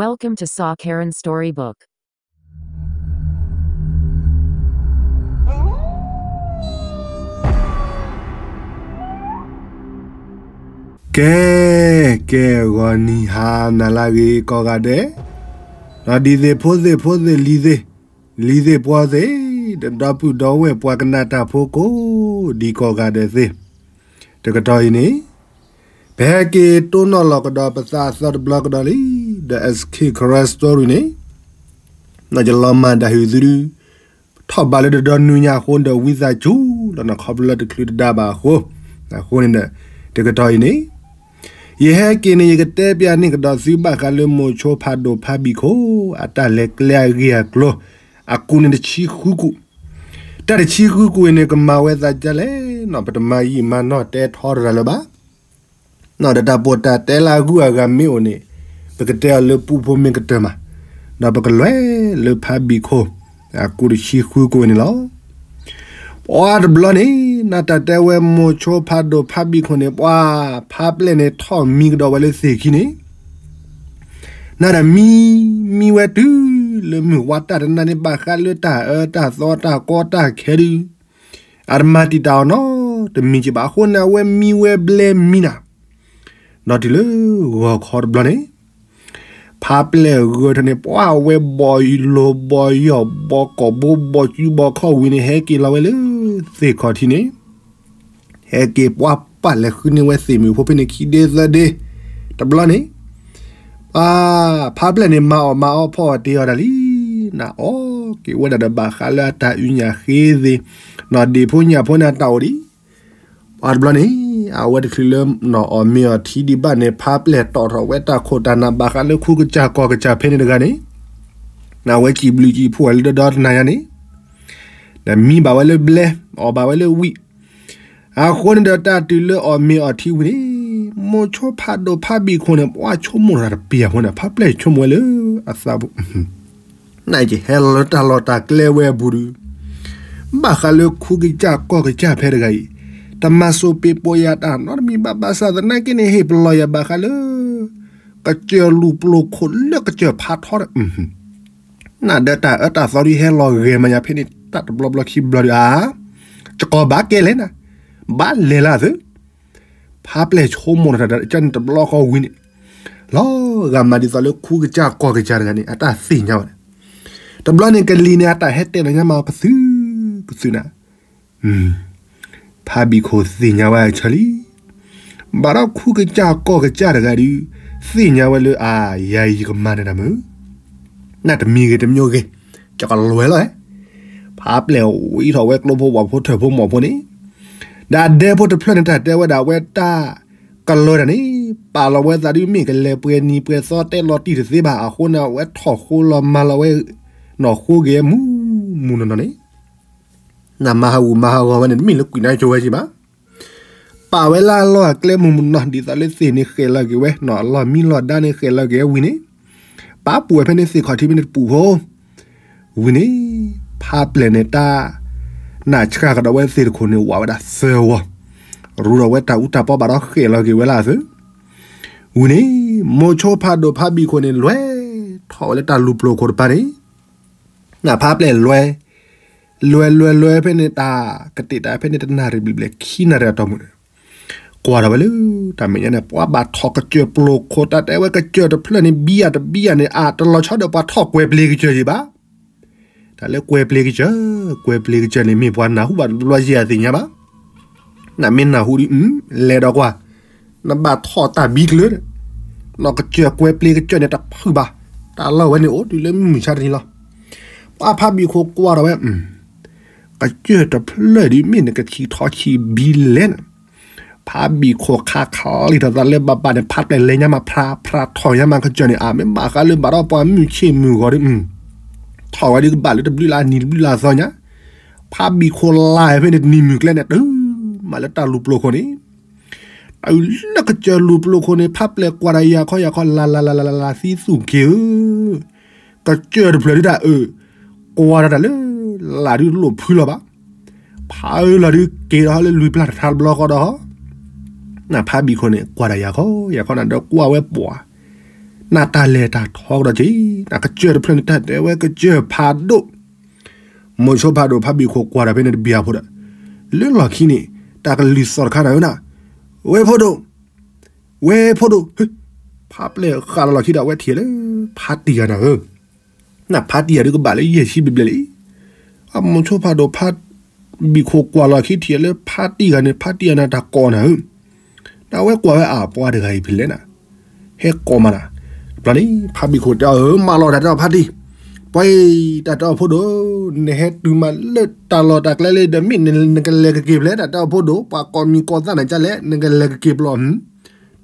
Welcome to Saw Karen Storybook. ကဲ, ကဲဂီၤနံၤဟါနၤလၢအဂ့ၤကိးဂၤဒဲး, ဒီးဒ်သ့ၣ်ဖိသ့ၣ်ဖိသ့ၣ်လံၤသ့ၣ်, လံၤသ့ၣ်ပှီၤသ့ၣ်, ဒီးဒီပုၢ်ဒီဝဲၢ်ပှၤကနၣ်တၢ်ဖိကိးဒံးကိးဂၤဒဲးသ့ၣ်, တကတီၢ်အံၤန့ၣ် ပဟဲက့ၤတိၢ်နီၣ်လီၤကဒီးပသးအသီတဘျီကဒီးလံ, ဒီး S K Karen Story န့ၣ် ယလီၤမၢ်ဒၣ်ဟုၣ်သုဒု, ထီၣ်ဘးလၢတဒီနွံညါအဃိဒီး ဝံသးစူၤလီၤနၤ ခီဖျိလၢတချုးတဒါဘၣ်အဃိ, အဃိန့ၣ်ဒီး တကတီၢ်အံၤန့ၣ် ယဟဲက့ၤန့ၣ် ယကတဲပျးန့ၢ်ကဒီးသုဘၣ်ဃးလၢမိၤဆိဖးဒိၣ်ဖးဘံၣ်ခိၣ် အတၢ်လဲၤကျဲအဂ့ၢ်အကျိၤ, အကူၣ်န့ၣ်တဆံဃုကူၣ်, တၢ်တဆံဃုကူၣ်အံၤန့ၣ် ကမၤဝဲသးဒ်လဲၣ်နီၤ ပတမၤယံာ်မၤနီၢ်တဲထီတရၤလၢၤဘၣ် ဒီးတၢ်ပီးတၢ်တဲလၢအဂုၤအဂၤမ့ၢ်အိၣ်န့ၣ် ပကတဲအီၤလၢပူဖိမ့ၢ်ကတၢၢ်မး, ဒီးပကလဲၤလၢဖးဘံၣ်ခိၣ် အကူၣ်တဆံဃုကူၣ်န့ၣ်လီၤ. ပှၤတဘျီန့ၣ် နတၢ်တဲဝဲမိၤဆိဖးဒိၣ်ဖးဘံၣ်ခိၣ်န့ၣ် ပှၤဖးပျဲၢ်န့ၣ်ထီၣ်မံကဒီးဝဲလၢသ့ၣ်ခံန့ၣ် နတၢ်မံ, မံဝဲတုၤလၢမုၢ်ဝါတၢ်တနၤန့ၣ် ဘၣ်ဃးလၢတၢ်အၢတၢ်သီတၢ်ကီတၢ်ခဲဒု အတမၤတံာ်တာ်အီၤနီတမံၤက့ဘၣ်အဃိန့ၣ် အဝဲမံဝဲဘျဲမံနၤ, ဒီးတုၤလၢဂီၤခီတဘျီန့ၣ် ဖးပျဲၢ်ဂၢၢ်ထၢန့ၣ် ပှၤဝဲဘီၣ်လိၤဘီၣ်ယီၢ်ဘီၣ်ကိာ်ဘိဘီၣ်စုဘီၣ်ခီၣ်ဝံၤန့ၣ် ဟဲက့ၤလီၤဝဲလၢသ့ၣ်ခီၣ်ထံးန့ၣ် ဟဲက့ၤပှၤပာ်လဲၤဃုန့ၢ်ဝဲသ့ၣ်မုၣ်ဖိဖဲန့ၣ် ခံဒ့သၢဒ့, တဘျီန့ၣ် ပှၤဖးပျဲၢ်န့ၣ် မၤအီၣ်မၤအီဖီၣ်အီၤတ့ၢ်အီၤဒၣ်လံ, နအီၣ်က့ၤဝဲဒၣ်ဒီးဘၣ်ဃးလၢအတၢ်အုၣ်ညၣ်ဃ့သ့ၣ်, နီၢ်ဒ့ၣ်ဖိညၣ်ဖိန့ၣ်အတၢ်အိၣ်ဒံး, ပှၤတဘျီန့ၣ် အဝဲတချုးလၢနီၢ်အီၣ်မ့ၤအီၣ်ထံဒံးဘၣ်န့ၣ် ဖးပျဲၢ်တီၣ်ထီၣ်ဝဲတၢ်ခိၣ်တၢ်နးဘၣ်ဃးလၢခူကစၢ်ကီၢ်ကစၢ်ဖဲန့ၣ်တဂၤန့ၣ် နဝဲစံးဘျုးစံးဖှိၣ်ဝဲလၢဒီဒီတနၤညါန့ၣ် ဒီးမံဘၣ်ဝဲလၢဘျဲ, အီၣ်ဘၣ်ဝဲလၢဝံၣ်, အဃိန့ၣ်ဒီးတၢ်တုၤလၢအီၣ်မ့ၤအီၣ်ထံဝံၤန့ၣ် မိၤဆိဖးဒိၣ်ဖးဘံၣ်ခိၣ်န့ၣ် ပှၤဆိကမိၣ်တၢ်တပျံၤအဃိန့ၣ် ဖးပျဲၢ်ဆိကမိၣ်ဝဲလၢအသးပူၤ နကဟဲလီၤလၢတၢ်လီၢ်တၢ်ကျဲဝဲအပူၤဒီး ဘၣ်ဃးလၢခူကစၢ်ကီၢ်ကစၢ်ဖဲတဂၤအံၤ တမၤစိးပ့ၤပိာ်ယၤတၢ်နီတမံၤဘၣ်ဘၣ်ဆၣ်သနာ်က့န့ၣ် ဟ့ၣ်ပလီၢ်ယၤဘၣ်ဃးလၢ ကစၢၢ်လူၤပျိၤခိၣ်လၢကစၢၢ်ဖးထီဒီး နဒီးတၢ်အၢတၢ်သီဒုးဟဲလီၤဂဲၤမးယၤဖဲန့ၣ် တၢ်တဘျီဘျီခံဘျီဒီး အါ ကကိးဘၣ်ကဲလဲၣ်နၤ ဘၣ်လဲၤလၢသု ဖးပျဲၢ်ဆိကမိၣ်တၢ်တၢ်န့ၣ်တဘျီဃီဝံၤန့ၣ် လီၤဂာ်မးဒ်သိးလၢခူကစၢ်ကီၢ်ကစၢ်တဂၤန့ၣ် အတၢ်သ့ၣ်ညါဝဲန့ၣ် တဘျီန့ၣ်ကလံၤန့ၣ် အတၢ်ဟဲတဲလီၤညါမးကသုကသုနၤ ဖးဘံၣ်ခိၣ်သ့ၣ်ညါဝဲအဆၢလံ ဘၣ်ဒီးခူကစၢ်ကီၢ်ကစၢ်တဂၤဒုး သ့ၣ်ညါဝဲလၢအါ ယၤအံၤယကမၤန့ၢ်တၢ်မုာ် နတမံၤဂ့ၤတမံၤဂ့ၤ ကကလွဲလီၤ ဖးပျဲၢ်ဝံထီၣ်ဝဲကျိဖိဝၣ်ဖိထၢၣ်ဖိမီၢ်ဖိန့ၣ် ဒီးအဒဲဖိတဖျၢၣ်န့ၣ် တၢ်တဲဝဲဒၣ်ဝဲတၢ်ကလၢတၢ်န့ၣ် ပာ်လီၤဝဲသးဒုးမ့ၢ်ကလဲၤပှဲၤနံၤပှဲၤသီတဲလီၤတံၢ်တသ့ဘၣ် အဃိန့ၣ် အဝဲထီၣ်ဃိလီၤမၤလီၤဝဲ နီၢ်ဃိဂ့ၤမူမူနီၢ်နီၢ်န့ၣ် နမၤဟးဂူာ်မၤဟးဂီၤဝဲန့ၣ် တမ့ၢ်လၢကွံာ်နါဆိဝဲက့ဘၣ် ပာ်ဝဲလၢအလီၢ်အကျဲမုၢ်မနီၤ ဒ်သိးလၢသ့ၣ်န့ၣ်ဃဲးလီၤက့ၤဝဲ နီၢ်အလီၢ်မံလီၢ်ဒါန့ၣ်ဃဲးလီၤက့ၤဝဲဝံၤန့ၣ် ပာ်ပူၤဝဲဖဲန့ၣ်သ့ၣ်ခီၣ်ထံးဖဲန့ၣ်တပူၤဖိ ဝံၤန့ၣ် ဖးပျဲၢ်န့ၣ်တၢ် နၢ်ဆှၢကဒီးဝဲသ့ၣ်တခိၣ်န့ၣ် ဝးဝဲဒၣ်သၢဝီ ရူဒီးဝဲတၢ်အူတၢ်ပီဘၣ်ဒီးဃဲးလီၤက့ၤဝဲလၢအသၢ ဝံၤန့ၣ် မိၤဆိဖးဒိၣ်ဖးဘံၣ်ခိၣ်န့ၣ် လဲၤထီၣ်ဝဲလၢတၢ်လူၤပျိၤခိၣ်တပၤန့ၣ် နဖးပျဲၢ်လဲၤ လဲၤလဲၤလဲၤဖဲန့ၣ် တၢ်ကတ့ၢ်တၢ်ဖဲန့ၣ် တနၣ်ရံၣ်ဘျဲၣ်ဘျဲၣ်ခံနၣ်ရံၣ်အတီၢ်ပူၤန့ၣ် ကွၢ်ထီၣ်ဝဲလၢ တၢ်မဲာ်ညါန့ၣ် ပှၤဘၣ်ထီၣ်ကစၢၢ်ပျိၤခိၣ် တၢ်တဲဝဲကစၢၢ်တဖျၢၣ်န့ၣ် ဘံယၤတဘံယၤန့ၣ် အတလီၤဆီဒီးပှၤထီၣ်ကွဲၤပျ့ၤကစၢၢ်ယံၤဘၣ် တၢ်လၢကွဲၤပျ့ၤကစၢၢ် ကွဲၤပျ့ၤကစၢၢ်န့ၣ် မ့ၢ်ပှၤနၢ်ဟူဘၣ်တဘျီယဲၢ်အသ့ၣ်ညါဘၣ် နမ့ၢ်နၢ်ဟူဒ် လဲၤဒီးကွၢ် နဘၣ်ထီၣ်တၢ်ဘံကျၢၤ နီၢ်ကစၢၢ်ကွဲၤပျ့ၤကစၢၢ်န့ၣ်တဖုဘၣ် တၢ်လီၢ်ဝဲန့ၣ်အိၣ်တုၤလၢမုၢ်မဆါတနံၤလီၤ ပှၤဖးဘံၣ်ခိၣ်ကွၢ်ထီၣ်ဝဲ ကစၢၢ်တဖျၢၣ်ဒ်မ့ၢ်နကဆံးထီၣ်ဆံးဘံလဲၣ်န့ၣ် ဖးဘံၣ်ခိၣ်ခးခးလံထီၣ်သးလၢဘၣ်ဘၣ်န့ၣ် ဖးပျဲၢ်လဲၤညါမး ဖြးဖြးထီၣ်ညါမးကစၢၢ်န့ၣ် အမ့ၢ်ဘၣ်ဃးလၢဘၣ်ဒီးပှၤမုၢ်ဆ့ၣ်မုၢ်ဂီၤဒီး ထီၣ်ဝဲဒ်ကဘၣ်လၢတဘျုးလၢအနံၤတဘျုးလၢအသီညါ ဖးဘံၣ်ခိၣ်လါဖဲန့ၣ်တနံၤမုၢ်ကျဲန့ၣ် တုၤမးလၢတၢ်လူၤပျိၤခိၣ်န့ၣ် တုၤလၢကစၢၢ်လူၤပျိၤခိၣ်န့ၣ် ဖးပျဲၢ်ကွၢ်ဒီးယၤခီယၤခီ လၢ်လၢ်လၢ်လၢ်လၢ်လၢ်သံသူၣ်က့ၤဧၢ ကစၢၢ်တဖျၢၣ်ဒုးတၢ်အၢ ကွၢ်ဒီးတၢ်လၢ လၢ်ဒုးလိၣ်ဖုလီၤဘၣ် ဖးအၢလီၤဒုးက့ၤဒီးလၢလွံၢ်ပျၢ်တထါတဘျီဃီဒီး နဖးဘံၣ်ခိၣ်န့ၣ် ကွၢ်ဒီးယၤခီယၤခီနၤဒီးကွၢ်ဝဲပှၤ နတၢ်လဲၤတၢ်ထီကဒီးက့ၤ, နကစၢၢ်တဖျၢၣ်န့ၣ် တၢ်တဲဝဲကစၢၢ်ဖးဒိၣ်, မိၤဆိဖးဒိၣ်ဖးဘံၣ်ခိၣ်ကွၢ်ဒီးဖဲန့ၣ်တဘံၣ်အဖိဒီး, လၢလီၢ်ခံန့ၣ်, တၢ်ကလုၢ်သီၣ်တခါနၤဧၢနၤ, ဝဲဖိဒိၣ်, ဝဲဖိဒိၣ်, ဖးပျဲၢ်ဃာ်လီၤလီၢ်ခံဒီး အဝဲထံၣ်လၢဖးတံၢ်ဂၤနၤဧၢ, နဖးတံၢ်ဂၤဒုးကဘၣ်လၢယဲၢ်ဆံဘျဲၣ်ဘျဲၣ်လံ, အမိၤဆိဖးဒိၣ်ဖး ဘံၣ်ခိၣ်ကွၢ်လီၤခံထံၣ်လၢဖးတံၢ်ဂၤန့ၣ် ဖးတံၢ်ဂၤန့ၣ်တၢ်ကိးနၤဧၢ, နဝဲကွၢ်ဝဲအပှၤတဂၤအံၤဖဲလဲၣ်နၤ, ဟဲကိးမးနၤ, တဘျီန့ၣ် ဖးဘံၣ်ခိၣ်တဲအီၤဧၢ မးလီၤတၢ်တဲအီၤဖးတံၢ်, ပှၤအံၤ တၢ်တဲအီၤဖိဒိၣ်, နဟဲတုၤမးလၢတၢ်လီၢ်တၢ်ကျဲလၢဒီးမ့ၢ်နကလဲၤကက့ၤဖဲလဲၣ် တၢ်တဲအီၤဖိဒိၣ်, ပှၤကိးမံၤကိးသၣ်နၤကလဲၣ် နကလဲၤကက့ၤဘျီ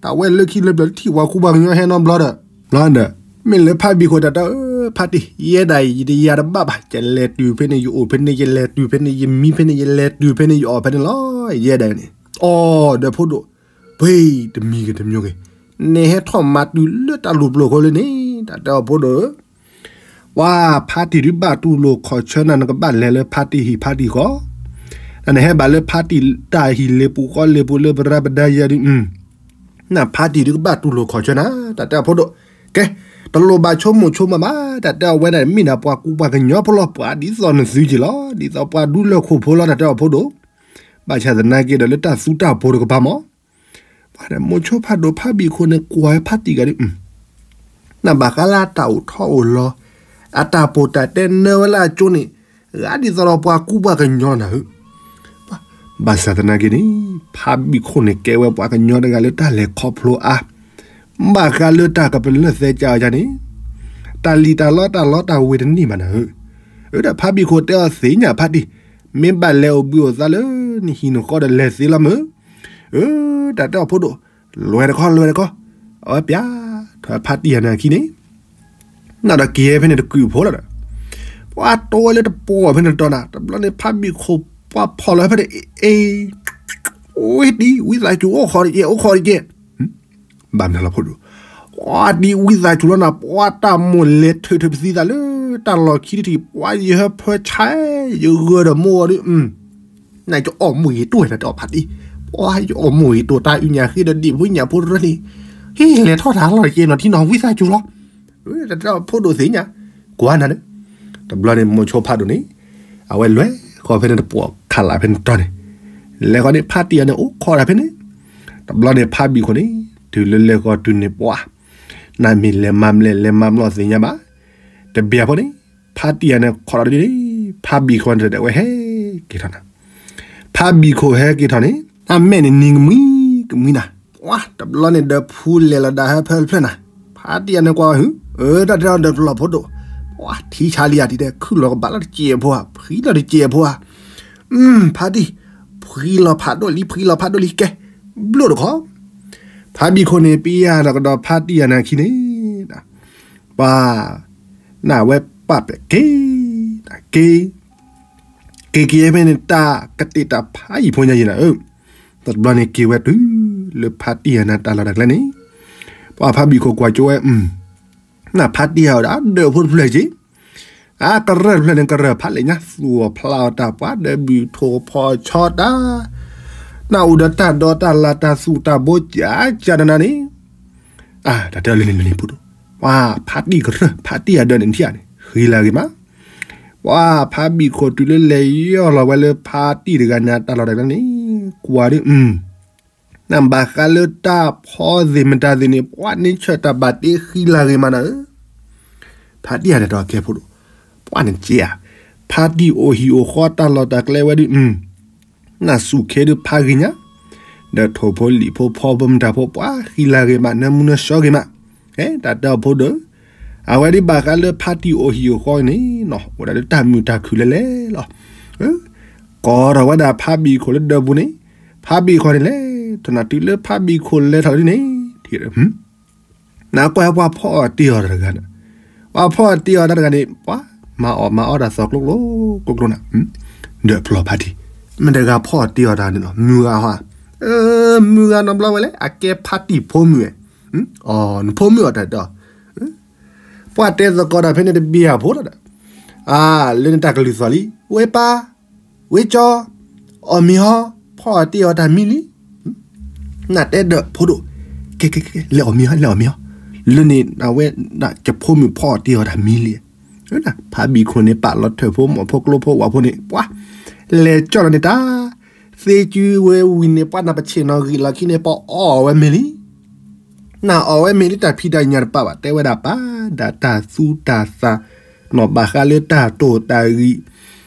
တၢ်ဝဲလၢခံလၢပျၢၤထံၣ်ပှၤကူပှၤကညီဟဲနီတဘျီဒီး, ဘျီဒီး, မ့ၢ်လၢဖးဘံၣ်ခိၣ်တၢ်တဲအီၤ ဖးတံၢ် ယဲဒၣ်အံၤ ယတယၤတဘၣ်ဘၣ်, ယလဲၤတုၤဖဲန့ၣ် ယအိၣ်ဖဲန့ၣ် ယလဲၤတုၤဖဲန့ၣ် ယမံဖဲန့ၣ် ယလဲၤတုၤဖဲန့ၣ် ယအီၣ်ဖဲန့ၣ်လီၤ, ယဲဒၣ်အံၤန့ၣ်, အိ ဒီးဖိဒိၣ်, ပှ့ၤတမံၤဂ့ၤတမံၤဂ့ၤ, နဟဲထီၣ်မၤတုၤလၢတၢ်လိၤပျိၤဃိလၢန့ၣ် တၢ်တဲအီၤဖိဒိၣ်ဧၢ ပှၤဖးတံၢ်ဒုးဘၣ်တူၢ်လိာ်ခီၣ်ဆၢနၤ နကဘၣ်လဲၤလၢဖးတံၢ်ဟံၣ်ဖးတံၢ်ဃီ, နဟဲဘၣ်လၢဖးတံၢ်တၢ်ဟံၣ်လ့ပူၤဃီလ့ပူၤလၢပရၢပဒါယၤဒုး, နဖးတံၢ်ဒုးကဘၣ်တူၢ်လိာ်ခီၣ်ဆၢနၤ တၢ်တဲအီၤဖိဒိၣ်, ကဲ, တလိၣ်ဘၣ်ဆိကမိၣ်ဆိကမးဘၣ် တၢ်တဲအီၤဝဲဒၣ် မ့ၢ်ဒၣ်ပှၤကူပှၤကညီဖိလီၤ ပှၤဒ်သိးနသုက့ၤလီၤ ဒ်သိးပှၤဒူလၢၢ်ခိၣ်ဖိလီၤ တၢ်တဲအီၤဖိဒိၣ်, ဘၣ်ဆၣ်သနာ်က့ဒီးလၢတၢ်သူတၢ်ပိၤတကပၤမး ပှၤဒီးမိၤဆိဖးဒိၣ်ဖးဘံၣ်ခိၣ်န့ၣ် ကွၢ်ဝဲဖးတံၢ်ဂၤဒုး, နဘၣ်ဃးလၢအတၢ်အိၣ်ထီၣ်အိၣ်လီၤ, အတၢ်ပိာ်တၢ်တဲနၢဝဲလၢအကၠိန့ၣ်, ဂၤဒ်သိးဒီးပှၤကူပှၤကညီလီၤနၤဧၢ, ဘၣ်ဆၣ်သနာ်က့န့ၣ်, ဖးဘံၣ်ခိၣ်န့ၣ်ကဲဝဲပှၤကညီတဂၤလၢတၢ်လဲၤခီဖျိအါ, ဘၣ်ဃးလၢတၢ်ကပလၢၢ်သဲကၢအီၤယၤန့ၣ်, တၢ်လံၣ်တၢ်လီတၢ်လီတၢ်ဝ့ၤတန့ၢ်ဘၣ်နၤဧၢ, အၢ ဒီးဖးဘံၣ်ခိၣ်တဲအီၤသ့ၣ်ညါဖးတံၢ်, မ့ၢ်ဘၣ်လဲၤအိၣ်ဘှံးအိၣ်သါလၢနဟံၣ်နဃီဒီးလဲၤသ့လီၤမၢ် အၢ တၢ်တဲအီၤဖိဒိၣ်, လွဲတခီ လွဲတခီ, အဝဲပျးထီၣ်ဖးတံၢ်ယၤနၤခံန့ၣ်, နဒီးက့ၤဖဲန့ၣ်တကုာ်ဖိလီၤဒီး, ပှၤတိဝဲလၢတပှီၢ်ဖဲန့ၣ်တီၤနၤ, တဘျီန့ၣ်ဖးဘံၣ်ခိၣ်ပှၤဖီၣ်လီၤဖဲန့ၣ်, အ့, အိၣ်ဒံးဝံသးစူၤအိၣ်ဃီတကဲ အိၣ်ဃီတကဲ ဘၣ်မနုၤလီၤဖိဒိၣ်, ပှၤဒံးဝံသးစူၤလီၤနၤ, ပှၤတၢ်မိၣ်လဲၤထုးထုးပသံသးလၢတၢ်လီၢ်ခံတထံၣ်, ပှၤယဟၢဖၢဆါ, ယဂၢၢ်ဒီးမိၢ်ဝီၤဒုး, နယအီၣ်မိၢ်ဂ့ၤတိၢ်ဝဲတၢ်တဲအီၤဖးတံၢ်, ပှၤယအီၣ်မိၢ်ဂ့ၤတိၢ်တၢ်အုၣ်ညၣ်ဃ့ဒီးဒံးဖိညၣ်ဖိတရၢန့ၣ်, ဟ့ၣ်လဲၤထီၣ်တၢ်လီၢ်တကဲနီၤထံနီၤဝံသးစူၤလီၤ တၢ်တဲအီၤဖိဒိၣ်သ့ၣ်ညါ, ကွၢ်နၤဒီး, တဘျီန့ၣ်မိၤဆိဖးဒိၣ်န့ၣ်, အဝဲလဲၤဃီဖဲန့ၣ်တပှီၢ်ခးလးဖဲန့ၣ်တီၤန့ၣ်, လဲၤဃီန့ၣ်ဖးတံၢ်ယၤန့ၣ်အိၣ်ခိးတၢ်ဖဲန့ၣ်, တဘျီန့ၣ်ဖးဘံၣ်ခိၣ်န့ၣ်, တုၤလၢလဲၤဃီတုၤန့ၣ်ပှၤ, နမ့ၢ်လဲၤမၤမလဲၣ်လဲၤမၤမလီၢ်သ့ၣ်ညါဘၣ်, တဘျီဖိန့ၣ်, ဖးတံၢ်ယၤန့ၣ်ခိးဒီးဒ်န့ၣ်, ဖးဘံၣ်ခိၣ်န့ၣ်တဲဝဲဟဲက့ၤထီၣ်နၤ ဖးဘံၣ်ခိၣ်ဟဲက့ၤထီၣ်န့ၣ်, နမဲာ်န့ၣ်နံၤကမှံကမှံနၤ, ပှၤတဘျီန့ၣ်ဒီးဖူလဲၤလီၤဒၣ်ဟၢဖၢတဖျၢၣ်နၤ, ဖးတံၢ်ယၤန့ၣ်ကွၢ်ဝဲဟု, အၢ တၢ်တဲအီၤဒီးတလီၤဖိဒိၣ်, ပှၤထံဆါလံယၤဒ်တဲ ခုၣ်လီၤကဘၣ်လီၤတစဲးဖိဧါ, ဖှံလီၤတစဲးဖိဧါ, ဖးတံၢ်, ဖှံလီၤဖးဒိၣ်လံ ဖှံလီၤဖးဒိၣ်လံ ကဲ, ဘျိၣ်တခီ, ဖးဘံၣ်ခိၣ်န့ၣ် ပယၤဒီးကဒီးဖးတံၢ်ယၤနၤခံန့ၣ် ပှၤ, နဝဲပာ်ပဲာ်က့ၤ, က့ၤ, က့ၤက့ၤဖဲန့ၣ်တၢ်ကတဲာ်တၢ်ဖးယံာ်ဖိညါယံာ်နၤဧၢ, တဘျီန့ၣ်က့ၤဝဲတုၤလၢဖးတံၢ်ယၤနၤတၢ်လီၢ်တၢ်ကျဲန့ၣ်, ပှၤဖးဘံၣ်ခိၣ်ကွၢ်ကၠိဝဲ, နဖးတံၢ်ယၤဝဲဒၣ်ဒီးဖိတဖျၢၣ်က့ၤ အကရၢၢ်တဖျၢၣ်န့ၣ် ကရၢၢ်ဖးလဲၣ်ညါ သူၣ်အီၣ်ဖျးအီၣ်တၢ်ပှၤဒီးဘုၣ်ထိၣ်ဖီၣ်ဆီတၢ်, နအိၣ်ဒီးတၢ်ဒီးတၢ်လၢ်တၢ်သူၣ်တၢ်ဘိကၠးကၠးနၤနၤန့ၣ်, အၢ တၢ်တဲအီၤလၢန့ၣ်န့ၣ်ဖိဒိၣ်, ပှၤဖးတံၢ်ကရၢၢ် ဖးတံၢ်အဒၢးန့ၣ်ထံၣ်ဧါန့ၣ် ဃံလၤဂ့ၤမး, ပှၤဖးဘံၣ်ခိၣ်တုၤလၢလဲၤယီၢ်လီၤဝဲလၢဖးတံၢ်တဂၤန့ၣ် တၢ်လီၢ်တၢ်ကျဲန့ၣ်, ကွၢ်ဒုး နဘၣ်ဃးလၢတၢ်ဖီသ့ၣ်မတၤသ့ၣ်န့ၣ် ပှၤန့ၣ်ဆၢၣ်တၢ်ဘၣ်တ့ဃံလၤဂ့ၤမးနၤဧၢ, ဖးတံၢ်ယၤန့ၣ်ဒီးကဲဖိဒိၣ်, ပှၤန့ၣ်က့ဧါ, ဖးတံၢ်အိၣ်ဟံၣ်အိၣ်ဃီတၢ်လီၢ်တၢ်ကျဲဝဲဒုး, နစူၢ်က့ၤဒုးဖးဂ့ၤညါ, ဒီးထိၣ်ဖိလံၣ်ဖိဖီဖိမတၤဖိ ပှၤဃံလၤဂ့ၤမး နၢမူနၢဆှီဂ့ၤမး, ဟဲ တၢ်တဲအီၤဖိဒိၣ်, အဝဲဒုးဘၣ်ဃးလၢဖးတံၢ်အိၣ်ဟံၣ်အိၣ်ဃီန့ၣ်နီၤ အိၣ်ဒၣ်လၢတၢ်မုာ်တၢ်ခုၣ်လဲၤလဲၤလီၤ, ကိးထီၣ်ဝဲဒၣ်ဖးဘံၣ်ခိၣ်လၢဒၢးပူၤန့ၣ်, ဖးဘံၣ်ခိၣ်န့ၣ်လဲၤထီၣ်နၤတုၤလၢဖးဘံၣ်ခိၣ်လဲၤထီၣ်ဒ်န့ၣ်, နကွၢ်ပှၤဖီအီၣ်တ့ၢ်အီၣ်တၢ်တဂၤန့ၣ်, ပှၤဖီအီၣ်တ့ၢ်အီၣ်တၢ်တဂၤန့ၣ် ပှၤမၤအီၣ်မၤအီၣ်တၢ်သီကျိကျိကျိကျိနၤ, ဒီးဖျီဖးတံၢ်, မ့ၢ်တဂၤဖီအီၣ်တ့ၢ်အီၣ်တၢ်န့ၣ်လီၤ မုၢ်ဂၤဟီ, မုၢ်ဂၤနီတဘျီဝဲလဲၣ် အကဲဖးတံၢ်ဖိမုၣ်ဝဲ, နဖိမုၣ်အီၤတၢ်ဒီး ပှၤတဲသကိးတၢ်ဖဲန့ၣ်တဘ့ၣ်အဖိလီၤဒီး, အၢ လၢနတၢ်ကလုၢ်သီၣ်လံ ဝဲပၢ်, ဝဲကၠီ, အီၣ်မ့ၤဟီ, ဖီအီၣ်တ့ၢ်အီၣ်တၢ်မံလံ, နတဲဒီးဖိဒိၣ်, ကဲကဲကဲ လဲၤအီၣ်မ့ၤဟီ လဲၤအီၣ်မ့ၤဟီ, လၢန့ၣ် အဝဲဒၣ်ယဖိမုၣ်ဖီအီၤတ့ၢ်အီၤတၢ်မံလံ. ဖးဘံၣ်ခိၣ်န့ၣ် ပာ်လီၤထၢၣ်ဖိ မိၢ်ဖိကျိဖိဝၤဖိန့ၣ် ပှၤ လဲၤကၠီၣ်လီၤန့ၣ်တၢ် သ့ကၠုဝဲဝံၤန့ၣ် ပှၤနၢ်ပဆ့ၣ်နီၤဂံၢ်လီၤခံန့ၣ် ပှၤအီၣ်ဝဲမ့ၤလံ. နအီၣ်ဝဲမ့ၤလံ တၢ်ဖံးတၢ်ညၣ်တပာ်ဘၣ် တဲဝဲဒၣ်ပာ်ဒၣ်တၢ်သူတၢ်သၣ်, နီၢ်ဘၣ်ဃးလၢတၢ်တိၢ်တၢ်ဂံၢ်,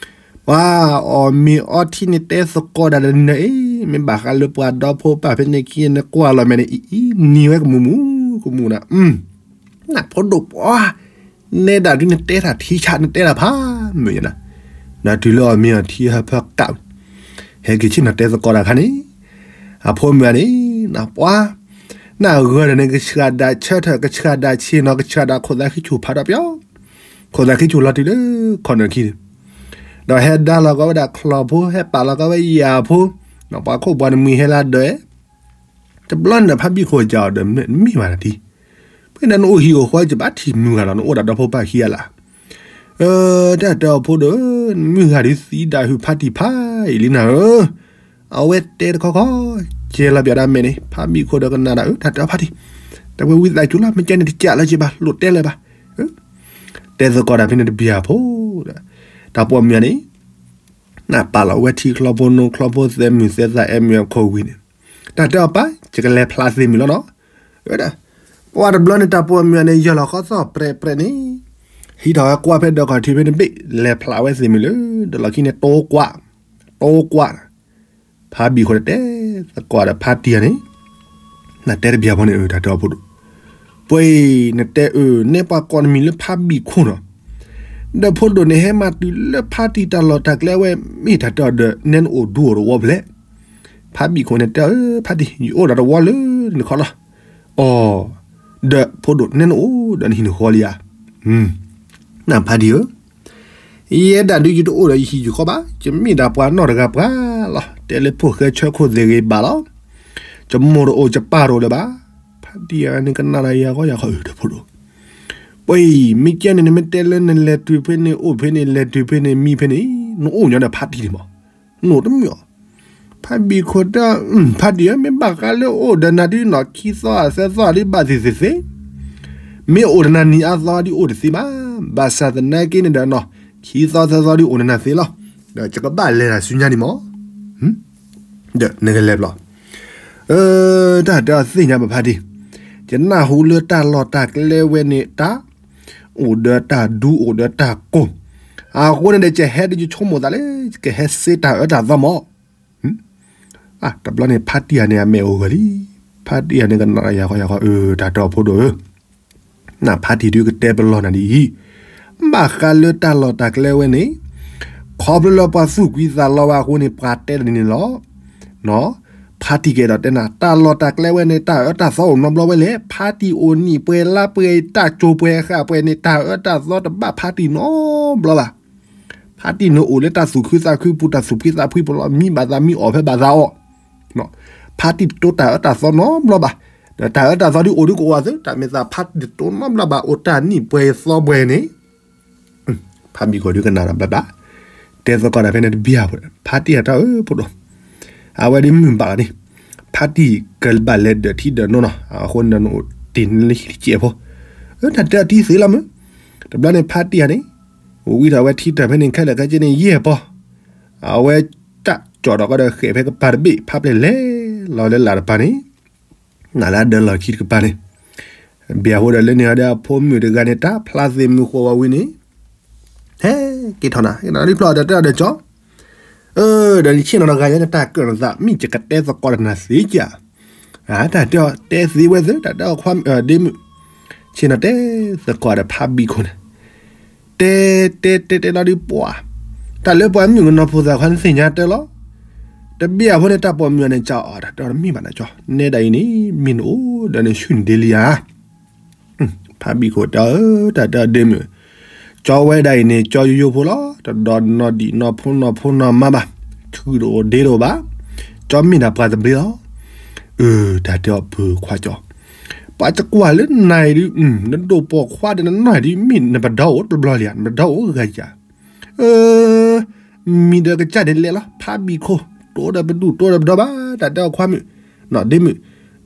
ပှၤအီၣ်မ့ၤအီထံန့ၣ် တဲသကိးဒၣ်တနၢၤအံၤ, မ့ၢ်ဘၣ်ဃးလၢပှၤဒီဖိပၢ်ဖဲန့ၣ်ခံန့ၣ် ကွၢ်လီၤမဲာ်န့ၣ် အံၤအံၤ နံၤဝဲကမူးမူးကမူးနၤ, နဖိဒိၣ်ပှၤ နဲဒၣ်ဒုးနတဲတၢ်ထံဆး နတဲတၢ်ဖးမုာ်ယနၤ, ဒီးတုၤလၢအီၣ်မ့ၤအီထံဟၢဖၢကး, ဟဲက့ၤဆ့ၣ်နီၤတဲသကိးတၢ်ခါန့ၣ်, အဖိမုၣ်န့ၣ် နပှၤ နဂၢၢ်ဒီးန့ၣ် ကဆှၣ်ဒၣ်ဆၢထၢၣ် ကဆှၣ်ဒၣ်ဆ့ၣ်နီၤ ကဆှၣ်ဒၣ်ခိၣ်သးဃံဆူၣ်ဖးဒီးပျီ, ခိၣ်သးဃံဆူၣ်လီၤတုၤလၢခီၣ်နၢၣ်ခံန့ၣ်, ဒီးဟဲဒါလီၤကီးဝဲဒၣ်ချီၣ်ဖိ ဟဲပာ်လီၤကီးဝဲယၣ်ဖိ, နပှၤခိၣ်ပှၤနမှံၤဟဲလၢဒၢး တဘျီန့ၣ်ဒီး ဖးဘံၣ်ခိၣ်ကးအီၤဒီး မ့ၢ်မးနၤထံ, ဖဲန့ၣ်နအိၣ်ဟံၣ်အိၣ်ဃီ ယဘၣ်ထံၣ်မုၢ်ဂၤလီၤ နအိၣ်ဒီးဒီဖိပၢ်ခံဂၤလၢ်. တၢ်တဲအီၤဖိဒိၣ်, မုၢ်ဂၤဒုးသံဒၣ်ဟုၣ်ဖးတံၢ်ဖးအံၤလံနၤဧၢ, အဝဲတဲတခီခီ, ကဲလီၤပၠးဒၣ်မဲာ်န့ၣ် ဖးဘံၣ်ခိၣ်ဒီးကနၣ်ဒၣ် တၢ်တဲအီၤဖးတံၢ်, တဝဲဝံသးစူၤလီၤ မ့ၢ်ကဲန့ၣ်တကးလၢၤက့ဘၣ် လိၣ်တဲလၢၤဘၣ် တဲသကိးတၢ်ဖဲန့ၣ်တဘျီဖိဒီး, တၢ်ပိာ်မုၣ်န့ၣ်, နပာ်လီၤဝဲထံချီဖိနိချီဖိသဲမုၢ်သဲသးအဲၣ်မုၢ်အခိၣ်ဝံၤန့ၣ်, တၢ်တဲအီၤပၢ် ယကလဲၤဖျးသ့ၣ်မုၢ်လီၤနီၤ, ဝဲဒၣ်, ပှၤတဘျီန့ၣ်တၢ်ပိာ်မုၣ်န့ၣ် ယၢ်လီၤဃီသီၣ်ပြဲးပြဲးန့ၣ်, ဟံးထီၣ်ဝဲကွၢ်ဖဲဒီးခီၣ်ထံးဖဲန့ၣ်ဘ့ၣ် လဲၤဖျးဝဲသ့ၣ်မုၢ်လၢ, ဒီးလီၢ်ခံန့ၣ် တိကွၢ်, တိကွၢ် ဖးဘံၣ်ခိၣ်ဒီးတဲသကိးဒီးဖးတံၢ်ဧါန့ၣ်, နတဲတဘၣ်ဖိန့ၣ် တၢ်တဲအီၤဖိဒိၣ်, ပှၤအံၤ နတဲအၢ နဲပှၤကိးနမံၤလၢဖးဘံၣ်ခိၣ်နီၤ, ဒီးဖိဒိၣ်န့ၣ် ဟဲမၤတုၤလၢဖးတံၢ်တၢ်လီၢ်တၢ်ကျဲဝဲ မ့ၢ်တၢ်တဲအီၤဒီး နဲနအိၣ်ဒူအိၣ်တဝီဖဲလဲၣ်, ဖးဘံၣ်ခိၣ်န့ၣ်တဲအီၤ ဖးတံၢ် ယအိၣ်ဒီးတဝီလၢနခီလီၤ, အီၤ, ဒီးဖိဒိၣ်နဲနအိၣ်ဒီးနဟံၣ်နဃီလံဧါ, နဖးတံၢ်ဧၢ ယဲဒၣ်ဒုးယတအိၣ်ဒီးယဟံၣ်ယဃီဘၣ် ယမ့ၢ်ဒၣ်ပှၤနီၢ်တဂၤပှၤလီၤ တဲလၢဖိၣ်ဃဲဆၢခိၣ်သ့ၣ်ဂ့ၤဘၣ်လီၤ, ယမိၢ်တအိၣ်ယပၢ်တအိၣ်လၢၤဘၣ်, ဖးတံၢ်ဧၢ နကနၣ်တၢ်ယၤဃီယၤဃီအၢ ဒီးဖိဒိၣ်, ပှၤအံၤ မ့ၢ်ကဲန့ၣ် နမ့ၢ်တဲလၢနလဲၤတုၤဖဲန့ၣ်အိၣ်ဖဲန့ၣ်လဲၤတုၤဖဲန့ၣ်မံဖဲန့ၣ် နအိၣ်ညီဒီးဖးတံၢ်န့ၣ်မး, နအိၣ်တမုာ်အီၤ ဖးဘံၣ်ခိၣ်တဲ ဖးတံၢ်ဧၢ မ့ၢ်ဘၣ်ဃးလၢအိၣ်ဒီးနၤဒုးနီၤ ခံသီသၢသီဒုးဘၣ်သ့ၣ်သ့ၣ်သ့ၣ်, မ့ၢ်အိၣ်ဒီးနၤနံၤအါသီဒုးအိၣ်တသ့ဘၣ်, ဘၣ်ဆၣ်သနာ်က့န့ၣ်ဒီးနီၤ ခံသီသၢသီဒုးအိၣ်ဒီးနၤသ့လီၤ, ဒီးယကဘၣ်လဲၤတၢ်ဆူညါန့ၣ်မး, ဒီးနကလဲၤဘျီ တၢ်တဲအီၤသ့ၣ်ညါဘၣ်ဖးတံၢ်, ယနၢ်ဟူလၢတၢ်လီၢ်တၢ်ကျဲဝဲန့ၣ်တၢ် အိၣ်ဒီးတၢ်ဒူအိၣ်ဒီးတၢ်ကိၢ်, အဃိန့ၣ်ဒီး ယဟဲဒ်ယဆိကမိၣ်သးလၢ ယကဟဲစ့တၢ်အၢတၢ်သီမး, တဘျီန့ၣ် ဖါတံၢ်ဧါန့ၣ် အမဲာ်အိၣ်ဂၢၢ်လံ, ဖါတံၢ်ဧါန့ၣ် ကနၣ်ယၤဃီယၤဃီ အၢ တၢ်တဲအီၤဖိဒိၣ်ဧၢ, နဖါတံၢ်ဒုးကတဲပလီၢ်နၤဒ်အံၤ, ဘၣ်ဃးလၢတၢ်လီၢ်တၢ်ကျဲဝဲန့ၣ်, ခီဖျိလၢပှၤသူၣ်ကွံာ်သးလီဝဲအဃိန့ၣ် ပှၤတဲဒ်န့ၣ်လီၤ. ဖါတံၢ်ကအဲၣ်ဒိးတဲနၤ တၢ်လီၢ်တၢ်ကျဲဝဲန့ၣ် တၢ်အၢတၢ်သီအိၣ်နီတဘျီဝဲလဲၣ်, ဖါတံၢ်အိၣ်နံၣ်ပှဲၤလါပှဲၤ တၢ်ကိၢ်ပှဲၤဃၣ်ပှဲၤန့ၣ် တၢ်အၢတၢ်သီတဘၣ်ဖါတံၢ်နီတဘျီဘၣ်. ဖါတံၢ်န့ၣ်အိၣ်လၢတၢ်သူၣ်ခုသးခုပူၤ တၢ်သူၣ်ဖှံသးဖှံပူၤလီၤ, မံဘၣ်သးမံ အီၣ်ဖဲဘၣ်သးအီၣ်, ဖါတံၢ်တတိတၢ်အၢတၢ်သီနီတဘျီဘၣ်. ဒီးတၢ်အၢတၢ်သီဒ်အိၣ်ဒ်ကအိၣ်အသိး တၢ်မဲာ်သးဖါတံၢ်တတိနီတဘျီဘၣ် အိၣ်တၢ်နံၣ်ပှဲၤသီပှဲၤန့ၣ် ဖါဘံၣ်ခိၣ်ဒုးကနၣ်ဒီးဘျါဘျါ, တဲသကိးတၢ်ဖဲန့ၣ်တဘျီဖိ ဖါတံၢ်အတၢ်အၢဖိဒိၣ်, အဝဲဒ်မုၢ်ဘၣ်န့ၣ်, ဖါတံၢ်ကဘၣ်လဲၤဒၢးထံဒၢးနိနီၤ, အဃိန့ၣ်ဒီးနအိၣ်တ့ၢ်နလၢဟံၣ်တစဲးဖိ, တၢ်တဲအီၤတံၢ်သ့လီၤမုၢ်, တဘျီန့ၣ်ဖါတံၢ်ဧါန့ၣ်, ဝံထီၣ်ဝဲထံတၢ်ဖဲန့ၣ်ခဲလၢာ်ခဲဆ့န့ၣ် ယဲၢ်ပီၤ, အဝဲတၢ်ကၠီၣ်ဒီးကဒီးဃဲးဖဲကပၤတဘ့ၣ် ဖါပျဲၢ်လဲၤလီၤလၢလာ်တပၤန့ၣ် နလၢအဒၢလီၤခံတကပၤန့ၣ်, ဘၣ်ဃိဒီးလၢန့ၣ်ဟီဒီးအဖိမုၣ်တဂၤန့ၣ် တၢ်ဖျါသ့ၣ်မုၢ်ဃိဝဲဝံၤန့ၣ်, ဟဲက့ၤထီၣ်နၤ ဒ်ဖျီၣ်ဒီးတဲအီၤဒီးကၠီ, အၢ ဒီးနဆ့ၣ်နီၤတဂၤညါန့ၣ် တၢ်ကၢၣ်နသး မ့ၢ်ယကတဲသကိးဒီးနၤသ့ကၢ်, တၢ်တဲအီၤတဲသ့ဝဲသ့ တၢ်တဲအီၤခွါ ဒ့မုၣ်, ဆ့ၣ်နီၤတဲသကိးဒီးဖါဘံၣ်ခိၣ်န့ၣ် တဲ တဲ တဲ တဲလီၤဒုးပှၤ, တၢ်လၢပှၤမုၣ်ကနီၤဖိသၣ်ခွါနသ့ၣ်ညါတဲလီၤ, တဘ့ၣ်အဖိန့ၣ် တၢ်ပိာ်မုၣ်အီၤန့ၣ် ကၠီအီၤ တၢ်တဲအီၤတမ့ၢ်ဘၣ်နၤကၠီ, နဲဒၣ်အံၤန့ၣ် မ့ၢ်နအိၣ်ဒီးနဆူၣ်နဒ့လံဧါ, ဖါဘံၣ်ခိၣ်တဲအီၤ တၢ်တဲအီၤဒ့မုၣ်, ကၠီဝဲဒၣ်အံၤန့ၣ် ကၠီယိယိဖိလီၤ, တဒီးနီၢ်ဒံၣ်နီၢ်ဖိနီၢ်ဖိနီၢ်မါဘၣ်, ဆူၣ်တအိၣ်ဒ့တအိၣ်ဘၣ်, ကၠီမ့ၢ်ဒၣ်ပှၤသဘျ့လီၤ, အၢ တၢ်တဲအီၤပၢၤခွါကၠီ ပှၤတကွၢ်လၢနၤအံၤဒုး, နဒိၣ်ပိာ်ခွါဒီးနနီၢ်အံၤဒုး မ့ၢ်နပဒီအိၣ်တဘျီလံဧါ, နပဒီအိၣ်ဂၤဧါ, အၢ မံၤဒီးကစၢ်ဒ်လဲၣ်လီၤ, ဖါဘံၣ်ခိၣ် တိဒီးပဒူၣ်တိဒီးပဒီဘၣ်, တၢ်တဲအီၤခွါမုၣ်, နီၢ်ဒ့မုၣ်,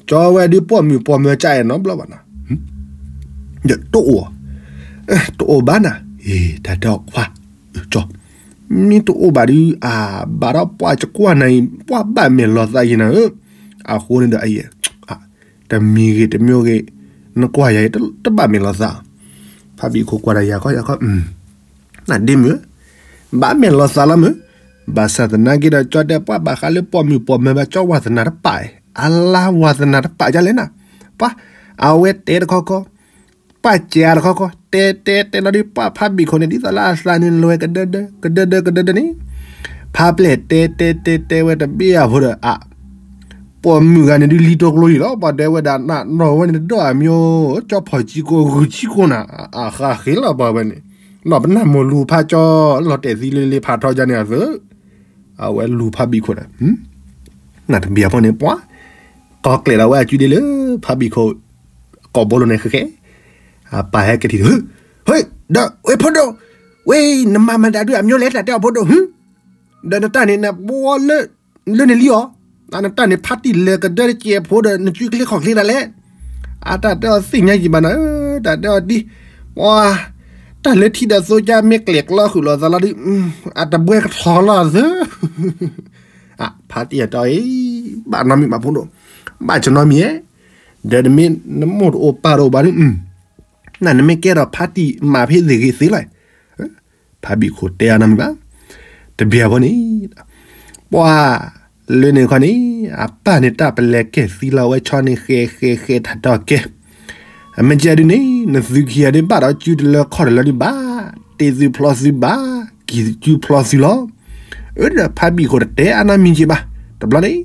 ကၠီဝဲဒုးပိာ်မုၣ်ပိာ်မၢၤကၠၢ်အဲၣ်နီတဘျီဘၣ်နီၤ, တအိၣ်, တအိၣ်ဘၣ်နၤ, တၢ်တဲအီၤခွါ, ကၠီ, မ့ၢ်တအိၣ်ဘၣ်ဒီး အဘၣ်ဒီးပှၤကကွၢ်နၤအံၤ ပှၤဘၣ်မဲာ်လီၤသးယံၤနၤဧၢ, အဃိန့ၣ်ဒီးအံၤ, တမံၤဂ့ၤတမံၤဂ့ၤ, နကွၢ်ယၤအံၤ တဘၣ်မဲာ်လီၤသး, ဖါဘံၣ်ခိၣ်ကွၢ်ဒီးယၤခီယၤခီ, နဒ့မုၣ်ဧၢ, ဘၣ်မဲာ်လီၤသးလီၤမုၣ်, ဘၣ်ဆၣ်သနာ်က့ဒီး ကၠီတဲပှၤဘၣ်ဃးလၢပိာ်မုၣ်ပိာ်မၢၤဘၣ် ကၠီဝါသနၢ်တပာ်, အလါဝါသနၢ်တပာ်ဒ်လဲၣ်နၤ, ပှၤ, အဝဲတဲတခီခီ ပှၤစဲးတခီခီ တဲတဲတဲလီၤဒ်ပှၤဖါဘံၣ်ခိၣ်န့ၣ် ဒ်သိးလၢအသးန့ၣ်လဲၤကဒၢဒၢ ကဒၢဒၢ ကဒၢဒၢန့ၣ်, ဖါပျဲၢ်တဲတဲတဲတဲဝဲတဘ့ၣ်အဖိဒီး အ, ပိာ်မုၣ်ဂၤန့ၣ်ဒုးလံတိကျိအံၤလီၤ ပှၤတဲဝဲဒၣ် နနီၢ်ဝဲန့ၣ်တဒီၣ်အမံၤ, ကၠီဖီၣ်ကံကိၢ်ဂုာ်ကံကိၢ်နၤ, အဃးဃ့လီၤပှၤဝဲန့ၣ်, နီၢ်ပနၢ်မိၢ်လူၤဖးကၠီ လီၤတဲာ်သံလ့လ့ဖးထီကန့ၣ်အသၢ အဝဲလူၤဖါဘံၣ်ခိၣ်ဒီး, နတဘံၣ်အဖိန့ၣ် ပှၤ, ကီၤကျဲးဒီးဝဲအစုဒ့လၢ ဖါဘံၣ်ခိၣ်, ကိာ်ဘိလိၤန့ၣ်ဃဲဃဲ, အပၢ်ဟဲက့ၤထံၣ်, ဟ့, ဒီးဝဲဖိဒိၣ်, ဝဲ, နမၤမတၤဒုးအမံၤလဲၣ် တၢ်တဲအီၤဖိဒိၣ်, ဒီးနတၢ်န့ၣ်နဘှီလၢ, လၢန့ၣ်လံအီၤ, နတၢ်န့ၣ်ဖါတံၢ်လဲၤကဒၢကဲးဖိဒီး နစုချ့ခီၣ်ချ့ဒၣ်လဲၣ်, အတၢ်တဲအီၤသ့ၣ်ညါယံၤဘၣ်နၤ, တၢ်တဲအီၤဒ်, ပှၤ တၢ်လၢထံဒီးသိကါမ့ၢ်ကျဲၤကျီဃုာ်လိာ်သးလီၤဒုး, အတဘှဲကထီလီၤသၢ, ဖါတံၢ်တဲအီၤ, ဘၣ်နီတမံၤဘၣ်ဖိဒိၣ်, ဘၣ်ကနီတမံၤဧဲ, ဒီးတမ့ၢ်နမိၢ်တအိၣ်ပၢ်တအိၣ်ဘၣ်ဒုး, နနမ့ၢ်ကဲထီၣ်ဖါတံၢ်မၤဖဲသ့ၣ်ဂ့ၤသ့လီၤ, ဖါဘံၣ်ခိၣ်တဲအီၤနီတမံၤဘၣ်, တဘံၣ်အဖိန့ၣ်, ပှၤ, လၢန့ၣ်ခီန့ၣ်, အပၢ်န့ၣ်တၢ်ပလဲၤကဲၤသံလီၤဝဲဆီန့ၣ် ဃဲဃဲဃဲတၢ်တဲအီၤကဲ အမ့ၢ်ကဲဒုးန့ၣ် နသုခံဂၤဒုးဘၣ်ဒီးစုတလၢခီၣ်တလၢဒုးဘၣ်, တ့ၢ်သုဖျီသုဘၣ်, ကံၢ်သုဖျီသုလီၤ. အၢ ဒီးဖါဘံၣ်ခိၣ်တတဲအါနီတမံၤက့ၤဘၣ်. တဘျီန့ၣ်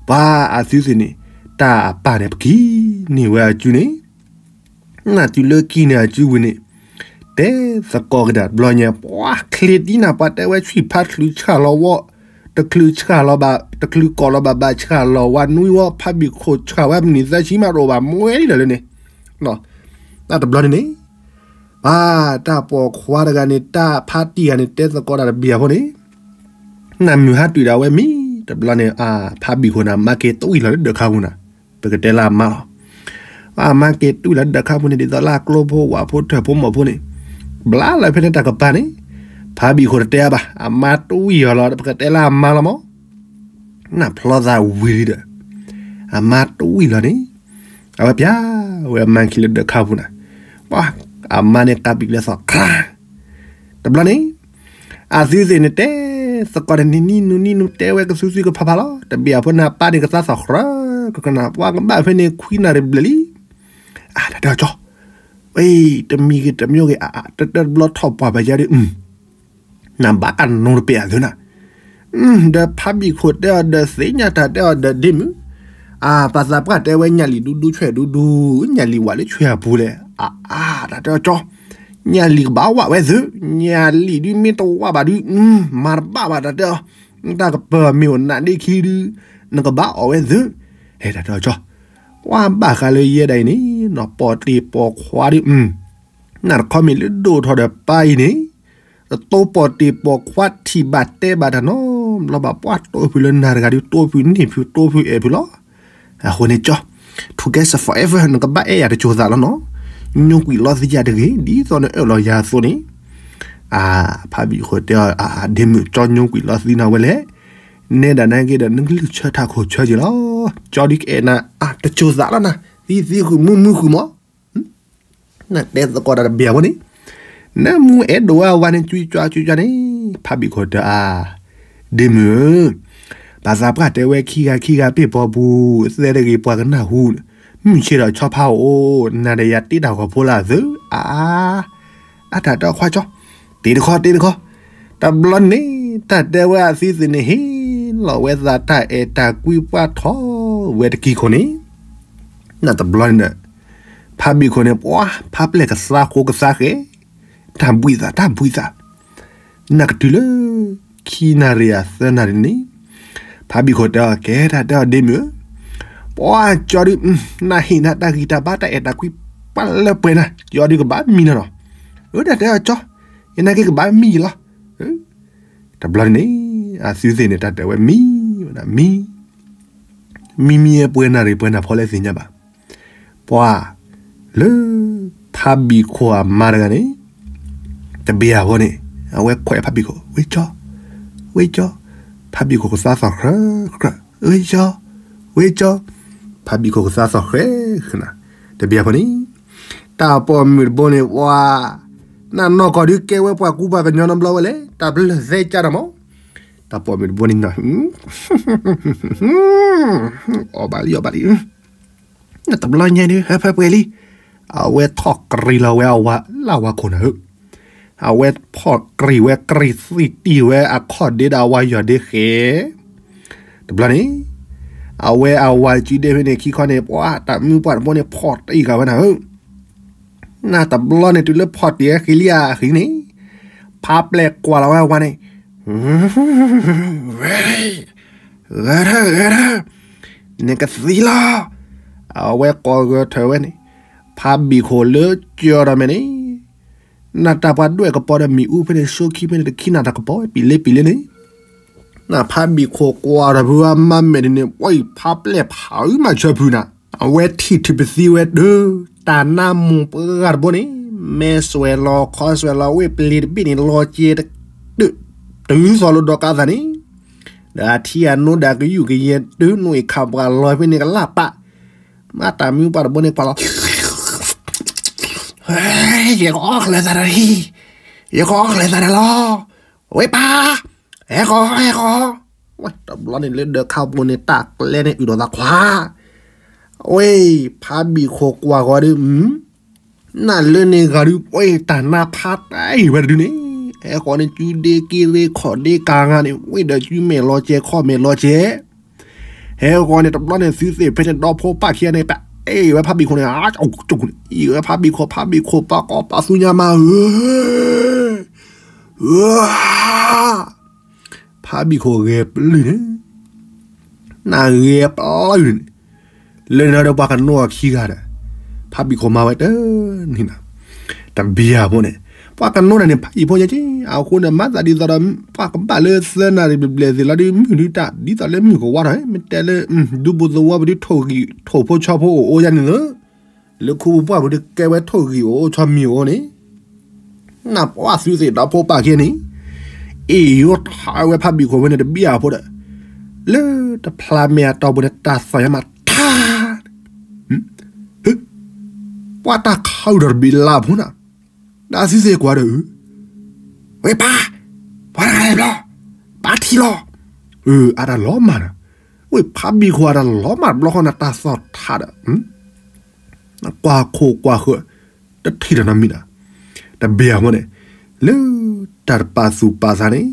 ပှၤအသုသ့ၣ်န့ၣ် တၢ်အပၢ်န့ၣ် ပကံၣ်န့ၢ်ဝဲအစုန့ၣ် နတုၤလၢကံၣ်န့ၢ်အစုဝံၤန့ၣ် တဲသကိးကဒါတဘျီညါ ပှၤချ့တံၢ်နၤ ပှၤတဲဝဲဆံၣ်ဖးတချုးဆှၣ်လီၤဝီ, တချုးဆှၣ်လီၤဘၣ်, တချုးကိးလီၤဘၣ်ဘၣ် ဆှၣ်လီၤဝါနွံဝီ ဖါဘံၣ်ခိၣ်ဆှၣ်ဝဲမနုၤသၢဆံမးတအိၣ်ဘၣ် မွဲလံဒီးလၢန့ၣ်. တဘျီန့ၣ်န့ၣ် ပှၤတၢ်ပိာ်ခွါတဂၤန့ၣ် တၢ်ဖါတံၢ်ဂၤန့ၣ် တဲသကိးတၢ်တဘျီအဃိန့ၣ် နမုၢ်ဟါတုၤဒၣ်ဝဲမံၤ တဘျီန့ၣ် ဖါဘံၣ်ခိၣ်န့ၣ် မါက့ၤတွံၢ်လီၤလၢဒၢးခါပူၤနၤ, ပကတဲလၢအမါလီၤ. အမါက့ၤတွံၢ်လီၤဒၢးခါပူၤန့ၣ် ဒ်သိးလၢအကျိဖိဝၣ်ဖိထၢၣ်ဖိမီၢ်ဖိန့ၣ် ဘျါလီၤဖဲန့ၣ်တၢ်ကပၤန့ၣ် ဖါဘံၣ်ခိၣ်တတဲအါဘၣ် အမါတွံၢ်အီၤလီၤ ပကတဲလၢအမါလီၤမး. နဖျီသးဝံၤလံဒီး အမါတွံၢ်လီၤန့ၣ် အဝဲပျၢ်ဝဲအမါခံလၢဒၢးခါပူၤနၤ, ပှၤအမါန့ၣ်ကးပံာ်လၢသီခါ တဘျီန့ၣ် အသုသ့ၣ်န့ၣ်တဲသကိးတၢ်န့ၣ် နံၣ်နူနံၣ်နူတဲဝဲကသုသုကဖးဖးလီၤ. တဘ့ၣ်အဖိန့ၣ် အပၢ်န့ၣ်ကသါသီၣ်ဃြၢကကနၣ် ပှၤကဘၣ်ဖဲန့ၣ်ခွံနၣ်ရံၣ်ဘျဲၣ်လံ. တၢ်တဲအီၤကၠီ, ဝဲ တမံၤဂ့ၤတမံၤဂ့ၤ တတၢတဘျီထီၣ်ပှၢ်ပယါဒီး နဘၣ်ကနိတပဲာ်အသုနၤ. ဒီးဖါဘံၣ်ခိၣ်တဲအီၤဒီးသ့ၣ်ညါတၢ်တဲအီၤဒီးဒ့မုၣ်, အပၢ်သးပှၢ်တဲဝဲညၣ်လံၣ်ဒူဒူဆွဲၣ်ဒူဒူ, ညၣ်လံၣ်ဝၣ်လၢဆွဲၣ်အပူၤလဲၣ်. အါ, တၢ်တဲအီၤကၠီ, ညၣ်လံၣ်ကဘၣ်ဝၣ်ဝဲသု, ညၣ်လံၣ်ဒုးမ့ၢ်တဝၣ်ဘၣ်ဒုး မၤတဘၣ်ဘၣ်တၢ်တဲအီၤ, တၢ်ကပၢၤမ့ၢ်အိၣ်နးဒ့ခံဒုး နကဘၣ်အီၣ်ဝဲသု. တၢ်တဲအီၤကၠီ, ပှၤဘၣ်ဃးလၢယဲဒၣ်အံၤန့ၣ် နီၢ်ပိာ်တ့ၢ်ပိာ်ခွါဒုး နတခီမ့ၢ်လၢဒိၣ်ထီၣ်ဒီးပၢ်အံၤန့ၣ် တတိၢ်ပိာ်တ့ၢ်ပိာ်ခွါထံၣ်ဘၣ်တဲဘၣ်တၢ်နီတဘျီဘၣ် ပှၤတိၢ်ဖုးလၢနၤတဂၤဒုး တိၢ်ဖုးန့ၢ်ဖုး တိၢ်ဖုးအဲၣ်ဖုးလီၤ. အဃိန့ၣ်ကၠီ, together forever နကဘၣ်အဲၣ်ယၤတစိၤသးလီၤနီၤ, ညိကွံာ်လီသယၤတဂ့ၤ ဒ်သိးနအၢၣ်လီၤယၤအသိးန့ၣ်. ဖါဘံၣ်ခိၣ်တဲအီၤ ဒ့မုၣ်ကၠီညိကွံာ်လီသယၤနၤဝဲလဲၣ်, နဲဒၣ်နက့ဒီး နကလုၢ်ဆၢထၢၣ်ခိၣ်ဆၢက့ၤလီၤ. ကၠီဒုးကအဲၣ်နၤ တစိၤသးလီၤနၤ, သံသံဃုာ်မုာ်မုာ်ဃုာ်မး နတဲသကိးတၢ်တဘ့ၣ်အဃိန့ၣ်, နမူအဲၣ်ဒိးဝဲအဝၤန့ၣ် ကွံာ်ကွံာ်ကွံာ်န့ၣ်, ဖါဘံၣ်ခိၣ်တဲအီၤ, ဒ့မုၣ်ဧၢ, ဘၣ်သးပှၢ်တဲဝဲခံဂၤခံဂၤပ့ၢ်ဘီပူၤ, သဲတဂ့ၤပှၤကနၢ်ဟူ, မုၢ်ဆ့ၣ်ဒီးဆီဖါအိၣ်, နၤဒီးယၤတ့တၢ်ဂီၤဖိလၢအသု, အါ, အတၢ်တဲအီၤခွါကၠီ, တ့တခီတ့တခီ, တဘျီန့ၣ် တၢ်တဲဝဲအသံသ့ၣ်န့ၣ် ဟ့ၣ်လီၤဝဲသးတၢ်အဲၣ်တၢ်ကွံပှၢ်ထီၣ်ဝဲတကံၢ်ခိၣ်န့ၣ် နတဘျီန့ၣ်ဒီး ဖါဘံၣ်ခိၣ်န့ၣ် ပှၤဖါပျဲၢ်ကသါဃိကသါဃဲ, တၢ်ဘှံးသး တၢ်ဘှံးသး, နကတုၤလၢ ခံနၣ်ရံၣ်အသၢနၣ်ရံၣ်န့ၣ်, ဖါဘံၣ်ခိၣ်တဲအီၤ ကဲ တၢ်တဲအီၤဒ့မုၣ်ဧၢ, ပှၤကၠီဒုး နဟ့ၣ်နၤတၢ်ဂံၢ်တၢ်ဘါတၢ်အဲၣ်တၢ်ကွံပှၢ်လၢပှဲၤနၤ ကၠီဒုးကဘၣ်မံနၤလီၤ. အၢ တၢ်တဲအီၤကၠီ, ယနာ်က့ကဘၣ်မံယလီၤ. တဘျီန့ၣ် အသုသ့ၣ်န့ၣ် တၢ်တဲဝဲမံ, မံ, မံမံပှဲၤနၣ်ရံၣ်ပှဲၤနၣ်ဖီလဲၣ်သ့ၣ်ညါဘၣ်. ပှၤလၢ ဖါ ဖးဘံၣ်ခိၣ်အမါတဂၤန့ၣ် တဘ့ၣ်အဖိန့ၣ် အဝဲခွဲးဖးဘံၣ်ခိၣ် ဝ့ၢ်ကၠီ, ဝ့ၢ်ကၠီ, ဖးဘံၣ်ခိၣ်ကသါသီၣ် ကြၢးကြၢး, ဝ့ၢ်ကၠီ, ဝ့ၢ်ကၠီ, ဖးဘံၣ်ခိၣ်ကသါသီၣ် ကြၢးကြၢး, တဘ့ၣ်အဖိန့ၣ် တၢ်ပိာ်မုၣ်တဘိန့ၣ် ပှၤ နနီၢ်ကီၢ်ဒုးကဲဝဲပှၤကူပှၤကညီနီတဘျီဝဲလဲၣ်, တၢ်ဘျၢသဲကၢ်ဒီးမး, တၢ်ပိာ်မုၣ်တဘိန့ၣ်နီၤ အီၣ်ဘၣ်လံ အီၣ်ဘၣ်လံ, တဘျီညါဒုး ဟၢဖၢပှဲၤလံ, အဝဲထီၣ်ကြံၤလီၤဝဲအဝၤလၢအဝၤခိၣ်နၢ်ဧၢ, အဝဲဖီၣ်ကြံၤဝဲ ကြံၤသံတံၢ်ဝဲအခီၣ်ဒ့ဒီးအဝၤယီၢ်ဒ့ဃဲ တဘျီန့ၣ် အဝဲအဝၤစုဒ့ဖဲန့ၣ်ခံခီန့ၣ် ပှၤတၢ်မုၢ်ပှၢ်တဘိန့ၣ် ဖီၣ်တံၢ်ဃာ်ဝဲနၤဧၢ, နတဘျီန့ၣ် တုၤလၢဖီၣ်တံၢ်ဝဲဃံလံအဃံန့ၣ် ဖးပျဲၢ်ကွၢ်လီၤဝဲအဝၤန့ၣ် ဂဲၤထၢၣ် ဂဲၤထၢၣ်, နကသံလီၤ, အဝဲကိးဂဲၤထၢၣ်ဝဲန့ၣ် ဖးဘံၣ်ခိၣ်လၢကၠီဒီးမဲာ်န့ၣ် နတၢ်ပှၤဒွဲၣ်ကပီၤဒီးမံၤအူဖဲန့ၣ် ဆိခံဖဲန့ၣ်တခံနၤတၢ်ကပီၤ ပံၤလ့ပံၤလ့န့ၣ် နဖးဘံၣ်ခိၣ်ကွၢ်ဒီးဖုအမါမဲာ်ဒ်န့ၣ် ပှၤအံၤဖးပျဲၢ်ဖးအုမၤဆၢဖုနၤ, အဝဲထံၣ်ထံၣ်ပသံဝဲဒၢ တၢ်နါမိၢ်ပှၢ်တဘိန့ၣ် မဲာ်စွဲးလီၤခီစွဲးလီၤဝ့ၢ်ပလံၤတဘ့ၣ်န့ၣ် လီၤကဲတ တုၤသီလိဒီးကးသးန့ၣ်, ဒီးအထံအနိဒီးကယူၢ်ကယဲၢ်တုၤနိၣ်အံၤခးပှၤလီၤဖဲန့ၣ်ကလၢ်ပာ်, မ့ၢ်တၢ်မုၢ်ပှၢ်တဘိန့ၣ်ကွၢ်လီၤ, ယကအီၣ်ကျဲသးတၢ်လီၤ, ယကအီၣ်ကျဲသးတၢ်လီၤ, ဝ့ၢ်ပၢ်, ဟဲကီး ဟဲကီး, ဝဲတဘျီန့ၣ်လၢဒၢးခါပူၤန့ၣ် တၢ်ကျဲန့ၣ်အုၣ်ဒီးသးခွါ, ဝဲဖးဘံၣ်ခိၣ်ကွၢ်ဃီဒုး နလၢန့ၣ်ဂၤဒုး ပှဲၤတၢ်နါဖးတၢ်အံၤဝဲတဒုန့ၣ်, ဟဲဃီန့ၣ်စုဒ့က့ၤရ့ခီၣ်ဒ့ကၤဂၤန့ၣ် ဝ့ၢ်ဒီးစုမဲာ်လီၤကဲခီၣ်မဲာ်လီၤကဲ, ဟဲဃီန့ၣ်တဘျီန့ၣ် သုသ့ၣ်ဖဲန့ၣ်ဒီဖိပၢ်ခံဂၤန့ၣ် ပအ့ၣ်ဝဲဖးဘံၣ်ခိၣ်န့ၣ်, အ့ၣ်ဝဲဖးဘံၣ်ခိၣ် ဖးဘံၣ်ခိၣ် ပှၤကိးပှၤသူညါမးဧၢ ဖးဘံၣ်ခိၣ်ဂဲၤပျုၢ်န့ၣ်, နဂဲၤပျုၢ်န့ၣ်, လၢန့ၣ်ဒီးပှၤကနိအီၤခံဂၤဒီး, ဖးဘံၣ်ခိၣ်မၤဝဲတန့ၣ်, တဘံၣ်အဖိန့ၣ်, ပှၤကနိန့ၣ် ဖးယံၤဖိယဲၢ်က့, အဃိန့ၣ်မၤသးဒ်သိးဒီး ပှၤကဘၣ်လၢသၢနၣ်ရံၣ်ဘျဲၣ်ဘျဲၣ်သ့ၣ်လီၤဒုး မုၢ်ဒုးတၢ် ဒ်သိးလၢမုၢ်ကဝါထီၣ် မ့ၢ်တဲလၢ ဒူပူၤသဝီပူၤဒုး ထိၣ်ဂံၢ်ထိၣ်ဖိဆီဖိအိၣ်အိၣ်ယါန့ၣ်လၢ လၢခူပူၤပှၢ်ပူၤဒုးကဲဝဲထိၣ်ဂံၢ်အိၣ်အိၣ်ဆီမံၤအိၣ်န့ၣ်, နပှၢ်သုသ့ၣ်ဒီဖိပၢ်ခံန့ၣ်, အ့ၣ်ယိထါဝဲဖးဘံၣ်ခိၣ်ဝဲန့ၣ်တဘံၣ်အဖိဒီး, လၢတဖျါမဲာ်အတီၢ်ပူၤန့ၣ် တၢ်သီၣ်ယါမးထါ ပှၤတၢ်ခးအုၣ်ဒီးတဘံၣ်လၢ်ဖိနၤ, တၢ်သုသ့ၣ်ကွၢ်ဒီး, ဝ့ၢ်ပၢ်, ပှၤတဂၤလဲၤဘျီ, ပၢ်ထံၣ်လီၤ, အတၢ်လီၤမၢ်ဒီး, ဝ့ၢ်ဖးဘံၣ်ခိၣ်အတၢ်လီၤမၢ်တဘျီဃီန့ၣ် တၢ်သီၣ်ထါဒီး ကွၢ်ခိၣ်ကွၢ်ဃၢၤ, တထံၣ်ဒီးနီတမံၤဒီး, တဘ့ၣ်အမိၢ်န့ၣ်, လၢတၢ်တပာ်သူၣ်ပာ်သးန့ၣ်,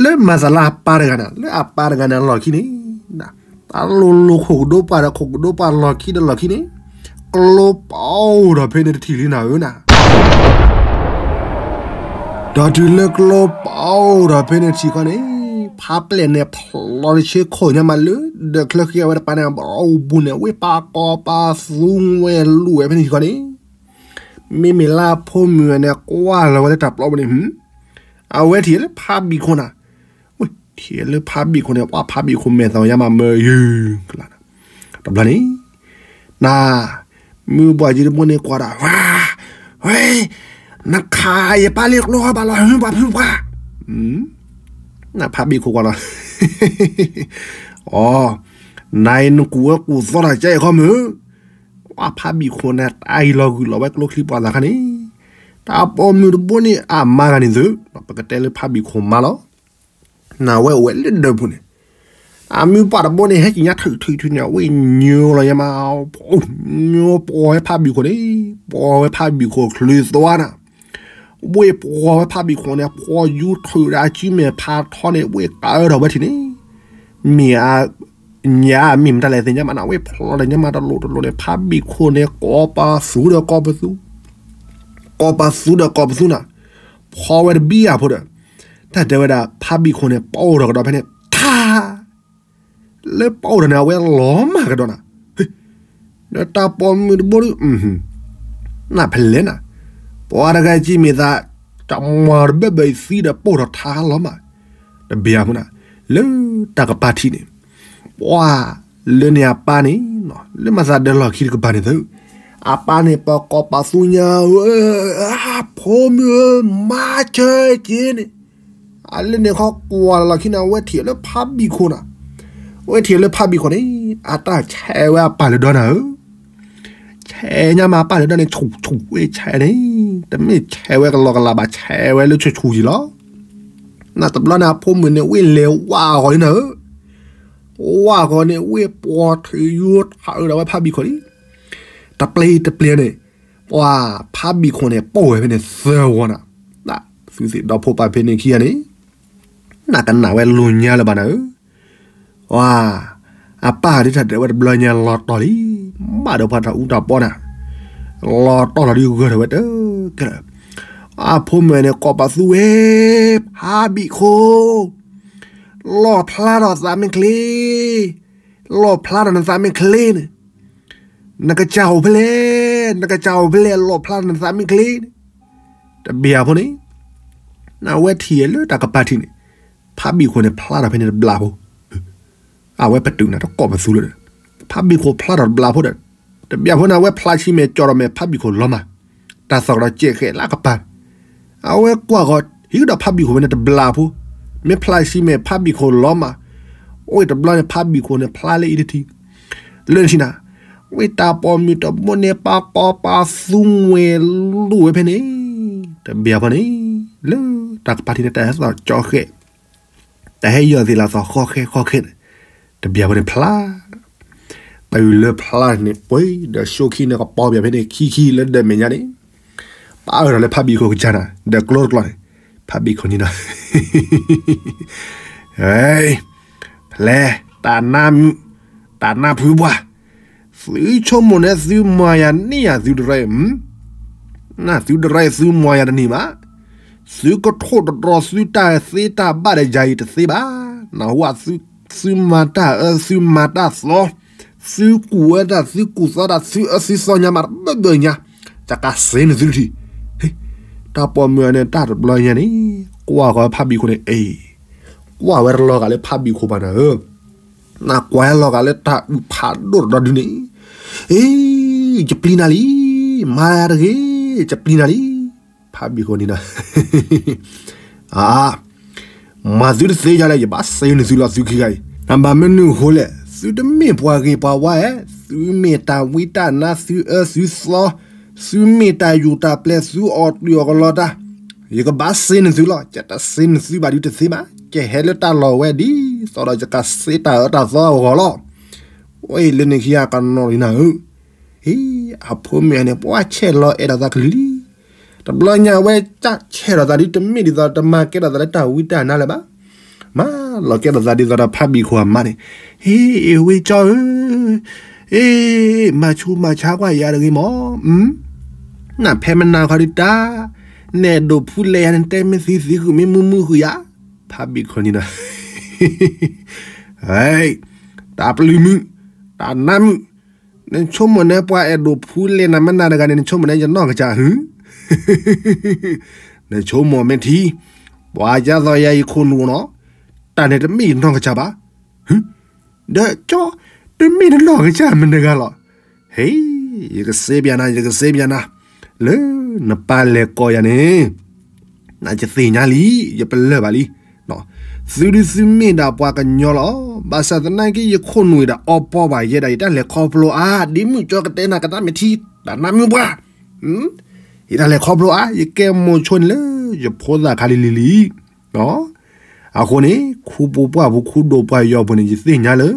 လၢမၤသးလၢအပၢ်တဂၤန့ၣ် လၢအပၢ်တဂၤန့ၣ်အလီၢ်ခံန့ၣ်, တၢ်လိၤလိၤခိၣ်ကဒိပှၢ်ဒီးခိၣ်ကဒိပှၢ်လီၢ်ခံဒီးလီၢ်ခံန့ၣ်, ကျိပအိၣ်ဒီးဖဲန့ၣ်တထံၣ်လံနၤဧၢနၤ ဒီးတုၤလၢကျိပအိၣ်ဒီးဖဲန့ၣ်ထံၣ်ခီန့ၣ်, ဖးပျဲၢ်န့ၣ်ဖျိးတဆ့ခိၣ်ညါမးလၢ ဒီးချၢဃံအဝဲတပၤန့ၣ် အဘူးန့ၣ် ဝ့ၢ်ပၢ်ကီပၢ်သူဝဲလူၤဝဲဖဲန့ၣ်ထံၣ်ခီန့ၣ်, မ့မ့ၢ်လၢဖိမုၣ်န့ၣ် ကွၢ်လီၤဝဲလၢတၢ်ပျီပူၤန့ၣ်, အဝဲထံၣ်လၢဖးဘံၣ်ခိၣ်နၤ, ထံၣ်လၢဖးဘံၣ်ခိၣ်န့ၣ် ပှၤဖးဘံၣ်ခိၣ်မဲာ်သီၣ်ယါမးမၢယုၤကလါ, တဘျီန့ၣ် န မုၢ်ဘှၣ်ကံတဘိန့ၣ်ကွၢ်ဒီး ဝဲ, ဝဲ, နခးယပၢ်လၢကျိဘၣ်လီၤ ဟၢဘၣ်ဖုပှၢ်, နဖးဘံၣ်ခိၣ်ကွၢ်လီၤ, အိ, နအံၤနကူၣ်ဝဲကူၣ်သီတၢ်ကဲအံၤခီမုၢ်, ပှၤဖးဘံၣ်ခိၣ်န့ၣ် တၢ်အံၤလီၤဂုာ်လီၤဝဲကျိချံပှၤသးခါန့ၣ်, တၢ်ပိာ်မုၣ်တဘိန့ၣ် အမါဂၤန့ၣ်သု, ပကတဲလၢဖးဘံၣ်ခိၣ်မါလီၤ နဝဲအိၣ်ဝဲလၢဒၢးပူၤန့ၣ်, အမုၢ်ပှၢ်တဘိန့ၣ် ဟဲက့ၤညါထုးထုးထုးန့ၣ် ဝ့ၢ်ညိလီၤယဲမး, ညိပှီၢ်ဝဲဖးဘံၣ်ခိၣ်န့ၣ်, ပှီၢ်ဝဲဖးဘံၣ်ခိၣ်ချုးသွါနၤ, ဝ့ၢ်ပှီၢ်ဝဲဖးဘံၣ်ခိၣ်န့ၣ် ပှီၢ်ယူထုးဒီးအစုမဲာ်ဖးထီန့ၣ် ဝ့ၢ်ကးအၢထီၣ်ဝဲထံၣ်န့ၣ်, မ့ၢ်အ ညါမ့ၢ်မတၤလဲၣ်သ့ၣ်ညါမးနၤ ဝ့ၢ်ဖျိးဒီးညါမးတလိၤတလိၤန့ၣ် ဖးဘံၣ်ခိၣ်န့ၣ် ကိးပသူဒီးကိးပသူ, ကိးပသူဒီးကိးပသူနၤ, ဖီဝဲတဘံၣ်အဖိဒီး, တၢ်တဲဝဲဒၣ် ဖးဘံၣ်ခိၣ်န့ၣ် ပအိၣ်ဒီးကဒီးဖဲန့ၣ် ထါ, လၢပအိၣ်ဒီးန့ၣ် အဝဲလီၤမၢ်ကဒီးနၤ, ဒီးတၢ်ပိာ်မုၣ်တဘိဒီး, နဖဲလဲၣ်နၤ, ပှၤတဂၤကံမ့ၢ်သး, တမၤတဘၢၣ်ဘၢၣ်သံဒီးပအိၣ်ဒီးထါလီၤမၢ်, တဘံၣ်အဖိနၤ, လၢတၢ်ကပၤထံၣ်န့ၣ်, ပှၤလၢန့ၣ်အပၢ်န့ၣ်, လၢမၤသးဒၢလီၢ်ခံတကပၤန့ၣ်သု, အပၢ်န့ၣ် ပကိးပသူညါဧၢ, ဖိမုၣ်ဧၢ, မၤစၢၤက့ၤန့ၣ်, အလၢန့ၣ်ခီကွၢ်လီၤခံန့ၣ် အဝဲထံၣ်လၢဖးဘံၣ်ခိၣ်နၤ, အဝဲထံၣ်လၢဖးဘံၣ်ခိၣ်န့ၣ် အတၢ်ဆဲးဝဲအပၢ်လၢဒီနၤဧၢ, ဆဲးညါမးအပၢ်လၢဒီန့ၣ် ဆူၣ်ဆူၣ်ဝဲဆဲးန့ၣ်, တမ့ၢ်ဆဲးဝဲကလီကလးဘၣ် ဆဲးဝဲလၢဆူၣ်ဆူၣ်ယံၤလီၤ. နတဘျီန့ၣ် အဖိမုၣ်န့ၣ် ဝ့ၢ်လဲၤဝါဂီၤလံနၤဧၢ, ဝါဂီၤန့ၣ် ဝ့ၢ်ပှီၤထုးယူၤထးအၢဒီးဝဲဖးဘံၣ်ခိၣ်လံ, တပျ့ၤတပျ့ၤန့ၣ်, ပှၤဖးဘံၣ်ခိၣ်န့ၣ် ပိာ်ဝဲဖဲန့ၣ်သၢဝီနၤ, သုသ့ၣ်ဒီဖိပၢ်ဖဲန့ၣ်ခံဂၤန့ၣ်, နကနၣ်ဝဲလိာ်ညါလၢၤဘၣ်နၤဧၢ, အပၢ်ဒ်တၢ်ဒဲးဝဲတဘျီညါလီၤတီၢ်လံ, ဘၣ်ဒီးပှၤတၢ်အူတၢ်ပီနၤ, လီၤတီၢ်လီၤဒ်ဂၢၢ်ထီၣ်ဝဲတကဲလၢာ်, အဖိမုၣ်န့ၣ် ကိးပသူဝဲ, ဖးဘံၣ်ခိၣ်, လီၣ်ဖျါထီၣ်သးမ့ၢ်ချ့, လီၣ်ဖျါထီၣ်နသးမ့ၢ်ချ့န့ၣ်, နကစၢ်အိၣ်ဖဲလဲၣ်, နကစၢ်အိၣ်ဖဲလဲၣ် လီၣ်ဖျါထီၣ်နသးမ့ၢ်ချ့န့ၣ်, တဘျီဖိန့ၣ်, နဝဲထံၣ်လၢတၢ်ကပၤထံးန့ၣ်, ဖးဘံၣ်ခိၣ်န့ၣ်ဖျါထီၣ်ဖဲန့ၣ်တဘျီဖိ အဝဲပတုာ်နၤတကိးပသူလၢာ်ဒီး, ဖးဘံၣ်ခိၣ်ဖျါထီၣ်တဘျီဖိဒီး, တဘျီဖိန့ၣ် အဝဲဖျါဆံးမဲာ်ကၠီၣ်ထီၣ်မဲာ်ဖးဘံၣ်ခိၣ်လီၤမး, တၢ်သီၣ်ကဒီးစဲးဃဲးလၢအကပၤ, အဝဲကွၢ်ဂီၤဟံးကဒီးဖးဘံၣ်ခိၣ်ဖဲန့ၣ်တဘျီဖိ, မ့ၢ်ဖျါဆံးမဲာ်ဖးဘံၣ်ခိၣ်လီၤမး, အိၣ်တဘျီန့ၣ် ဖးဘံၣ်ခိၣ်န့ၣ်ဖျါလၢအံၤတထံၣ်, လၢနထံၣ်နၤ, ဝံတၢ်ပိာ်မုၣ်တဘိန့ၣ် ပှၤကိးပသူဝဲလိာ်ဝဲဖဲန့ၣ်, တဘျီဖိန့ၣ်, လၢတၢ်ကပၤထံးန့ၣ် တၢ်ဟဲသီၣ်ကၠီဃဲး တၢ်ဟဲယီၢ်သ့ၣ်လၢသီၣ်ဃီဃဲဃီဃဲန့ၣ်, တဘျီဖိန့ၣ်ဖျါ, တုၤလၢဖျါန့ၣ်ပှဲၤဒီး ဆိခံန့ၣ်ကပီၤပၠးဖဲန့ၣ်ခံခံလၢဒၢးမဲာ်ညါန့ၣ်, ပၢ်အၢၣ်ထီၣ်လၢဖးဘံၣ်ခိၣ်ကစၢ်နၤ ဒီးကျိတကျိန့ၣ်, ဖးဘံၣ်ခိၣ်န့ၣ်ဒီး ဖဲ, တၢ်နါမုၣ်, တၢ်နါဖုပှၢ်, သုဆိကမိၣ်န့ၣ်သုမၤယၤန့ၢ်ယၤသုတရၢအံၤ, နသုတရၢအံၤသုမၤယၤတန့ၢ်ဘၣ်, သုကထိၣ်တတြီၤသုတၢ်သ့တၢ်ဘၣ်ဒီးယၤအံၤတသ့ဘၣ်, နဟူ, သုမၤတၢ်အၢသုမၤတၢ်သီ, သုကူၣ်ဝဲတၢ်သုကူၣ်သီတၢ်သုအၢသုသီညါမးတဘၢဘၢညါ, ယကစ့နသုတထံၣ်, တၢ်ပိာ်မုၣ်န့ၣ်တၢ်တဘျီညါန့ၣ်, ကွၢ်ဃီဖးဘံၣ်ခိၣ်န့ၣ်အံၤ, ကွၢ်ဝဲတလီၤဂာ်လၢဖးဘံၣ်ခိၣ်ဘၣ်နၤဧၢ နကွၢ်လီၤဂာ်လၢတၢ်အုၣ်ဖးဒိၣ်တဒီဒုန့ၣ်, အ့, ယပျံၤနၤလံ, မၤတဂ့ၤ, ယပျံၤနၤလံ, ဖးဘံၣ်ခိၣ်န့ၣ်ဒီး, အါ, မၤသုတသ့ယၤလဲၣ် ယဘၣ်စ့နသုလီၤသုခံဂၤအံၤ, နဘၣ်မနုၤအဃိလဲၣ် သုတမ့ၢ်ပှၤဂ့ၤပှၤဝါဧါ, သုမ့ၢ်တၢ်ဝံတၢ်နါသုအၢသုသီ, သုမ့ၢ်တၢ်ယူၢ်တၢ်ပျဲၢ်သုအီၣ်တုၤအီၣ်ကလီတၢ်, ယကဘၣ်စ့နသုလီၤ, ယတစ့နသုဘၣ်ဒုးတသ့ဘၣ်, ယဟဲလၢတၢ်လီၢ်ဝဲဒ်သိးဒီးယကစ့တၢ်အၢတၢ်သီအဂီၢ်လီၤ. ဝဲအံၤလၢန့ၣ်ခံဂၤကနီၤလံနၤဧၢ, ဟ့ၣ်, အဖိမုၣ်န့ၣ် ပှၤဆဲးလီၤအဲၣ်ဒိးသးကလုာ်လံ, တဘျီညါဝဲကဆဲးလီၤသးဒ်တမ့ၢ်ဒ်သိးတမၤကဲထီၣ်သးလၢတၢ်ဝံတၢ်နါလၢၤဘၣ်, မၤလီၤကဲထီၣ်သးဒ်သိးဒီးဖးဘံၣ်ခိၣ်အမါန့ၣ်, ဟ့ၣ်, အ့ဝ့ကၠီဧၢ, အ့, မၤဆူးမၤဆါကွၢ်ယၤတဂ့ၤမး, နဖဲမနၤခီဒုးတၢ်, နအဲၣ်ဒိးဖုလဲၤယၤန့ၣ် တဲမ့ၢ်သံသံဃုာ်မ့ၢ်မုာ်မုာ်ဃုာ်ယၤ, ဖးဘံၣ်ခိၣ်န့ၣ်ဒီး တၢ်ပျုၤမုၣ်, တၢ်နါမုၣ်, နဆိကမိၣ်န့ၣ်ပှၤအဲၣ်ဒိးဖုလဲၤနၤမနၤတဂၤန့ၣ် နဆိကမိၣ်န့ၣ်ယနီၢ်ကစၢ်ဧါ, နဆိကမိၣ်မ့ၢ်ထံ, ပှၤကသိးယၤယခိၣ်နူာ်နီၤ, တၢ်န့ၣ်တမ့ၢ်ယနီၢ်ကစၢ်ဘၣ်, ဒီးကၠီ, တမ့ၢ်နနီၢ်ကစၢ်မနုၤတဂၤလီၤ, ဟ့ၣ်, ယကစ့ပျးနၤ ယကစ့ပျးနၤ, လၢနပၢ်လဲၤကိးယၤန့ၣ် နယသ့ၣ်ညါလံ, ယပလၢၢ်ဘၣ်လံ, သုဒုးသုမ့ၢ်ဒၣ်ပှၤကညီလီၤ, ဘၣ်ဆၣ်သနာ်က့ ယခိၣ်နူာ်အံၤဒၣ်အီပီဘၣ်ယဲဒၣ် ယတၢ်လဲၤခီဖျိအါ, ဒ်မုၢ်ကၠီကတဲနၤကတၢ်မ့ၢ်ထံ, တၢ်နါမုၢ်ပှၢ်, ယတၢ်လဲၤခီဖျိအါ, ယကဲမိၤဆိန့ၣ်လၢ ယဖိသၣ်ခါလံလံလံ အဃိန့ၣ် ခူပူၤပှၢ်ပူၤ ခူဒိၣ်ပှၢ်ယီၤပူၤန့ၣ် ယသ့ၣ်ညါလၢ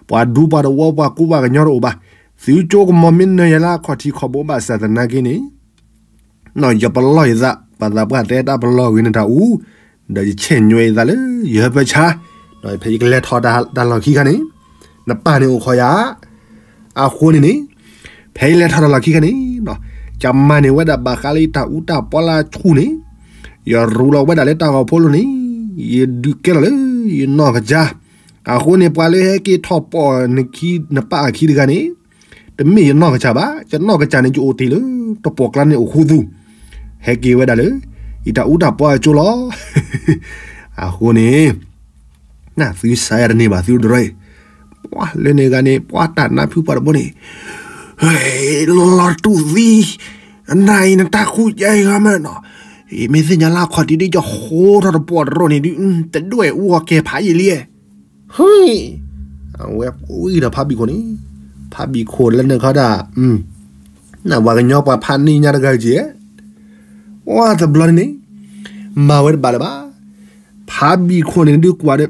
ပှၤဒူပှၤတဝီ ပှၤကူပှၤကညီတအိၣ်ဘၣ်, သုကၠိကမီၤမ့ၢ်နၢၤယၤလၢအခီၣ်ထံးခီၣ်ဘိ ဘၣ်ဆၣ်သနာ်က့န့ၣ် ယပလီၢ်ယသး, ပှၤသးပှၢ်တဲတၢ်ပလီၢ်ဂ့ၤန့ၢ်တၢ်အူ, ဒီးယဆဲၣ်ညွဲအသးလၢ ယဟၢဖၢဆါ, ဖဲယကလဲၤထီၣ်တၢ်လီၢ်ခံခါန့ၣ်, နပၢ်န့ၣ်အိၣ်ခိးယၤ, အဃိန့ၣ်န့ၣ်, ဖဲယလဲၤထီၣ်တၢ်လီၢ်ခံခါန့ၣ်, ယမၤန့ၢ်ဝဲဒၣ်ဘၣ်ဃးလၢယတၢ်အူတၢ်ပီလၢအဆူၣ်န့ၣ်, ယရူးလီၤဝဲဒၣ်လၢတၢ်ဂီၤဖိလိၤန့ၣ်, ယဒုးကဲထီၣ်လၢယနီၢ်ကစၢ်, အဃိန့ၣ် ပှၤလၢဟဲက့ၤထီၣ်ပိာ်နပၢ်အခံတဂၤန့ၣ်, တမ့ၢ်ယနီၢ်ကစၢ်ဘၣ်, ယနီၢ်ကစၢ်န့ၣ် ယအိၣ်တ့ၢ်လၢတပိာ်ကျါန့ၣ်အိၣ်ဃူသူၣ်, ဟဲက့ၤဝဲဒၣ်လၢ ယတၢ်အူတၢ်ပီအကၠိလီၤ. အဃိန့ၣ် နသုစးယၤတန့ၢ်ဘၣ်သုတရၢ, ပှၤလၢန့ၣ်ဂၤန့ၣ် ပှၤတၢ်နါဖုပှၢ်တဘိန့ၣ်, ဟဲ, လီၤတူၢ်သံ, အနၤအံၤနတၢ်ဃူယဲအံၤဂၤမ့ၢ်နီၤ, ယမ့ၢ်သ့ၣ်ညါလၢအခီၣ်ထံးဒ်ယဃိထီၣ်တပှီၢ်တရိးန့ၣ်ဒုး တဒွဲၣ်အူအီၤကဲဖးယံာ်လံ, ဟ့, အဝဲဝံၤဒီးဖးဘံၣ်ခိၣ်န့ၣ်, ဖးဘံၣ်ခိၣ်လၢနခီဒၣ်, နပှၤကညီပှၤဖးန့ၢ်ညါတဂၤက့ၤ, ဝါတဘျီန့ၣ်န့ၣ်, မၤဝဲတဘၣ်လၢၤဘၣ် ဖးဘံၣ်ခိၣ်န့ၣ်ဒုးကွၢ်ဒီး,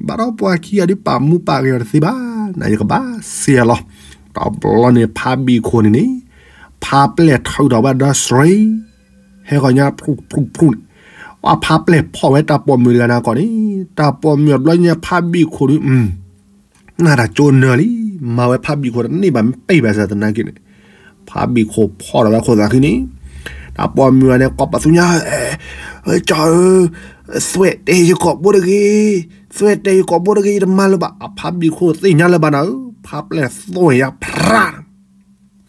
ဘၣ်ဒီးပှၤခံဂၤဒုးပာ်မူပာ်ဂဲၤအီၤတသ့ဘၣ်, နယကဘၣ်စံးအလီၤ, တဘျီန့ၣ်ဖးဘံၣ်ခိၣ်န့ၣ်န့ၣ်, ဖးပျဲၢ်ထုးထီၣ်ဝဲဒီးစရ့, ဟဲဃီၤညါဖျူဖျူဖျူန့ၣ်, အဖးပျဲၢ်ဖီၣ်ဝဲတၢ်ပိာ်မုၣ်တဂၤန့ၣ်ကီးန့ၣ်, တၢ်ပိာ်မုၣ်အဘျီညါဖးဘံၣ်ခိၣ်ဒုး နတၢ်ကၠိနၢၤလံ, မၤဝဲဖးဘံၣ်ခိၣ်တန့ၢ်ဘၣ်မ့ၢ်ပ့ၢ်ဘၣ်ဆၣ်သနာ်က့န့ၣ်, ဖးဘံၣ်ခိၣ်ဖီၣ်ထီၣ်ဝဲခိၣ်သးဃံန့ၣ်, တၢ်ပိာ်မုၣ်အန့ၣ် ကိးပသူညါ, ကၠီဧၢ, သွဲၣ်တဲယကိာ်ဘိတဂ့ၤ, သွဲၣ်တဲယကိာ်ဘိတဂ့ၤ ယတမၤလၢၤဘၣ်, အဖးဘံၣ်ခိၣ်သ့ၣ်ညါလၢၤဘၣ်နၤဧၢ, ဖးပျဲၢ်သွဲၣ်ညါဖး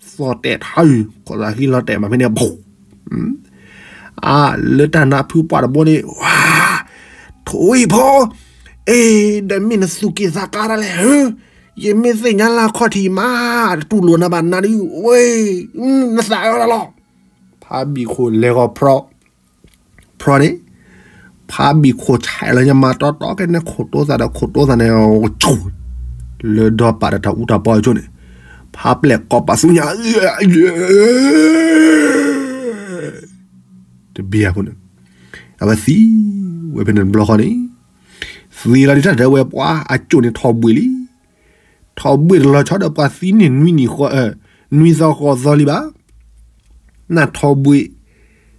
သီၣ်တဲာ်ထါအုး ခိၣ်သးဃံလီၤတဲာ်မးဖဲန့ၣ်, အါ, လၢတၢ်နါဖုပှၢ်တဘိန့ၣ်, ဝါ, ထိၣ်ဝံၣ်ဖိ, အ့, ဒီးမ့ၢ်နသူၣ်က့ၤသးကါဒၣ်လဲၣ်ဧၢ, ယမ့ၢ်သ့ၣ်ညါလၢအခီၣ်ထံးမး, တတူၢ်လိာ်နၤဘၣ်နၤဒုး, ဝဲ, နသးအၢဒၣ်လီၤ, ဖးဘံၣ်ခိၣ်လဲၤဃီၤ ဖရီန့ၣ်, ဖးဘံၣ်ခိၣ်ဆဲးလီၤညါမၤတီတီကဲန့ၣ် ခိၣ်တိသးဒီးခိၣ်တိသးန့ၣ်, လၢဒီပာ်ဒီးတၢ်အူတၢ်ပီအကၠိန့ၣ်, ဖးပျဲၢ်ကိးပသူညါ, တဘံၣ်အဖိန့ၣ်, အဝဲသံဝဲဖဲန့ၣ်တဘျီဃီန့ၣ်, သံလီၤဒုးတၢ်တဲဝဲပှၤအကၠိန့ၣ်ထီၣ်ဘှံးလံ, ထီၣ်ဘှံးတလီၤဆီဒီးပှၤသံန့ၣ်နွံနံၤဃီ, နွံသီဃီသီလံဘၣ် နထီၣ်ဘှံး,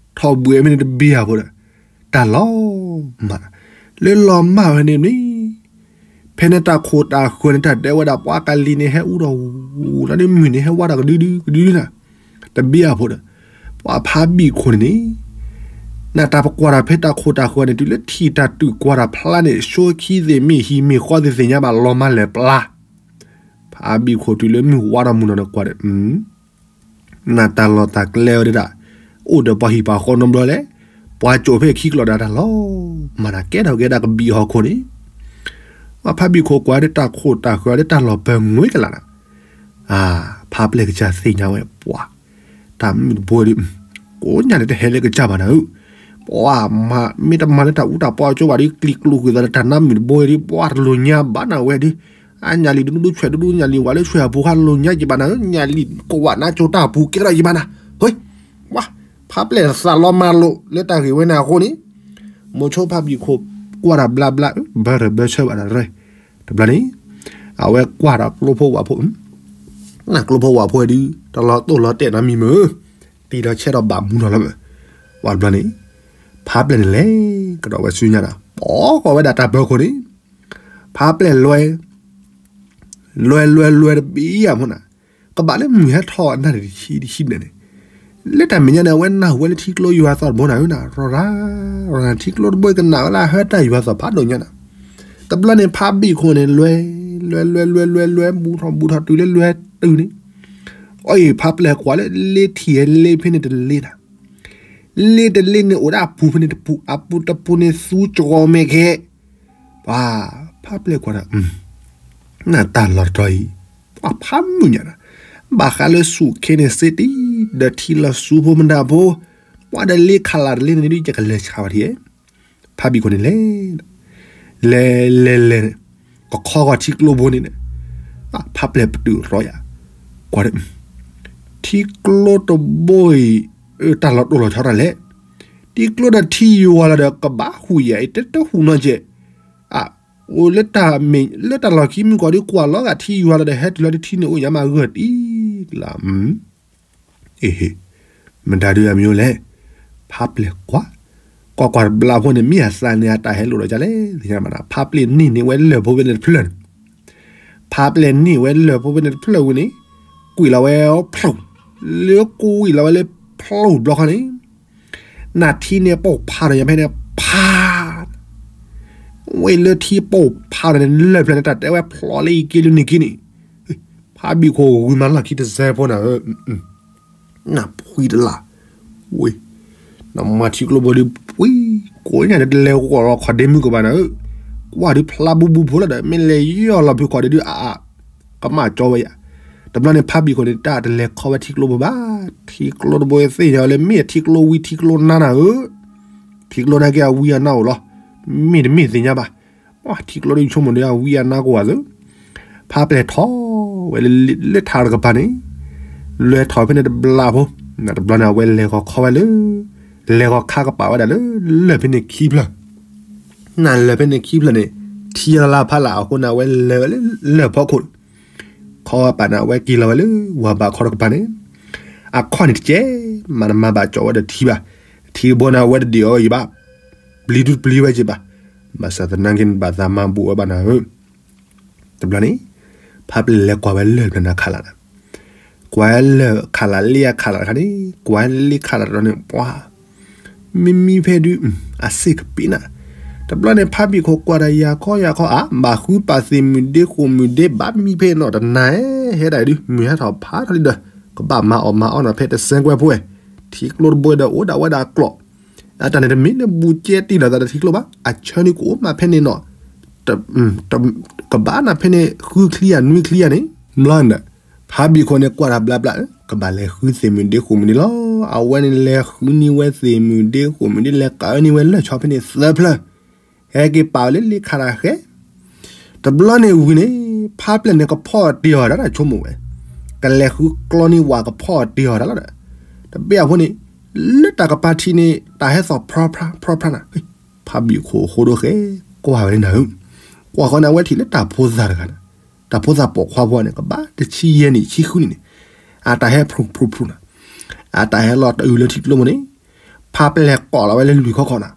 ထီၣ်ဘှံးမ့ၢ်န့ၣ်တဘံၣ်အဖိဒီး, တၢ်လီၤမၢ်, လၢလီၤမၢ်ဝဲန့ၣ်မ့ၢ်, ဖဲန့ၣ်တၢ်ခိၣ်တၢ်ဃၢၤန့ၣ် တၢ်တဲဝဲဒၣ်ပှၤကလံၤန့ၣ်ဟဲအူဒီး, လၢဒ်မုၢ်န့ၣ်ဟဲဝါဒီးကဒုဒုကဒုဒုနၤ, တဘံၣ်အဖိဒီး, ပှၤဖးဘံၣ်ခိၣ်န့ၣ်န့ၣ် နတၢ်ပကွၢ်တၢ်ဖဲတၢ်ခိၣ်တၢ်ဃၢၤန့ၣ် တုၤလၢထံၣ်တၢ်တုာ်ကွၢ်တၢ်ဖျါန့ၣ် ဆိခံသ့ၣ်မ့ၢ်ဟံၣ်မ့ၢ်ဃီသ့ၣ်သ့ၣ်ညါဘၣ်လီၤမၢ်လဲၤပျါ, ဖးဘံၣ်ခိၣ်တုၤလၢမုၢ်ဝါဒီးမုၢ်နီၤန့ၣ်ကွၢ်ဒီး, နတၢ်လီၢ်တၢ်ကျဲဝဲဒၣ်, အိၣ်ဒီးပှၤဟံၣ်ပှၤဃီနီတဘျီလဲၣ်, ပှၤကၠိၣ်ဖဲခံကျိၤဒီးတၢ်လီၤမၢ်နၤ ကဲထီၣ်က့ၤဒၣ်ကဘံၣ်ဟီၣ်ခိၣ်န့ၣ်, ပှၤဖးဘံၣ်ခိၣ်ကွၢ်ဒီးတၢ်ခိၣ်တၢ်ဃၢၤဒီးတၢ်လီၢ်ပၢၤငွ့ကလာ်နၤ ဖးပျဲၢ်ကစၢ်သ့ၣ်ညါဝဲပှၤ, တၢ်မုၢ်တဘိဒုး, ကိးညါန့ၣ်တဟဲလၢကစၢ်ဘၣ်နၤဧၢ, ပှၤမၤ, မ့ၢ်တမၤလၢတၢ်အူတၢ်ပီအကၠိဘၣ်ဒီး ကျံၤကျိၤကွံာ်သးလၢတၢ်နါမုၢ်တဘိဒုး ပှၤတလိၣ်ညါဘၣ်နၤဝဲဒုး, အါညၣ်လံၤဒူဒူဆွဲးဒူဒူညၣ်လံၤဝဲလၢဆွဲးအပူၤခါတလိၣ်ညါက့ၤဘၣ်နၤဧၢ, ညၣ်လံၤကဝၣ်နါကၠိတၢ်ပူၤကဲထီၣ်ယဘၣ်နၤ, ဟ့, ဝါ, ဖးပျဲၢ်သးလီၤမၢ်လိာ်လၢတၢ်ဂ့ၢ်ဝဲန့ၣ်အဃိန့ၣ်, မိၤဆိဖးဘံၣ်ခိၣ်ကွၢ်တၢ်ဘျါဘျါ, ဘၢထၢၣ်ဘၢဆၢဘၣ်တၢ်ရဲၣ်, တဘျီန့ၣ်, အဝဲကွၢ်ဒီးကျိဖိဝၣ်ဖိ, ကျိဖိဝၣ်ဖိဒုး တလီၤတိၢ်လီၤတဲာ်နီတမံၤမ့ၢ်, တံၤဒီးဆဲးဒီးဘၣ်မူနီၤလီၤမ့ၢ်, ဝဲတဘျီန့ၣ်, ဖးပျဲၢ်န့ၣ်လဲၤကဒီးဝဲဆူညါဒီး ပိာ်ဃီၤဝဲဒၣ်တၢ်ပၢၤခိၣ်န့ၣ်, ဖးပျဲၢ်လွဲ လွဲလွဲလွဲတဘံၣ်အဖိနၤ, ကဘၣ်လၢမုၢ်ဟဲထီၣ်အနၣ်ရံၣ်တဆံတဆံဘျဲၣ်န့ၣ်, လၢတၢ်မဲာ်ညါန့ၣ် အဝဲနၢ်ဟူဝဲလၢထံကျိယွၤသီၣ်တဘိနၤဧၢနၤ, ရီၤရၤ, ရီၤရၤထံကျိတဘိကနၣ်ဝဲလၢဟၢတၢ်ယွၤသီၣ်ဖးဒိၣ်ညါနၤ, တဘျီန့ၣ်ဖးဘံၣ်ခိၣ်န့ၣ် လွဲ, လွဲလွဲလွဲလွဲလွဲ ဘူးထီၣ်ဘူးထီၣ်တုၤလၢလွဲတုၤန့ၣ်, အီ ဖးပျဲၢ်ကွၢ်လၢလ့ထံၣ်ဟဲလ့ဖဲန့ၣ်တလ့နၤ, လ့တလ့န့ၣ်အိၣ်ဒၣ်အပူၤဖဲန့ၣ်တပူၤ အပူၤတပူၤန့ၣ်သူကီမဲခဲ ပှၤ, ဖးပျဲၢ်ကွၢ်ဒီး, နတၢ်လီၢ်တတီၤအံၤ, ပှၤဖးမုၢ်ညါဒီး, ဘၣ်ဃးလၢဆူၣ်ခ့န့ၣ်စ့တံၢ်, ဒီးထံလီၤဆူဖိမတၤဖိ, ပှၤဒီးလ့ခးလၢ်တလ့န့ၣ်ဒုး ယကလဲၤဆှးဝဲထံၣ်, ဖးဘံၣ်ခိၣ်န့ၣ်လဲၤ, လဲၤလဲၤလဲၤ, ကခီဂီၤထံကျိဘိန့ၣ်, ဖးပျဲၢ်ပတုာ်ရီယၤ, ကွၢ်ဒီး, ထံကျိတဘိအံၤ, တၢ်လီၤတိၢ်လီၤဆီတၢ်လဲၣ် ထံကျိဒီးထံယွၤလီၤဒီးကဘၣ်ဟူးယၤအံၤ တတဟူးနီတကဲး, အိၣ်လၢတၢ်မ့ၢ်လၢတၢ်လီၢ်ခံမုၢ်ကီၢ်ဒုးကွၢ်လီၤဂာ်ထံယွၤလီၤဒီးဟဲတုၤလီၤတထံန့ၣ်အိၣ်ယၤမးဂၢၢ်တံၢ်လၢ, အ့ဟ့, မတၤဒုးအမံၤအိၣ်လဲၣ်, ဖးပျဲၢ်ကွၢ်, ကွၢ်ကွၢ်တဘျီဖိန့ၣ် မ့ၢ်အသးန့ၣ်အတၢ်ဟဲလိာ်ဒီးကလဲၣ်, ဖးပျဲၢ်န့ၢ်န့ၢ်ဝဲလၢၢ်ဖိဖဲန့ၣ်တဖျၢၣ်န့ၣ် ဖးပျဲၢ်န့ၢ်ဝဲလၢၢ်ဖိဖဲန့ၣ်တဖျၢၣ်ဝံၤန့ၣ်, ကွံာ်လီၤဝဲဖျိ, လၢကွံာ်လီၤဝဲလၢဖျိတဘျီဃီန့ၣ်, နထံန့ၣ်ပိာ်ဖးဒီးယၤဖဲန့ၣ်ဖး, ဝဲလၢထံပိာ်ဖးဒီးန့ၣ်လၢၢ်ဖျၢၣ်န့ၣ် တၢ်တဲဝဲဖျိလၢအံၤက့ၤလၢန့ၣ်က့ၤန့ၣ်, ဖးဘံၣ်ခိၣ်ဂုၤမၤလီၢ်ခံတစဲးဖိနၤဧၢ နဖှံတလၢ်, ဝ့ၢ်, နမၤထံကျိဘိဒုးပှံၤ, ကိးညါန့ၣ်တလဲၤဂီၤလီၤခီၣ်ဒ့မုၢ်ကဘၣ်နၤဧၢ, ကွၢ်ဒုးဖျါဘူးဘူးဖိလီၤဒီး မ့ၢ်လဲၤယီၢ်လီၤဖုးခီၣ်ဒ့ဒုးအါအါ, ကမၣ်ကၠီဝဲယၤ, တဘျီန့ၣ် ဖါဘံၣ်ခိၣ်န့ၣ် တၢ်တလဲၤခီဝဲထံကျိဘိဘၣ်. ထံကျိတဘိသ့ၣ်ညါဝဲလၢမ့ၢ်အထံကျိဝံထံကျိနါနၤဧၢ, ထံကျိနါက့အဝံအနါအိၣ်လီၤ. မ့ၢ်တမ့ၢ်သ့ၣ်ညါဘၣ်. ထံကျိဒ်ဆိကမိၣ်ဒီးအဝံအနါကအိၣ်ဝဲသ့ၣ်, ဖါပျဲၢ်ထီၣ်ဝဲလၢထးတကပၤန့ၣ်, လဲၤထီၣ်ဖဲန့ၣ်တဘျီဖိ, တဘျီန့ၣ် အဝဲလဲၤဂီၤခီဝဲလၢ, လဲၤဂီၤခါကပာ်ဝဲဒၣ်လၢ လၢၢ်ဖဲန့ၣ်ခံဖျၢၣ် နလဲၤဖဲန့ၣ်ခံဖျၢၣ်န့ၣ်, ထံလၢ်ဖးလၢ်အဃိန့ၣ် အဝဲလဲၤဝဲလၢလၢၢ်ဖီခိၣ်န့ၣ်, ခီပာ်န့ၣ် အဝဲက့ၤလီၤဝဲလၢဝၤဘးခီတကပၤန့ၣ်, အခီၣ်န့ၣ်တကဲ, မၤတမၤဘၣ်ကၠီဝဲဒီးထံဘၣ်, ထံတဘိန့ၣ် အဝဲတဒံးအီၤအံၤဘၣ်, ပျံၤဒုတပျံၤဝဲက့ၤဘၣ်, ဘၣ်ဆၣ်သနာ်က့န့ၣ် ဘၣ်သးမၤဘူးဝဲဘၣ်နၤဧၢ. တဘျီန့ၣ်, ဖါပျဲၢ်လဲၤကွၢ်ဝဲလၢၢ်တဘျီန့ၣ်ခးလး, ကွၢ်လၢၢ်ခးလးလ့အခးလးတခါန့ၣ်, ကွၢ်လၢလ့ခးလးတဘျီန့ၣ် ပှၤ မံမံဖဲဒုး, အစ့ၢ်ကပ့ၤနၤ, တဘျီန့ၣ် ဖါဘံၣ်ခိၣ်ကွၢ်တၢ်ယၤခီယၤခီ အါ ဘၣ်ဃုပာ်သ့ၣ်မုၣ်ဒ့ဃိၣ်မုၣ်ဒ့ဘၣ်မံဖဲနီၤတနၤ, ဟဲဒၣ်အံၤဒုး မုၢ်ဟဲထီၣ်ဖးထီၣ်လံဒီး ကဘၣ်မၤအီၣ်မၤအီနီၤဖဲတစဲကွဲဖိဝဲ, ထံကျိတဘိဒီးအိၣ်ဒၣ်ဝဲဒၣ်ကျိာ်, အတၢ်န့ၣ်တမ့ၢ်လၢဘူးကဲတံၢ်လီၤသးဒီးထံကျိဘၣ်, အဆၢန့ၣ်ကအိၣ်မးဖဲန့ၣ်နီၤ ကဘၣ်နၤဖဲန့ၣ် ဃုချံယၤနွံချံယၤန့ၣ်, ဘျီန့ၣ်, ဖါဘံၣ်ခိၣ်န့ၣ်ကွၢ်တၢ်ဘျါဘျါ, ကဘၣ်လဲၤဃုသ့ၣ်မုၣ်ဒ့ဃိၣ်မုၣ်ဒ့လီၤ, အဝဲန့ၣ်လဲၤဃုန့ၢ်ဝဲသ့ၣ်မုၣ်ဒ့ဃိၣ်မုၣ်ဒ့ လဲၤကးန့ၢ်ဝဲလၢၢ်ဆီဖဲန့ၣ်သၢဖျၢၣ်, ဟဲက့ၤပာ်ဝဲလၢလ့ခးတၢ်ဃဲ တဘျီန့ၣ်ဝံၤန့ၣ်, ဖါပျဲၢ်န့ၣ် ကဖီၣ်တ့ၢ်အီၤဒၣ်ဆိကမိၣ်ဝဲ, ကလဲၤဃုကျီန့ၢ်ဝၤကဖီၣ်တ့ၢ်အီၤဒၣ်လီၤဒီး, တဘ့ၣ်အဃိန့ၣ်, လၢတၢ်ကပၤထံးန့ၣ် တၢ်ဟဲသီၣ်ဖြီဖြါ ဖြီဖြါနၤ, ဖါဘံၣ်ခိၣ်အဃိဒီးဃဲ, ကွၢ်ဝဲန့ၣ်နၤဧၢ, ကွၢ်ဃီန့ၣ် အဝဲထံၣ်လၢတၢ်ဖိသၣ်တဂၤန့ၣ်, တၢ်ဖိသၣ်ပိာ်ခွါဖိန့ၣ် ကဘၣ်တဆံယဲၢ်နံၣ်ဆံဃုနံၣ်န့ၣ်, အတၢ်ဟဲဖျိဖျိဖျိနၤ, အတၢ်ဟဲလီၤတအုၣ်လၢထံကျိမ့ၢ်န့ၣ်, ဖါပျဲၢ်ကိးလီၤဝဲလၢလွံၢ်ခီခီနၤ,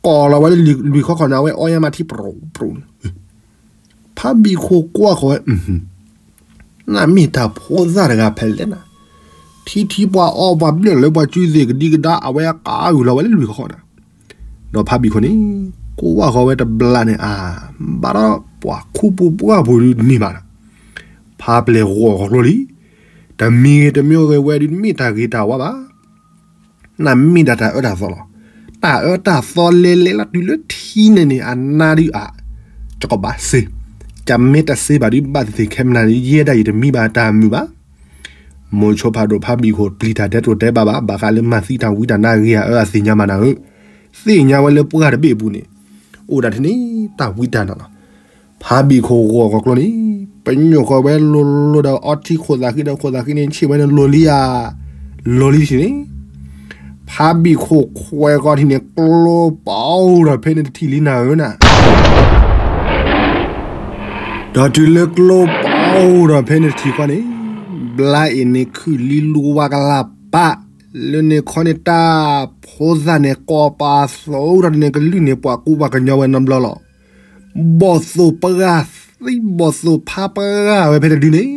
ကိးလီၤဝဲလၢလွံၢ်ခီခီန့ၣ် အဝဲအီညါမးထံပြိပြိန့ၣ်, ဖါဘံၣ်ခိၣ်ကွၢ်ဃီဝဲ, နမ့ၢ်တၢ်ဖိသၣ်တဂၤဖဲလဲၣ်နၤ, ထံထံပှၤအီပှၤဘျၢၣ်လၢပှၤစုသ့ၣ်ကဒံကဒါ အဝဲအကးအုၣ်လီၤဝဲလၢလွံၢ်ခီခီနၤ, ဒီးဖါဘံၣ်ခိၣ်န့ၣ်, ကွၢ်ဃီဝဲတဘျီန့ၣ်အါ, ဘၣ်ဒီးပှၤခူပူၤပှၢ်ပူၤဒုးတန့ၢ်ဘၣ်နၤ, ဖါပျဲၢ်ဂီၤဂီၤကျိလံ, တမံၤဂ့ၤတမံၤဂ့ၤဝဲဒုး တမ့ၢ်တၢ်ဂ့ၤတၢ်ဝါဘၣ် နမ့ၢ်ဒၣ်တၢ်အၢတၢ်သီလီၤ. တၢ်အၢတၢ်သီလဲၤလဲၤလီၤတုၤလၢထံန့ၣ်န့ၣ် အနါဒုးအါ, ကကဘၣ်စ့, ကမ့ၢ်တစ့ဘၣ်ဒုး ဘၣ်သ့ၣ်သ့ၣ်ခဲမနၤန့ၣ် ယဲဒၣ်ယတမံဘၣ်တၢ်မုာ်ဘၣ်. မိၤဆိဖးဒိၣ်ဖါဘံၣ်ခိၣ်ပျံၤတၢ်တဲတြိာ်တဲဘၣ်ဘၣ် ဘၣ်ဃးလၢမၤသံတၢ်ဝံတၢ်နါဂ့ၤအအၢအသ့ၣ်ညါမးနၤဧၢ, သ့ၣ်ညါဝဲလၢပှၢ်တဘ့ၣ်အပူၤန့ၣ်, အိၣ်ဒၣ်ထဲန့ၣ် တၢ်ဝံတၢ်နါလီၤ. ဖါဘံၣ်ခိၣ်ဂီၤကီၢ်ကျိန့ၣ်, ပညိၣ်ဃီဝဲလိၤလိၤဒီးအီထံခိၣ်သးဃံဒီးခိၣ်သးဃံန့ၣ် ဆ့ၣ်ဝဲန့ၣ်လိၤလံဧါ, လိၤလံဆံန့ၣ်, ဖါဘံၣ်ခိၣ်ခွဲးဃီထံၣ်န့ၣ် ကျိပအိၣ်ဒီးဖဲန့ၣ်တထံၣ်လံနၤဧၢနၤ ဒီးတုၤလၢကျိပအိၣ်ဒီးဖဲန့ၣ်တထံၣ်ဃီန့ၣ်, ဘျါအံၤန့ၣ်ခုၣ်လံလူဝါကလၢ်ပာ်, လၢန့ၣ်ခီန့ၣ်တၢ်ဖိသၣ်န့ၣ် ကိးပာ်သိဒီးန့ၣ် ကလုၢ်န့ၣ်ပှၤကူပှၤကညီဝဲနီတဘျီလီၤ. ဘီၣ်သိၣ်ပှၢ်သံ ဘီၣ်သိၣ်ဖါပှၢ်ဝဲဖဲတဒုန့ၣ်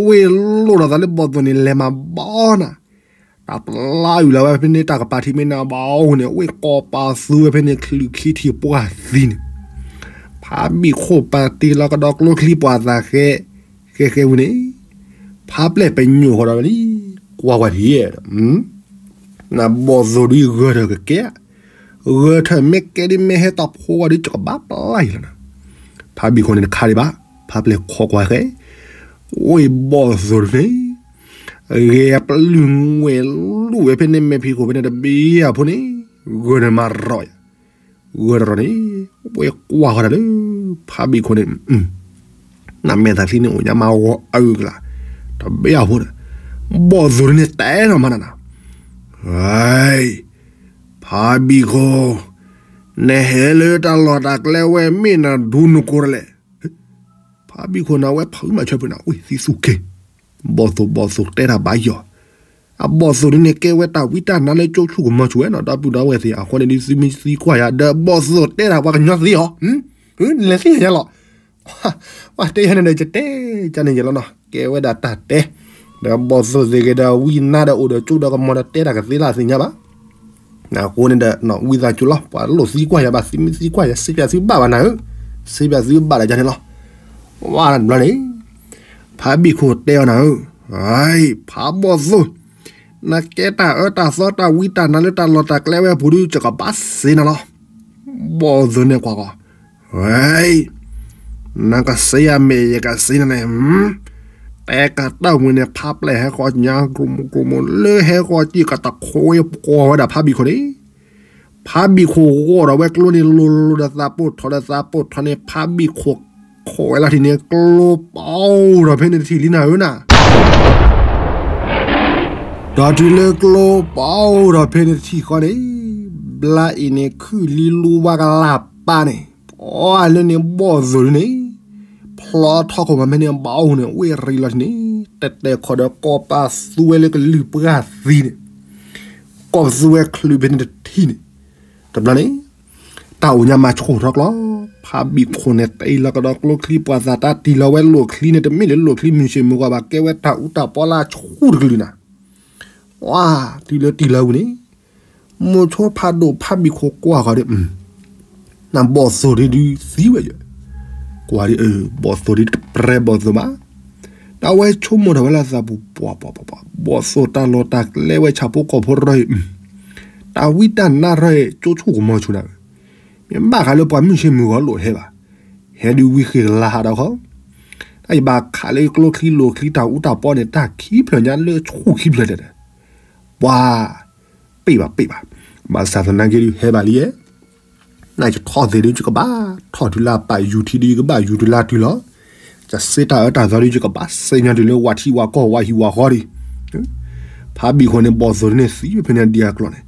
ဝ့ၢ်လိၣ်ဒီးသးလၢဘီၣ်သိၣ်န့ၣ် လဲၤမၤဘီနၤ, တၢ်ပျါအုၣ်လီၤဝဲဖဲန့ၣ် တၢ်ကပၤထံမ့ၢ်နၤဘီအဃိန့ၣ် ဝ့ၢ်ကိးပာ်သူဝဲဖဲန့ၣ် ချုးခံထံၣ်ပှၢ်သံန့ၣ်, ဖါဘံၣ်ခိၣ်ပာ်တ့ၢ်လီၤကဒီးကျိချံပှၤသးဃဲ, ဃဲဃဲဝံၤန့ၣ်, ဖါပျဲၢ်ပညိၣ်ဃီဒီးလံ, ကွၢ်ကွၢ်ထံၣ် နဘီၣ်သိၣ်ဒုးဂၢၢ်ထၢၣ်ကကဲ, ဂၢၢ်ထၢၣ်မ့ၢ်ကဲဒ်မ့ၢ်ဟဲတီၢ်ဖိဝဲဒုး ကဘၣ်ပျါယံၤလီၤနၤ. ဖါဘံၣ်ခိၣ်န့ၣ်တခါဒံးဘၣ်, ဖါပျဲၢ်ခိးကွၢ်ဃဲ, ဝ့ၢ်ဘီၣ်သိၣ်ဒုးန့ၣ်, ဂဲၤပျုၢ်ငွဲၣ်လူၣ်ဝဲဖဲန့ၣ် မဲာ်ဖံးခိၣ်ဖဲန့ၣ်တဘ့ၣ်အဖိန့ၣ်, ဂၢၢ်န့ၣ်မၤရီၤယၤ, ဂၢၢ်တရီၤန့ၣ်, ဝ့ၢ်ကွၢ်ဃီတၢ်လၢ, ဖါဘံၣ်ခိၣ်န့ၣ် နမဲာ်သးချံန့ၣ်အိၣ်ညါမၤဂီၤအုၣ်ကလာ်, တဘ့ၣ်အဖိန့ၣ်, ဘီၣ်သိၣ်ဒုးန့ၣ်တဲထီၣ်မးနၤနၤ, ဟဲ, ဖါဘံၣ်ခိၣ်, နဟဲလၢတၢ်လီၢ်တၢ်ကျဲဝဲမ့ၢ်နဒိနကိးတလဲၣ်. ဖါဘံၣ်ခိၣ်န့ၣ် အဝဲဖုးမၤဆၢဖုးနၤ ဝ့ၢ်သံသူက့ၤ, ဘီၣ်သိၣ်ဘီၣ်သိၣ်တဲတၢ်ဘၣ်ယီၤ, အဘီၣ်သိၣ်ဒုးန့ၣ်ကဲဝဲတၢ်ဝံတၢ်နါလၢကၠိဆူၣ်ကမီၤဆူၣ်ဝဲနီၤ ဒီပုၢ်ဒီဝဲၢ်သ့ၣ်အဃိန့ၣ်ဒုး သုမ့ၢ်သံကွၢ်ယၤ ဒီးဘီၣ်သိၣ်တဲတၢ်ပှၤကညီသ့ဟီ, နလဲၤသ့ၣ်ညါလီၤ ပှၤတဲယၤန့ၣ်ဒီး ယတဲကန့ၣ်ယဲလီၤနီၤ ကဲဝဲဒၣ်တၢ်တဲ, ဒီးဘီၣ်သိၣ်သ့ၣ်ဂ့ၤဒီးဝံနါဒီးအိၣ်ဒီးကၠိဒီးကမီၤဒီးတဲတၢ်ကသ့လၢအသ့ၣ်ညါဘၣ်. အဃိန့ၣ်ဒီး ဝံသးစူၤလီၤ ပှၤလိၣ်သံကွၢ်ယၤဘၣ် သုမ့ၢ်သံကွၢ်ယၤ စံးပၠးသုဘၣ်ဘၣ်နၤဧၢ, စံးပၠးသုဘၣ်ဒီးယၤန့ၣ်လီၤ. ဝါတဘျီန့ၣ် ဖါဘံၣ်ခိၣ်တဲအီၤနၤဧၢ, ဖါဘီၣ်သိၣ်, နကဲတၢ်အၢတၢ်သီတၢ်ဝံတၢ်နါလၢတၢ်လီၢ်တၢ်ကျဲဝဲအပူၤဒုး ယကဘၣ်စ့နၤလီၤ. ဘီၣ်သိၣ်န့ၣ်ကွၢ်ကွၢ်, နကစ့ယၤမ့ၢ်ယကစ့နၤန့ၣ်, တဲကးတၢ်ဝံၤန့ၣ် ဖးပျဲၢ်ဟဲဃီညါ ကြိမိၢ်ကြိမိၢ် လၢဟဲဃီက့ၤကတခွဲကွီၢ်ဝဲဒၣ်ဖးဘံၣ်ခိၣ်န့ၣ်, ဖးဘံၣ်ခိၣ်ဂီၤဒီးဝဲကျိန့ၣ် လိၤလိၤဒီးသးပိာ်ထီၣ်ဒီးသးပိာ်ထီၣ်န့ၣ် ဖးဘံၣ်ခိၣ်ခိးဝဲလီၤထံၣ်န့ၣ် ကျိပီဒီးဖဲန့ၣ်တထံၣ်လံနၤဧၢနၤ ဒီးတုၤလၢကျိပီဒီးဖဲန့ၣ်တထံၣ်ဃီန့ၣ်, ဘျါအံၤန့ၣ်ခုၣ်လံလူဝါကလၢ်ပၢ်န့ၣ်, ပှၤလၢန့ၣ်ဘီၣ်သိၣ်ဒုန့ၣ်, ဖျီထီၣ်ခိၣ်မးဖဲန့ၣ်ဘီၣ်အူန့ၣ် ဝ့ၢ်ရံလီၤထံၣ်န့ၣ်, တဲတဲခီဒီးကီၢ်ပသူဝဲလၢကလုၢ်ပှၢ်သံန့ၣ်, ကီၢ်ပသူဝဲချုးဖဲန့ၣ်တထံၣ်န့ၣ်, တဘျီန့ၣ် တၢ်အိၣ်ညါမၤဆှိၣ်ထီၣ်ကျီ, ဖးဘံၣ်ခိၣ်န့ၣ် တ့လီၤကဒီးကျိချံ ပှၤသးတၢ်တ့ၢ်လီၤဝဲလိၣ်ချံန့ၣ် တမ့ၢ်လၢလိၣ်ချံမုၢ်ဆ့ၣ်မုၢ်ဂီၤဘၣ် ကဲဝဲတၢ်အူတၢ်ပီလၢဆူၣ်တကလုာ်နၤ, ဝါ, တုၤလၢတ့ၢ်လီၤဝံၤန့ၣ်, မိၤဆိဖးဒိၣ်ဖးဘံၣ်ခိၣ်ကွၢ်ဃီဒီး, နဘီၣ်သိၣ်ဒုဒုသံဝဲယဲ, ကွၢ်ဒ်အၢ ဘီၣ်သိၣ်ဒုတကြၢးဘီၣ်သိၣ်ဘၣ်, ဒီးအဝဲဆိကမိၣ်ထီၣ်ဝဲလၢသးပူၤ ပှၤပှၤပှၤပှၤ ဘီၣ်သိၣ်တၢ်လီၢ်တၢ်ကျဲဝဲဆၣ်ဖိကီၢ်ဖိရၢၢ်အံၤ, တၢ်ဝံတၢ်နါရၢၢ်အံၤ ကၠိဆူၣ်ကမီၤဆူၣ်နၤဧၢ, မ့ၢ်ဘၣ်ဃးလၢပှၤမုၢ်ဆ့ၣ်မုၢ်ဂီၤလိၣ်ဟဲဘၣ်, ဟဲဒုးဝံဃ့ၢ်ကလါဟးဒီးခီ, တၢ်အံၤဘၣ်ခးလၢကျိချံလိၣ်ချံတၢ်အူတၢ်ပီန့ၣ် တၢ်ခံဖျၢၣ်ညါလၢဆူၣ်ခံဖျၢၣ်တဲ, ပှၤ, ပ့ၢ်ဘၣ်ပ့ၢ်ဘၣ်, ဘၣ်ဆၣ်သနာ်က့ဒုးဟဲဘၣ်လံယဲ နယထီၣ်သ့ၣ်ဒုးယကဘၣ်ထီၣ်တုၤလၢအပာ်ယူၤထံဒုးယကဘၣ်ယူၤတုၤလၢတုၤလီၤ, ယစ့တၢ်အၢတၢ်သီဒုးယကဘၣ်စ့ညါတုၤလၢဝၤထံဝၤကီၢ်ဝၤဟံၣ်ဝၤဃီဒံး, ဖးဘံၣ်ခိၣ်န့ၣ်ဘီၣ်သိၣ်ဒုန့ၣ်သံဝဲဖဲန့ၣ်ဒံးအကျီၢ်န့ၣ်,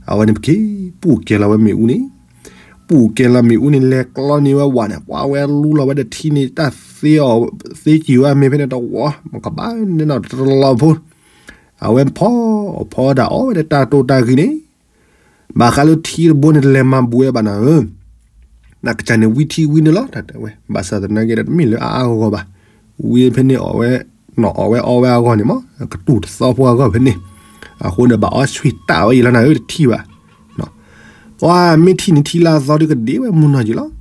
အဝဲန့ၣ်ပက့ၤပူၣ်ကဲလီၤဝဲမ့ၣ်အူန့ၣ်, ပူၣ်ကဲလီၤမ့ၣ်အူန့ၣ် လဲၤကျီန့ၢ်ဝဲဝၤန့ၣ် ပှၤဝဲလူလီၤဝဲဒီးထံန့ၣ် တၢ်သ့အီၤသ့ကံၤဝဲမ့ၢ်ဖဲန့ၣ်တဝီ မကဘၣ်န့ၣ်နီၤတလီၤဖိ, အဝဲဖီအီၣ်ဖီဒၣ်အီၣ်ဝဲဒီးတၢ်တိၢ်တၢ်ဂ့ၤန့ၣ်, ဘၣ်ဃးလၢထံတဘိန့ၣ်တလဲၤမၤဘူးဝဲဘၣ်နၤဧၢ, နကစၢ်န့ၣ်ဝံထံဝံန့ၣ်လီၤ တၢ်တဲဝဲ ဘၣ်ဆၣ်သနာ်က့ဒီးတမ့ၢ်လၢအအါအါဂီၢ်ဂီၢ်ဘၣ်, ဝံဖဲန့ၣ်အီၣ်ဝဲ, နီၢ်အီၣ်ဝဲအီဝဲအဂီၢ်န့ၣ်မး ကတူၢ်တသီဖိအဂီၢ်ဖဲန့ၣ်, အဃိန့ၣ်ဘၣ်အီဆွံတၢ်ဝဲအံၤလီၤနၤဧၢတထံၣ်ဘၣ် ပှၤမ့ၢ်ထံၣ်န့ၣ်ထံၣ်လၢအသီဒုကဒ့ဝဲမူနီၢ်က့ၤလီၤ,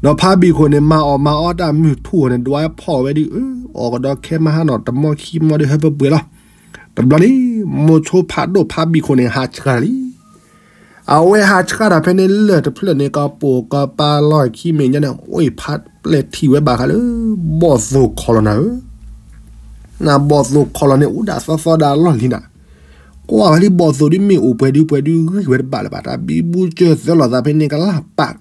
ဒီးဖးဘံၣ်ခိၣ်န့ၣ် မၤအီၣ်မၤအီတၢ်မုၢ်ထူၣ်အီၤန့ၣ် ဒွးဖီၣ်ဝဲဒုးအၢ, အီၣ်ကဒီးခဲမဟါနီၤ တမီခံမီဒုးဟၢဖၢပှဲၤလီၤ, တဘျီန့ၣ်, မိၤဆိဖးဒိၣ်ဖးဘံၣ်ခိၣ်န့ၣ် ဟးဆှၣ်လံ အဝဲဟးဆှၣ်တၢ်ဖဲန့ၣ်လၢၢ်တဖျၢၣ်န့ၣ် ကပိာ်ကပၤလီၢ်ခံမဲာ်ညါန့ၣ် အိၣ်ဖးပျဲၢ်ထံၣ်ဝဲဘၣ်ဃးလၢ ဘီၣ်သိၣ်ခီလီၤနၤဧၢ, နဘီၣ်သိၣ်ခီလီၤန့ၣ် အိၣ်ဒၣ်သီသီဒၣ်လီၢ်လံနၤ, ကွၢ်ဝဲလံဘီၣ်သိၣ်ဒုမ့ၣ်အူပှဲၤဒုပှဲၤဒုဂံၢ်ဝဲတဘၣ်လၢၤဘၣ် တၢ်ဘံဘူကၢၢ်သၢလီၤသးဖဲန့ၣ်ကလၢ်ပၢ်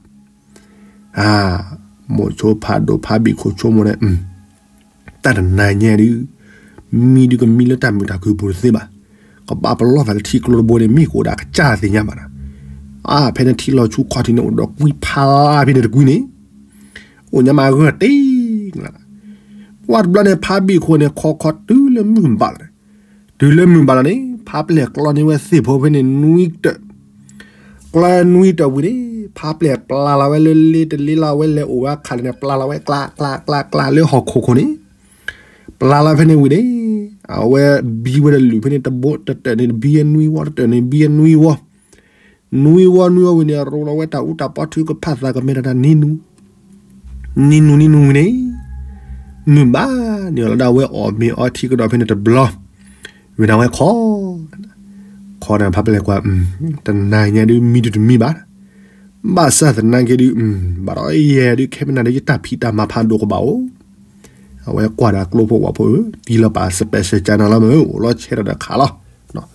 မိၤဆိဖးဒိၣ်ဖးဘံၣ်ခိၣ်ဆိကမိၣ်န့ၣ်, တၢ်တနၤညါဒုး, မံဒုးကမံလၢတၢ်မုာ်တၢ်ခုၣ်ပူၤတသ့ဘၣ်, ကဘၣ်ပလီၢ်သးလၢထံကျိတဘိန့ၣ် မ့ၢ်ကအိၣ်ဒၣ်ကစၢ်သ့ၣ်ညါဘၣ်နၤ, အါဖဲန့ၣ်ထံလီၤဆူခီၣ်ထံးန့ၣ်အိၣ်ဒီးကွံဖးဖဲန့ၣ်တကွံန့ၣ်, အိၣ်ညါမးဂၢၢ်တ့ၢ်, ကွၢ်တဘျီန့ၣ် ဖးဘံၣ်ခိၣ်န့ၣ် ခီခီတုၤလၢမုၢ်ဘၣ်လီၤန့ၣ်, တုၤလၢမုၢ်ဘၣ်လီၤန့ၣ် ဖးပျဲၢ်ကျီန့ၢ်ဝဲသ့ၣ်ဖိဖဲန့ၣ်နွံတၢၢ် ကျီနွံတၢၢ်ဝံၤန့ၣ် ဖးပျဲၢ်ပျၢ်လီၤဝဲလၢလ့တလ့လီၤဝဲလဲၤအိၣ်ဝဲအခါန့ၣ် ပျၢ်လီၤဝဲကျါကျါကျါကျါလၢဟီၣ်ခိၣ်ခိၣ်န့ၣ်, ပျၢ်လီၤဖဲန့ၣ်ဝံၤန့ၣ်, အဝဲဘံဝဲဒီးလုၢ်ဖဲန့ၣ်တဘိ တတၢၢ်န့ၣ်ဘံနွံဝီ တတၢၢ်န့ၣ်ဘံနွံဝီ နွံဝီနွံဝီဝံၤန့ၣ် ရိလီၤဝဲတၢ်အူတၢ်ပီထုကဖၣ်သးကမဲာ်တၢ်နံၤနူၤ, နံၤနူၤနံၤနူၤဝံၤန့ၣ်, မုၢ်ဘၣ်န့ၣ်လီၤဒၣ်ဝဲအီၣ်မ့ၤအီထံကဒီးဖဲန့ၣ်တဘျီ, ဝံၤန့ၣ်ဝဲခီ, ခီန့ၣ်ဖးပျဲၢ်ကွၢ်, တနၤညါဒုးမံဒုးတမံဘၣ်, ဘၣ်ဆၣ်သနာ်က့ဒုး, ဘၣ်ဒီးယဲဒုးခဲမနၤဒုးယတၢ်ဖံးတၢ်မၤဖးဒိၣ်ကဘၣ်အိၣ် အဝဲကွၢ်ဒီးကျိဖိဝၣ်ဖိဧၢ, တံၤလီၤပာ် special channel လီၤမ့ၢ် အိၣ်လီၤဆဲးဒီးတခါလီၤ.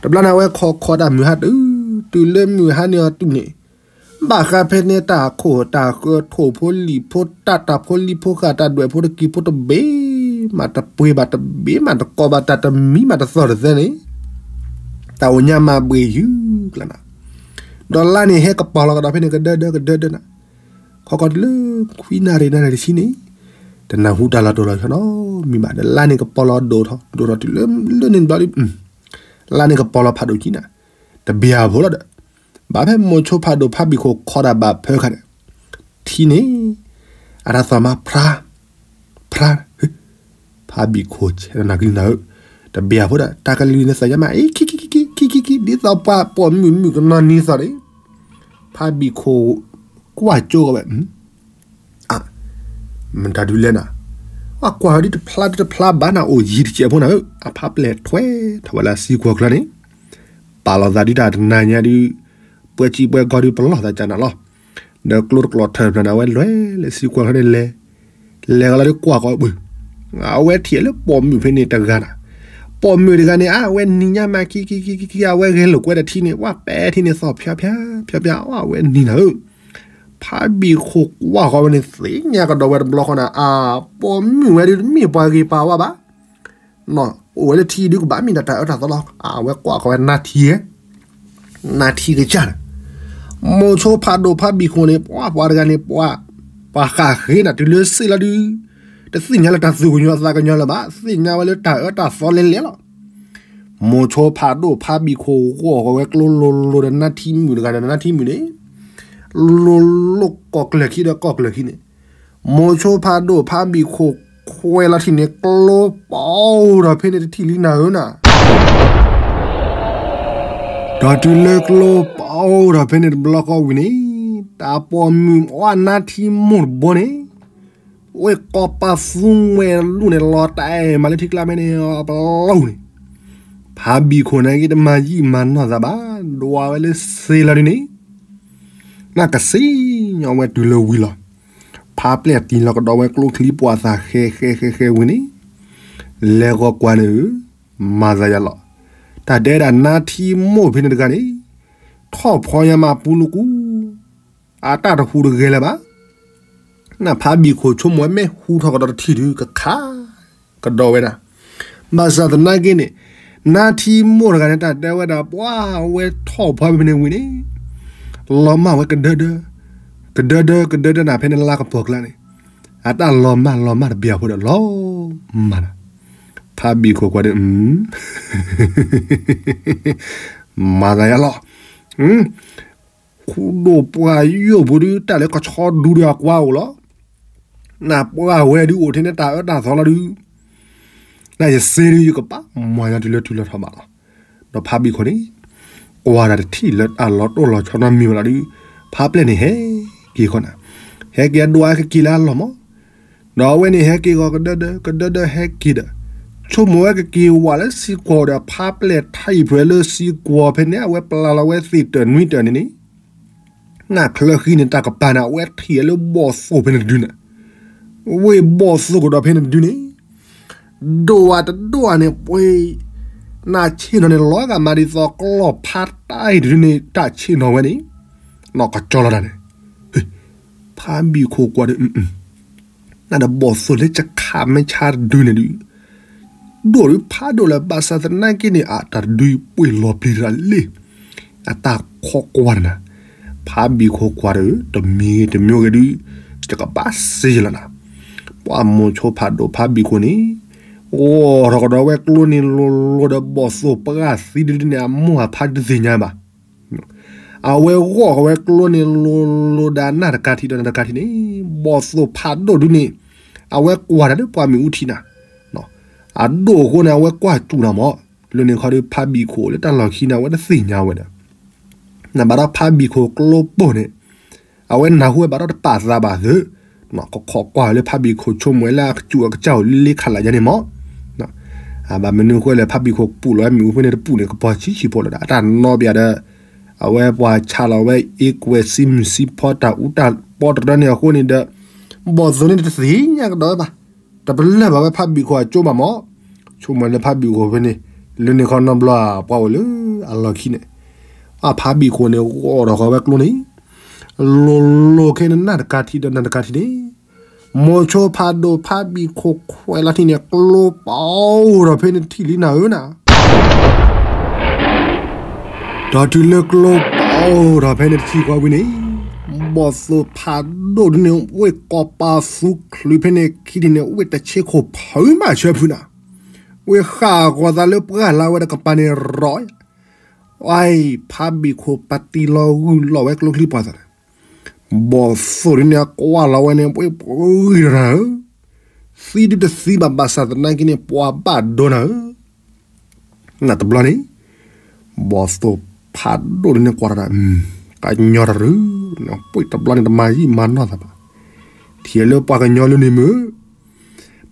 တဘျီန့ၣ် အဝဲခီခီတၢ်မုၢ်ဟါတုၤ, တုၤလၢမုၢ်ဟါန့ၣ်အီၤတုၤန့ၣ်, ဘၣ်ဃးဖဲန့ၣ်တၢ်ခိၣ်တၢ်ဃၢထိၣ်ဖိလံာ်ဖိတၢ်တၢ်ဖိလံာ်ဖိဃာ်တၢ်ဒွဲၣ်ဖိတကံၤဖိတဘ့ၣ်, မးတပှ့ၤဘၣ်တဘ့ၣ်မးတကီဘၣ်တၢ်တမံမးတသီၣ်တသဲန့ၣ်, တၢ်အိၣ်ညါမၤဘှ့ၣ်ယုၢ်ကျါနၤ, ဒီးလါန့ၣ်ဟဲကပီၤလီၤကဒီးဖဲန့ၣ်ကဒၢဒၢကဒၢဒၢနၤ ခီခီတုၤလၢခွံနၣ်ရံၣ်နၣ်ရံၣ်တဆံန့ၣ်, တနၢ်ဟူတၢ်လီၤတိၢ်လီၤဆီနီတမံၤဘၣ်ဒီး လါန့ၣ်ကပီၤလီၤဒိၣ်ထီၣ် ဒိၣ်ထီၣ်တုၤလၢလၢန့ၣ်တဘျီဒုး, လါန့ၣ်ကပီၤလီၤဖးဒိၣ်ကံနၤ, တဘျီဖိလီၤဒီး, ဘၣ်ဖဲမိၤဆိဖးဒိၣ်ဖးဘံၣ်ခိၣ်ခီဒၣ်ဘၣ်ဖၢခါန့ၣ်, ထံန့ၣ်, အတၢ်သီၣ်မးဖြါ, ဖြါ ဖးဘံၣ်ခိၣ်ဆဲးနၤကလုၢ်နၤဧၢ, တဘျီဖိဒီး တၢ်ကလုၢ်န့ၣ်သးယါမး အံၤ ခံခံခံခံခံခံ ဒ်သိးပှၤပိာ်မုၣ်မုၣ်ကနီၤနံၤသီၣ်န့ၣ်, ဖးဘံၣ်ခိၣ်, ကွၢ်ကၠိကီးဝဲ, အါ, မတၤဒုလဲၣ်နၤ, အကွၢ်ဝဲဒ်တဖျါဒ်တဖျါဘၣ်နၤအိၣ်ယံၤတစဲးဖိနၤဧၢ, အဖးပျဲၢ်ထွဲထီၣ်ဝဲလၢစံကွၢ်ချၢန့ၣ်, ပာ်လီၤသးဒ်တၢ်တနၤညါဒုး, ပှဲၤစံပှဲၤကီၢ်ဒုးပလီၢ်သးကၢနၤလီၤ, ဒီးကျိတကျိးထၢၣ်ဖျၢၣ်နၤဝဲလဲၤလၢစံကွၢ်ချၢန့ၣ်လဲၤ, လဲၤကလီၤဒုးကွၢ်ကီးပှ့ၤ အဝဲထံၣ်လၢပိာ်မုၣ်ဖဲန့ၣ်တဂၤနၤ, ပိာ်မုၣ်တဂၤန့ၣ် အဝဲနံၤညါမးခံခံခံခံ အဝဲဂဲၤလိာ်ကွဲဒီးထံန့ၣ် ဝဲပဲာ်ထံန့ၣ်သီၣ်ဖျါဖျါဖျါဖျါ အဝဲနံၤနၤဧၢ. ဖးဘံၣ်ခိၣ်ကွၢ်ဃီၤဝဲန့ၣ် သ့ၣ်ညါကဒီးဝဲတဘျီဃီနၤ, အပိာ်မုၣ်ဝဲဒုးတမ့ၢ်ပှၤဂ့ၤပှၤဝါဘၣ် အိၣ်ဝဲလၢထံဒုကဘၣ်မ့ၢ်ဒၣ်တၢ်အၢတၢ်သီလီၤ. အဝဲကွၢ်ဃီၤဝဲနါထံဧၢ, နါထံကစၢ်န့ၣ်, မိၤဆိဖးဒိၣ်ဖးဘံၣ်ခိၣ်န့ၣ် ပှၤပှၤတဂၤန့ၣ် ပှၤ ပှၤဃးဃ့နၤ တုၤလၢစ့လီၤဒုး တသ့ၣ်ညါလၢတၢ်သူၣ်ကညီၤသးကညီၤလၢၤဘၣ်, သ့ၣ်ညါဝဲလၢတၢ်အၢတၢ်သီလဲၤလဲၤလီၤ. မိၤဆိဖးဒိၣ်ဖးဘံၣ်ခိၣ်ဂီၢ်ဃီၤဝဲကျိလိၤလိၤဒီးနါထံမုၣ်တဂၤဒီး နါထံမုၣ်န့ၣ် လိၤလိၤကီၢ်ကျၢၢ်ခံဒီးကီၢ်ကျၢၢ်ခံန့ၣ်, မိၤဆိဖးဒိၣ်ဖးဘံၣ်ခိၣ်ခွဲးလီၤထံန့ၣ် ကျိပအိၣ်ဒီးဖဲန့ၣ်တထံၣ်လံနၤဧၢနၤ. ဒီးတုၤလၢကျိပအိၣ်ဒီးဖဲန့ၣ်တဘျီဃီဝံၤန့ၣ်, တၢ်ပိာ်မုၣ်အီၣ်နါထံမိၢ်တဘိန့ၣ် ဝ့ၢ်ကီၢ်ပၤသူမှဲၤလူၢ်န့ၣ် လီၤတၢ်အဲၣ်မးလၢထံကျါဖဲန့ၣ် ပလိၣ်န့ၣ်, ဖးဘံၣ်ခိၣ်န့ၣ်က့ၤတမၤယံာ်မၤနီၢ်သးဘၣ်, ဒွးဝဲလၢစ့လီၤဒုးန့ၣ် နၢ်ကစံၣ်ညီဝဲတုၤလၢဝံၤလီၤ. ဖးပျဲၢ်တံၢ်လီၤကဒီးဝဲကျိချံပှၤသးဃဲဃဲဃဲဃဲဝံၤန့ၣ်, လဲၤဂီၤကွၢ်န့ၣ်ဧၢ, မၤသးယၤလီၤ. တၢ်တဲဒၣ်နါထံမိၢ်ဖဲန့ၣ်တဂၤန့ၣ်, ထီၣ်ဖီညါမးပူၤလူကူ, အတၢ်တဟူးတဂဲၤလၢၤဘၣ်. နဖးဘံၣ်ခိၣ်ဆိကမိၣ်ဝဲ မ့ၢ်ဟူထီၣ်ကဒီးတထံၣ်ဒုးကခးကဒီးဝဲဒၣ်. ဘၣ်ဆၣ်သနာ်က့န့ၣ်, နါထံမိၢ်တဂၤန့ၣ် တၢ်တဲဝဲဒၣ် ပှၤဝဲထီၣ်ဖီဖဲန့ၣ်ဝံၤန့ၣ်, လီၤမၢ်ဝဲကဒၢဒၢ, ကဒၢဒၢကဒၢဒၢနၤဖဲန့ၣ်လါကပီၤကျါန့ၣ်, အတၢ်လီၤမၢ်လီၤမၢ်တဘျီဖိဒီးလီၤမၢ်နၤ. ဖးဘံၣ်ခိၣ်ကွၢ်ဒီး မၤသးယၤလီၤ. ခူဒိၣ်ပှၢ်ယိာ်ဖိဒုး တၢ်လၢကဆီဒူဒီးအကွၢ်အိၣ်လီၤ. နပှၤဝဲဒုးအိၣ်ထဲန့ၣ်တၢ်အၢတၢ်သီလီၤဒုး, နယစ့ဒုးယကပာ်မၤညါတုၤလၢထူလၢထီဘၣ်လီၤ. ဒီးဖးဘံၣ်ခိၣ်န့ၣ်, ကွၢ်ဒၣ်တထံၣ်လၢအလီၤတိၢ်လီၤဆီနီတမံၤဘၣ်လီၤဒုး, ဖးပျဲၢ်န့ၣ်ဟဲက့ၤဃီနၤ, ဟဲက့ၤအဒိၣ်အကက့ၤလၢအလီၢ်မး ဒီးအဝဲန့ၣ်ဟဲက့ၤဂီၤကဒၢဒၢ ကဒၢဒၢဟဲက့ၤဒီး, ဆိကမိၣ်ဝဲကက့ၤဝဲလၢစံကွီၤဒီးဖးပျဲၢ်ထါအံၤဖဲလၢစံကွီၤဖဲန့ၣ် အဝဲပျၢ်လီၤဝဲသ့ၣ်တၢၢ်နွံတၢၢ်န့ၣ်န့ၣ်, နချၢဃံန့ၣ်တၢ်ကပၤန့ၣ် အဝဲထံၣ်လၢဘီၣ်သိၣ်ဖဲန့ၣ်တဒုန့ၣ်, ဝ့ၢ်ဘီၣ်သိၣ်ကဒီးဖဲန့ၣ်တဒုန့ၣ်, ဒိၣ်ဝဲတဒိၣ်န့ၣ်ပှ့ၤ, နဆ့ၣ်နီၤန့ၣ် လီၤဂာ်မးဒ်သိးကျီၢ်ဖးတၢ်အံၤတဒုန့ၣ် တၢ်ဆ့ၣ်နီၤဝဲန့ၣ်, နီၢ်ကကၠီလီၤတၢ်န့ၣ် ဖးဘံၣ်ခိၣ်ကွၢ်ဒီး, နဒီးဘီၣ်သိၣ်လၢကခးမ့ၢ်ဆါတဒုန့ၣ်ဒုး, ဒိၣ်ဒုးဖးဒိၣ်လၢၤဘၣ်ဆၣ်သနာ်က့န့ၣ် အတၢ်တဒုပှ့ၤလီၤပျံၤတၢ်လ့ၣ်, အတၢ်ခိးကွၢ်တနၤ, ဖးဘံၣ်ခိၣ်ကွၢ်ဒီး တမံၤဂ့ၤတမံၤဂ့ၤဒုး, ယကဘၣ်စ့ယလီၤနၤ, ပှၤမိၤဆိဖးဒိၣ်ဖးဘံၣ်ခိၣ်န့ၣ်, ဂီၢ်ထီၣ်ကဒီးဝဲကျိန့ၣ်လိၤလိၤဒီးဘီၣ်သိၣ်ပှၢ်သံဒုန့ၣ် အမိၢ်အဖါတသ့ၣ်ညါဘၣ် အဝဲဂီၢ်ဃီၤဝဲကျိန့ၣ်လိၤလိၤဒီးနၢ်တကးထံးဒီးနၢ်တကးထံးန့ၣ်, ဘီၣ်သိၣ်ဖးဒိၣ်ဒုန့ၣ်, အဝဲကွၢ်တၢ်လၢပှၢ်မ့ၣ်အူထံနၤ, အဒိၣ်အဃိန့ၣ် အဝဲကွၢ်စူၣ်နၤမး, လၢန့ၣ်ခီဒီးဖးဘံၣ်ခိၣ်လၢတၢ်လီၢ်ခံန့ၣ် အဝဲတသ့ၣ်ညါဝဲဒီး နဘၣ်ဒီးဖးဘံၣ်ခိၣ်ကျိပိၢ်န့ၣ်, အဝဲနၢ်ဟူဝဲဘၣ်ဒီးတပာ်သးဘၣ်သု, ကခိးကွၢ်လၢဖးဘံၣ်ခိၣ်ဆိကမိၣ်ဝဲလၢအကစူၣ်အကစၢ်အိၣ်လံလံခးလးယါန့ၣ်မး, အဘၣ်မနုၤဃိလဲၣ် ဖးဘံၣ်ခိၣ်ပူၣ်လီၤဝဲမ့ၣ်အူဖဲန့ၣ်တပူၣ်န့ၣ် ကပီၤဆံးဆံးဖိလီၤဒီး အတၢ်နီဘၣ်ဒီး, အဝဲပှၤဆါလီၤဝဲအ့ကွဲးစံမုၢ်စံဖီတၢ်အူတၢ်ပီတရၢန့ၣ်အဃိန့ၣ်ဒီး, ဘီၣ်သိၣ်န့ၣ်တသ့ၣ်ညါကဒီးဝဲဘၣ်, တပလၢၢ်ဘၣ်ဝဲဖးဘံၣ်ခိၣ်အကၠိဘၣ်မး, ဆိကမိၣ်လၢဖးဘံၣ်ခိၣ်ဖဲန့ၣ်, လၢန့ၣ်ခီနီတဘျီပှၤအိၣ်လၢအလီၢ်ခံန့ၣ်, အဖးဘံၣ်ခိၣ်န့ၣ် ဂီၢ်ထီၣ်ဃီၤဝဲကျိန့ၣ်, လိၤလိၤခဲန့ၣ်နၢ်တကးထံးဒီးနၢ်တကးထံးန့ၣ်, မိၤဆိဖးဒိၣ်ဖးဘံၣ်ခိၣ်ခွဲးလီၤထံန့ၣ် ကျိပအိၣ်ဒီးဖဲန့ၣ်တထံၣ်လံနၤဧၢနၤ ဒီးတုၤလၢကျိပအိၣ်ဒီးဖဲန့ၣ်တထံၣ်ဃီဝံၤန့ၣ်, ဘီၣ်သိၣ်ဖးဒိၣ်ဒုန့ၣ် ဝ့ၢ်ကီၢ်ပၤသူချုးဖဲန့ၣ်ခံန့ၣ် ဝ့ၢ်တဆ့ခိၣ်ဖုးမးဆၢဖုးနၤ, ဝ့ၢ်ဃၣ်ဂီၤသးလၢပှၢ်လၢဝဲဒီးကပၤန့ၣ်ရီ, ဝဲဖးဘံၣ်ခိၣ်ပာ်တံၢ်လီၤဂုၢ်လီၤဝဲကျိချံပှၤသးန့ၣ်, ဘီၣ်သိၣ်ဒုန့ၣ် အကွၢ်လီၤဝဲန့ၣ် ပှ့ၤပှ့ၤတရၢဧၢ, သံဒုတသံဘၣ်ဘၣ်ဆၣ်သနာ်က့န့ၣ် ပှၤဘၣ်ဒိနၤဧၢ နတဘျီန့ၣ်, ဘီၣ်သိၣ်ဖးဒိၣ်ဒုန့ၣ်ကွၢ်တၢ်, ကညီတရၢ, ပှ့ၤတဘျီန့ၣ်တမၤယံာ်မၤနီၢ်သးဘၣ်, ထံၣ်လၢပှၤကညီလၢန့ၣ်မုၢ်,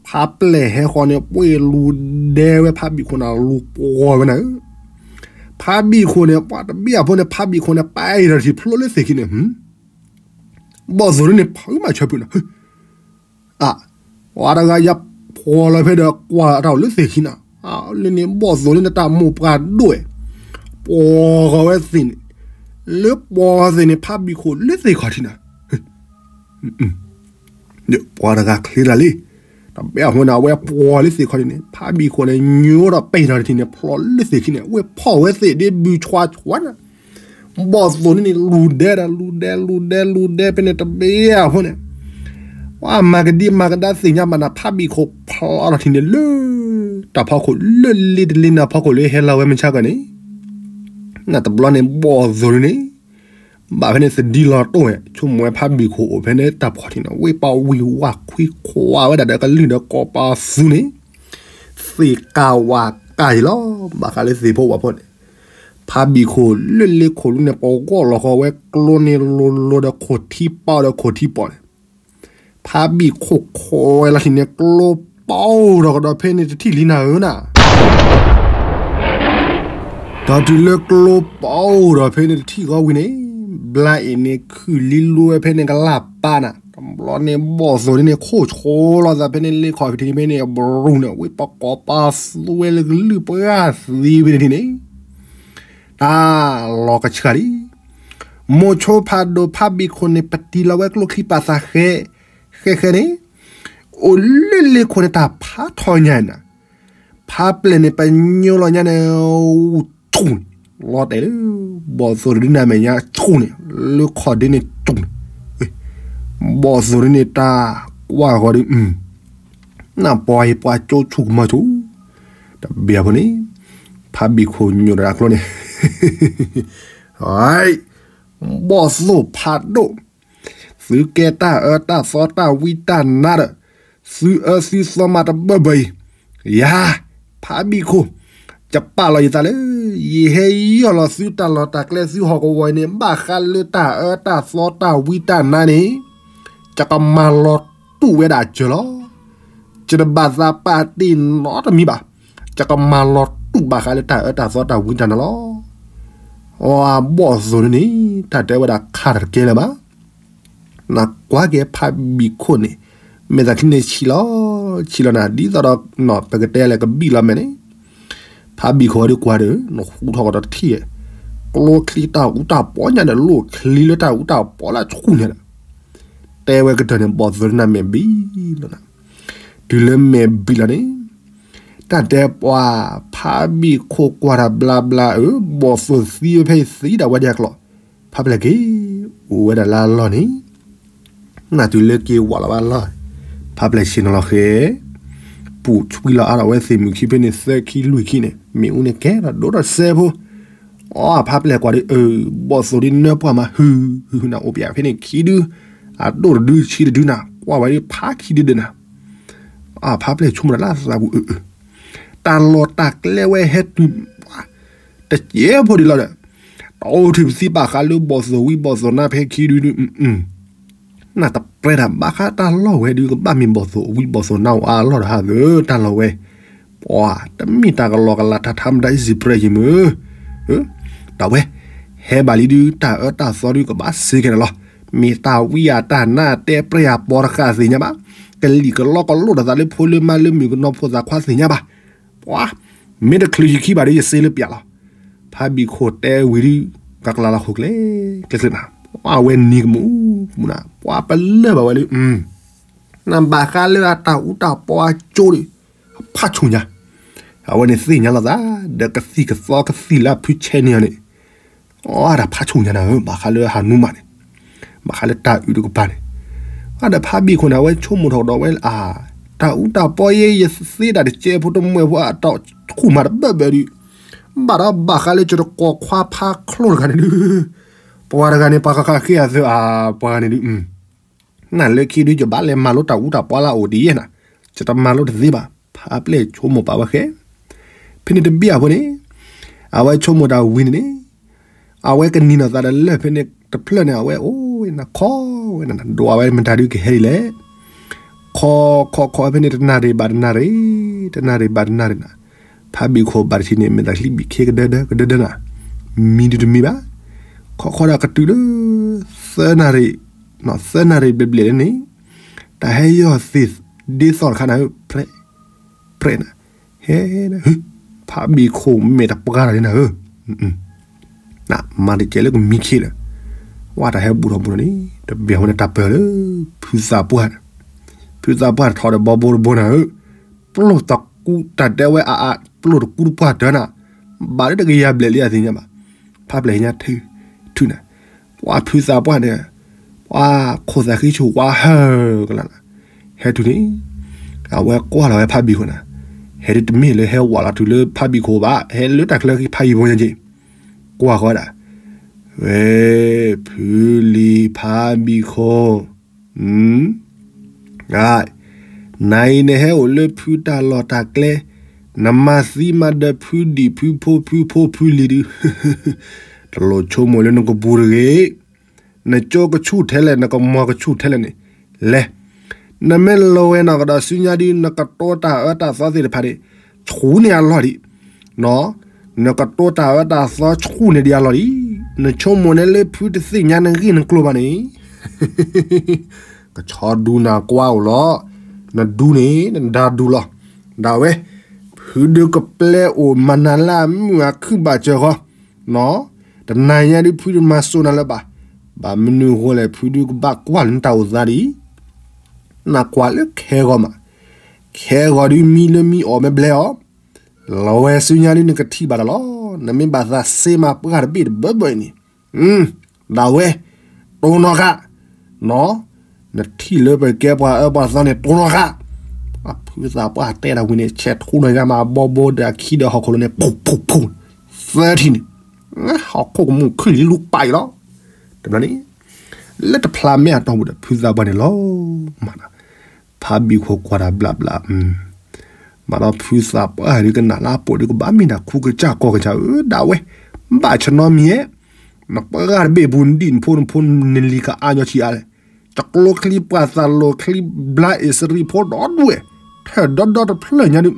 ဖးပျဲၢ်ဟဲဃီန့ၣ် ပှ့ၤလူၤဒဲဝဲဖးဘံၣ်ခိၣ်န့ၣ် လူၤပှီၤဝဲနၤဧၢ, ဖးဘံၣ်ခိၣ်န့ၣ် ပှၤတဘံၣ်အဖိန့ၣ် ဖးဘံၣ်ခိၣ်န့ၣ် ပာ်အံၤဒီးထံၣ်ဖျိလၢသ့ၣ်ခံန့ၣ် ဘီၣ်သိၣ်ဒုန့ၣ် ဖုးမးဆၢဖုးနၤ, အ, ပှၤတဂၤယၤဖှီၣ် ပှီၤလီၤဖဲဒီးကွၢ်အတၢ်အိၣ်လၢသ့ၣ်ခံနီၤ, လၢန့ၣ်ဘီၣ်သိၣ်လၢန့ၣ်တၢ်မိၢ်ပှၢ်ဒိၣ်ဝဲ, ပှီၤဃီၤဝဲသ့ၣ်န့ၣ်, လၢပှီၤသ့ၣ်န့ၣ် ဖးဘံၣ်ခိၣ်လၢသ့ၣ်ခီၣ်ထံးနီၤ ပှၤတဂၤချ့တၢ်လံ, တဘဲအဃိန့ၣ် အဝဲပှီၤလၢသ့ၣ်ခီၣ်ထံးန့ၣ် ဖးဘံၣ်ခိၣ်န့ၣ် ညိဒီးပဲာ်ထီၣ်တထံၣ်န့ၣ် ဖျိးလၢသ့ၣ်ခံန့ၣ် ဝဲဖီၣ်ဝဲသ့ၣ်ဒ့ဘုၣ်ဆှါဆှါနီၤ, ဘီၣ်သိၣ်န့ၣ်န့ၣ် လူၤဒဲဒီး လူၤဒဲ လူၤဒဲ လူၤဒဲဖဲန့ၣ်တဘဲအဃိန့ၣ် ပှၤမၤကဒံမၤကဒါသ့ၣ်ညါဘၣ်နၤ ဖးဘံၣ်ခိၣ်ဖျိးထီၣ်ထံၣ်န့ၣ်လၢ တၢ်ဖီခိၣ်လၢလ့တလ့နၤဖီခိၣ်လၢဟဲလီၤဝဲမုၢ်ဆါကီၢ်န့ၣ်, နတဘျီန့ၣ်ဘီၣ်သိၣ်န့ၣ် ဘၣ်ဖဲန့ၣ်သဒံလီၤတိၢ်ဝဲ ဆိကမိၣ်ဝဲဖးဘံၣ်ခိၣ်အိၣ်ဖဲန့ၣ်တၢ်ဖီၣ်ထံးန့ၣ် ဝ့ၢ်ပှၤဝံၤဝါခွံခွါဝဲဒၣ်ဒီးကလုၢ်ဒီးကိးပသူန့ၣ် သ့ၣ်ကးဝးကးယံၤလီၤ, ဘၣ်ဃးလၢသ့ၣ်ဖိဝၣ်ဖိန့ၣ်, ဖးဘံၣ်ခိၣ်လၢလ့ခိၣ်လူန့ၣ် ပဂီၢ်လီၤဃီၤဝဲကျိန့ၣ်လိၤလိၤဒီးခိၣ်ထံပီဒီးခိၣ်ထံပီန့ၣ် ဖးဘံၣ်ခိၣ်ခိးဝဲလီၤထံၣ်န့ၣ် ကျိပီဒီးကဒီးဖဲန့ၣ်တထံၣ်လံနၤဧၢနၤ ဒီးတုၤလၢကျိပီဒီးဖဲန့ၣ်တထံၣ်ဃီဝံၤန့ၣ်, ဘျါအံၤန့ၣ်ခုၣ်လံလူဝဲဖဲန့ၣ်ကလၢ်ပၢ်နၤ, တဘျီန့ၣ်ဘီၣ်သိၣ်န့ၣ်န့ၣ် ခိၣ်ဆိလီၤသးဖဲန့ၣ်လ့ခီၣ်ထံးဖဲန့ၣ်အဘရူၤန့ၣ် ဝ့ၢ်ပကိးပသူဝဲလၢကလုၢ်ပှၢ်သံဖဲန့ၣ်ထံၣ်န့ၣ်, တၢ်လီၤကဆှၣ်လံ မိၤဆိဖးဒိၣ်ဖးဘံၣ်ခိၣ်န့ၣ် ပတံၤလီၤဝဲကျိချံပာ်သးဃဲ, ဃဲဃဲန့ၣ်, အိၣ်လၢလ့ခိၣ်န့ၣ်တၢ်ဖးထီညါနၤ, ဖးပျဲၢ်န့ၣ် ပညိလီၤညါန့ၣ်, ဆူၣ်န့ၣ်, လီၤတဲာ်လၢ ဘီၣ်သိၣ်တဒုနၤမဲာ်ညါဆူၣ်န့ၣ်, လၢခီၣ်ဒ့န့ၣ်ဆူၣ်န့ၣ်, ဘီၣ်သိၣ်ဒုန့ၣ်တၢ်ကွၢ်ဃီၤဒီး နၢ်ပှၤအံၤပှၤကၠိဆူၣ်ကမီၤဆူၣ်, တဘၣ်အဃိန့ၣ်, ဖးဘံၣ်ခိၣ်ညိၣ်တၢ်ကျိန့ၣ်, ဘီၣ်သိၣ်ဖးဒိၣ်, သုကဲတၢ်အၢတၢ်သီတၢ်ဝံတၢ်နါဒီး, သုအၢသုသီမးတဘၢဘၢအံၤ, ယၤ, ဖးဘံၣ်ခိၣ်, ယပာ်လီၤယသးလၢ, ယဟဲယီၢ်လီၤသုတၢ်လီၢ်တၢ်ကျဲသုဟီၣ်ကဝီၤအံၤန့ၣ် ဘၣ်ဃးလၢတၢ်အၢတၢ်သီတၢ်ဝံတၢ်နါန့ၣ်, ယကမၤလီၤတူာ်ဝဲဒၣ်စၢၤလီၤ. ယတဘၣ်သးပာ်တ့ၢ်နီတမံၤဘၣ်. ယကမၤလီၤတူာ်ဘၣ်ဃးလၢတၢ်အၢတၢ်သီတၢ်ဝံတၢ်နါလီၤ. အဘီၣ်သိၣ်န့ၣ်န့ၣ် တၢ်တဲဝဲဒၣ်ခးတကဲလၢၤဘၣ်. နကွၢ်က့ၤဖးဘံၣ်ခိၣ်န့ၣ်, မဲာ်သးချံန့ၣ်ဆံးလီၤ, ဆံးလီၤနၤ ဒ်သိးဒီး ပကတဲလဲၣ်ကဘံၣ်လီၤမဲာ်န့ၣ်, ဖးဘံၣ်ခိၣ်အီၤဒုးကွၢ်ဒီး နဃူထီၣ်ကဒီးတထံၣ်, ကျိချံတၢ်အူတၢ်ပီညါဒီး လိၣ်ချံလၢတၢ်အူတၢ်ပီလၢအဆူၣ်န့ၣ်ဒီး, တဲဝဲကတၢၢ်န့ၣ် ဘီၣ်သိၣ်န့ၣ်မဲာ်ဘံၣ်လီၤနၤ. တုၤလၢမဲာ်ဘံၣ်လီၤန့ၣ်, တၢ်တဲပှၤ, ဖးဘံၣ်ခိၣ်ကွၢ်တၢ်ဘျါဘျါဧၢ, ဘီၣ်သိၣ်သံဝဲဖဲအံၤသံဒၣ်ဝဲဒၣ်ကျိာ်, ဖးပျဲၢ်က့ၤ, အိၣ်ဝဲဒၣ်လၢအလီၢ်န့ၣ် နၢ်တုၤလၢက့ၤဝးလီၤဘၣ်လီၢ်, ဖးပျဲၢ်ဆ့ၣ်နီၤလီၤဃဲ, ပူၤဆွံလီၤအါထီၣ်ဝဲသ့ၣ်မုၢ်ခံဖဲန့ၣ်သၢခံလွံၢ်ခံန့ၣ် မ့ၣ်အူန့ၣ်ကဲထီၣ်ဒိၣ်ထီၣ်စဲဖိ, အဖးပျဲၢ်ကွၢ်ဒီး ဘီၣ်သိၣ်ဒ်နၢပှၢ်မး ဟုၣ်ဟုၣ်နၤအိၣ်ပၠးဖဲန့ၣ်ခံဒု, အဒိၣ်တဒုဆံတဒုနၤ ကွၢ်ဝဲဒ်ဖးခံဒုဒၣ်နၤ, အဖးပျဲၢ်ဆိကမိၣ်တၢ်လၢသးပူၤအၢ, တၢ်လီၢ်တၢ်ကျဲဝဲဟဲတုၤ တစဲးဖိဒ်လီၤဒီး, တၢ်အိၣ်ထံၣ်ပသံဘၣ်ဃးလၢဘီၣ်သိၣ်ဝံဘီၣ်သိၣ်နါဖဲခံဒုဒု, နၢ်တပြဲတၢ်ဘၣ်ဃးတၢ်လီၢ်ဝဲဒုကဘၣ်မ့ၢ်ဘီၣ်သိၣ်ဝံဘီၣ်သိၣ်နါအိၣ်အါလီၢ်တဟးသၢ တၢ်လီၢ်ဝဲ, ပှၤတမ့ၢ်တၢ်ကလီကလးတၢ်ထါမတၤအံၤစံးပြဲယံၤမုၢ်, တၢ်ဝဲ, ဟဲဘၣ်လံဒု တၢ်အၢတၢ်သီဒုကဘၣ်စ့ကဲနၤလီၤ, မ့ၢ်တၢ်ဝံယၤတၢ်နါတဲပြဲယၤပီတဃာ်သ့ၣ်ညါဘၣ်, ကလံၣ်ကလီကလိၣ်တသးလၢဖိလၢမါလၢမုၣ်ကနီၤဖိသၣ်ခွါသ့ၣ်ညါဘၣ် ပှၤ, မ့ၢ်တချုးယခံဘၣ်ဒီးယစ့လၢပၠးလီၤ. ဖးဘံၣ်ခိၣ်တဲဝံၤဒု, ကကျးလီၤခိၣ်ကျဲ, ကျဲကျဲနၤ, ပှၤဝဲနံၤကမူၣ်ကမူၣ်နၤ, ပှၤပလၢၢ်ဘၣ်ဝဲလၢ, နဘၣ်ဃးလၢအတၢ်အူတၢ်ပီအကၠိဒီး, ဖးဆူၣ်ညါ, အဝဲန့ၣ်သ့ၣ်ညါလီၤသး, ဒီးကသံၣ်ကသီကသံၣ်လၢအဖုဆဲန့ၣ်အီၤန့ၣ် အတၢ်ဖးဆူၣ်ညါနၤဧၢ, ဘၣ်ဃးလၢဟးနူမးန့ၣ်, ဘၣ်ဃးလၢတၢ်အုးတကပၤန့ၣ်, အဒီးဖးဘံၣ်ခိၣ်န့ၣ် အဝဲဆိကမိၣ်ထီၣ်ကဒီးဝဲလၢအ, တၢ်အူတၢ်ပီယဲ ယသ့ဒၣ်တကဲဖိတမှဲဖိအတၢ်ခူၣ်မၤတဘၢၣ်ဘၢၣ်ဒုး, ဘၣ်ဒီးဘၣ်ဃးလၢကတကိးခွါဖးချိတဂၤန့ၣ်ဒုး, ပှၤတဂၤန့ၣ် ပှၤဃးဃးဃ့အသၢအပှၤဂၤန့ၣ်ဒုး နလၢခံဒုးယဘၣ်လဲၤမၤလိတၢ်အူတၢ်ပီလၢအအိၣ်ဒ်ယဲနၤ, ယတမၤလိတသ့ဘၣ်, ဖးပျဲၢ်ဆိကမိၣ်ပာ်ဝဲဃဲ, ဖဲန့ၣ်တဘံၣ်အဃိန့ၣ်, အဝဲဆိကမိၣ်တၢ်ဝံၤန့ၣ်န့ၣ်, အဝဲကနံၤနီၢ်သးဒီးလၢဖဲန့ၣ်တဖျၢၣ်န့ၣ် အဝဲအိၣ်နၤခီဝဲနၤ ဒွးဝဲမတၤဒုးကဟဲဒ်လဲၣ် ခီခီခီဖဲန့ၣ်တနၣ်ရံၣ်ဘၣ်တနၣ်ရံၣ်, တနၣ်ရံၣ်ဘၣ်တနၣ်ရံၣ်နၤ, ဖးဘံၣ်ခိၣ်ဘၣ်တထံၣ်န့ၣ် မ့ၢ်သးချံဘံၣ်ခ့ကဒၢဒၢကဒၢဒၢနၤ, မံဒုးတမံဘၣ်, ခီခီဒီးကတုၤလၢ, သၢနၣ်ရံၣ်, သၢနၣ်ရံၣ်ဘျဲၣ်ဘျဲၣ်လၢန့ၣ်, တၢ်ဟဲယီၢ်သ့ၣ်ဒ့သီၣ်တခါနၤဧၢ, ဖဲ ဖရဲၣ်နၤ, ဟဲ, ဖးဘံၣ်ခိၣ်မ့ၢ်တပှၢ်တၢ်န့ၣ်နၤဧၢ, မၤတကဲလၢကမံခ့ဒီး, ဝဲတၢ်ဟဲဘူးထီၣ်ဘူးထီၣ်န့ၣ် တဘၣ်ဝဲန့ၣ်တၢ်ပၢၢ်လၢ ဖုသးပှၢ်, ဖုသးပှၢ်ထီၣ်ဒီးဘီဘိတဘိနၤဧၢ, ပျိၢ်တကူတၢ်တဲဝဲအါအါ ပျိၢ်တကူတပှၢ်တၢၢ်နၤ, ဘၣ်လၢတကယၤဘျဲၣ်လံအသ့ၣ်ညါဘၣ်, ဖးပျဲၢ်ဟံးညါထု, ထုနၤ, ပှၤဖုသးပှၢ်န့ၣ်, ပှၤခိၣ်သးဃံဆူၣ်ဝါဟၢကလါနၤ, ဟဲတုၤန့ၣ်, အဝဲကွၢ်လီၤဝဲဖးဘံၣ်ခိၣ်နၤ, ဟဲဒ်တမ့ၢ်လၢဟဲဝးလီၤတုၤလၢဖးဘံၣ်ခိၣ်ဘၣ် ဟဲလၢတၢ်ချၢဃံဖးယံၤဖိညါက့ၤ, ကွၢ်ဃီဒၣ်, ဝဲ, ဖုလံၤဖးဘံၣ်ခိၣ် နၤအံၤနဟဲအိၣ်လၢဖုတၢ်လီၢ်တၢ်ကျဲ, နမၤသံမၤဒၢးဖုဒံၣ်ဖုဖိဖုဖိဖုလံၤဒုး, တလိၣ်ဆိကမိၣ်လၢနကပူၤတဂ့ၤ, နကၠိကဆူၣ်ထဲလဲၣ် နကမီၤကဆူၣ်ထဲလဲၣ်န့ၣ်, လဲၤ, နမ့ၢ်လီၤဝဲနီၢ်ကဒီးဆူညါဒုး နကတိတၢ်အၢတၢ်သီသ့ၣ်တဖၣ်န့ၣ်, ဆူၣ်န့ၢ်အလီၢ်ဒံး နကတိတၢ်အၢတၢ်သီဆူၣ်န့ၢ်ဒံးအလီၢ်လံ, နဆိကမိၣ်န့ၣ်လၢဖုတသ့ၣ်ညါနဂ့ၢ်နကျိၤဘၣ်န့ၣ်, ကဆီဒူနၤကွၢ်အိၣ်လီၤ, နဒူန့ၣ် နဒါဒူလီၤ, ဒၣ်ဝဲ, ဖုဒုးကပျဲအိၣ်မၤနၤလၢအမုၢ်အခုၣ်ဘၣ်စၢၤဃီ, တနၤညါဒုးဖုတမၤစိနၤလၢၤဘၣ်, ဘၣ်မနုၤအဃိလဲၣ် ဖုဒုးကဘၣ်ကွၢ်လၢနတၢ်အိၣ်သးဒ်အံၤ နကွၢ်လၢခဲဂီၤမး, ခဲဂီၤဒုးမံလၢမံအီၣ်မ့ၢ်ဘျဲအီၤ, လီၤဝဲဆူညါဒုးနကထံၣ်ဘၣ်တၢ်လီၤ, နမ့ၢ်ဘၣ်သးစ့မးပှၢ်တဘ့ၣ်တဘၢဘၢအံၤန့ၣ်, ဒၣ်ဝဲ, တိၢ်နီၣ်ဃာ်, နထံၣ်လၢပကဲပှၤအၢပှၤသီန့ၣ် တိၢ်နီၣ်ဃာ်, အဖုသးပှၢ်တဲတၢ်ဝံၤန့ၣ် ဆဲးထူနီၢ်ယါမးအဘီဘိဒီးအခံဒီးဟီၣ်ခိၣ်လိၤန့ၣ် ပူၤပူၤပူၤ, သၢထံၣ်န့ၣ်, ဟီၣ်ခိၣ်ကမူၣ်ခုၣ်လံလူပာ်အံၤလီၤ, တဘျီန့ၣ် လၢတဖျါမဲာ်အတီၢ်ပူၤဒီးဖုသးပှၢ်န့ၣ်လီၤမး, ဖးဘံၣ်ခိၣ်ကွၢ်တၢ်ဘျးဘျး, မၤဒီးဖုသးပှၢ်ဒုးကနၣ်လၢအပိာ်ဒုးကဘၣ်မ့ၢ်ဒၣ်ခူကစၢ်ကီၢ်ကစၢ်ဧၢ ဒၣ်ဝဲ, ဘၣ်ဆနီမံၤဧဲ, နပှၢ်တဘ့ၣ်ပူၤနဒံၣ်နဖိနဖိနလံၤကအါညီဆံးအါလဲၣ်, တကျိချံပှၤသးလိာ်ချံဘျါအ့ၣ်စရံဖိဒီဒူၣ်ဝဲ, ထၢၣ်ဒီဒီတဖျၢၣ်ညါဒုး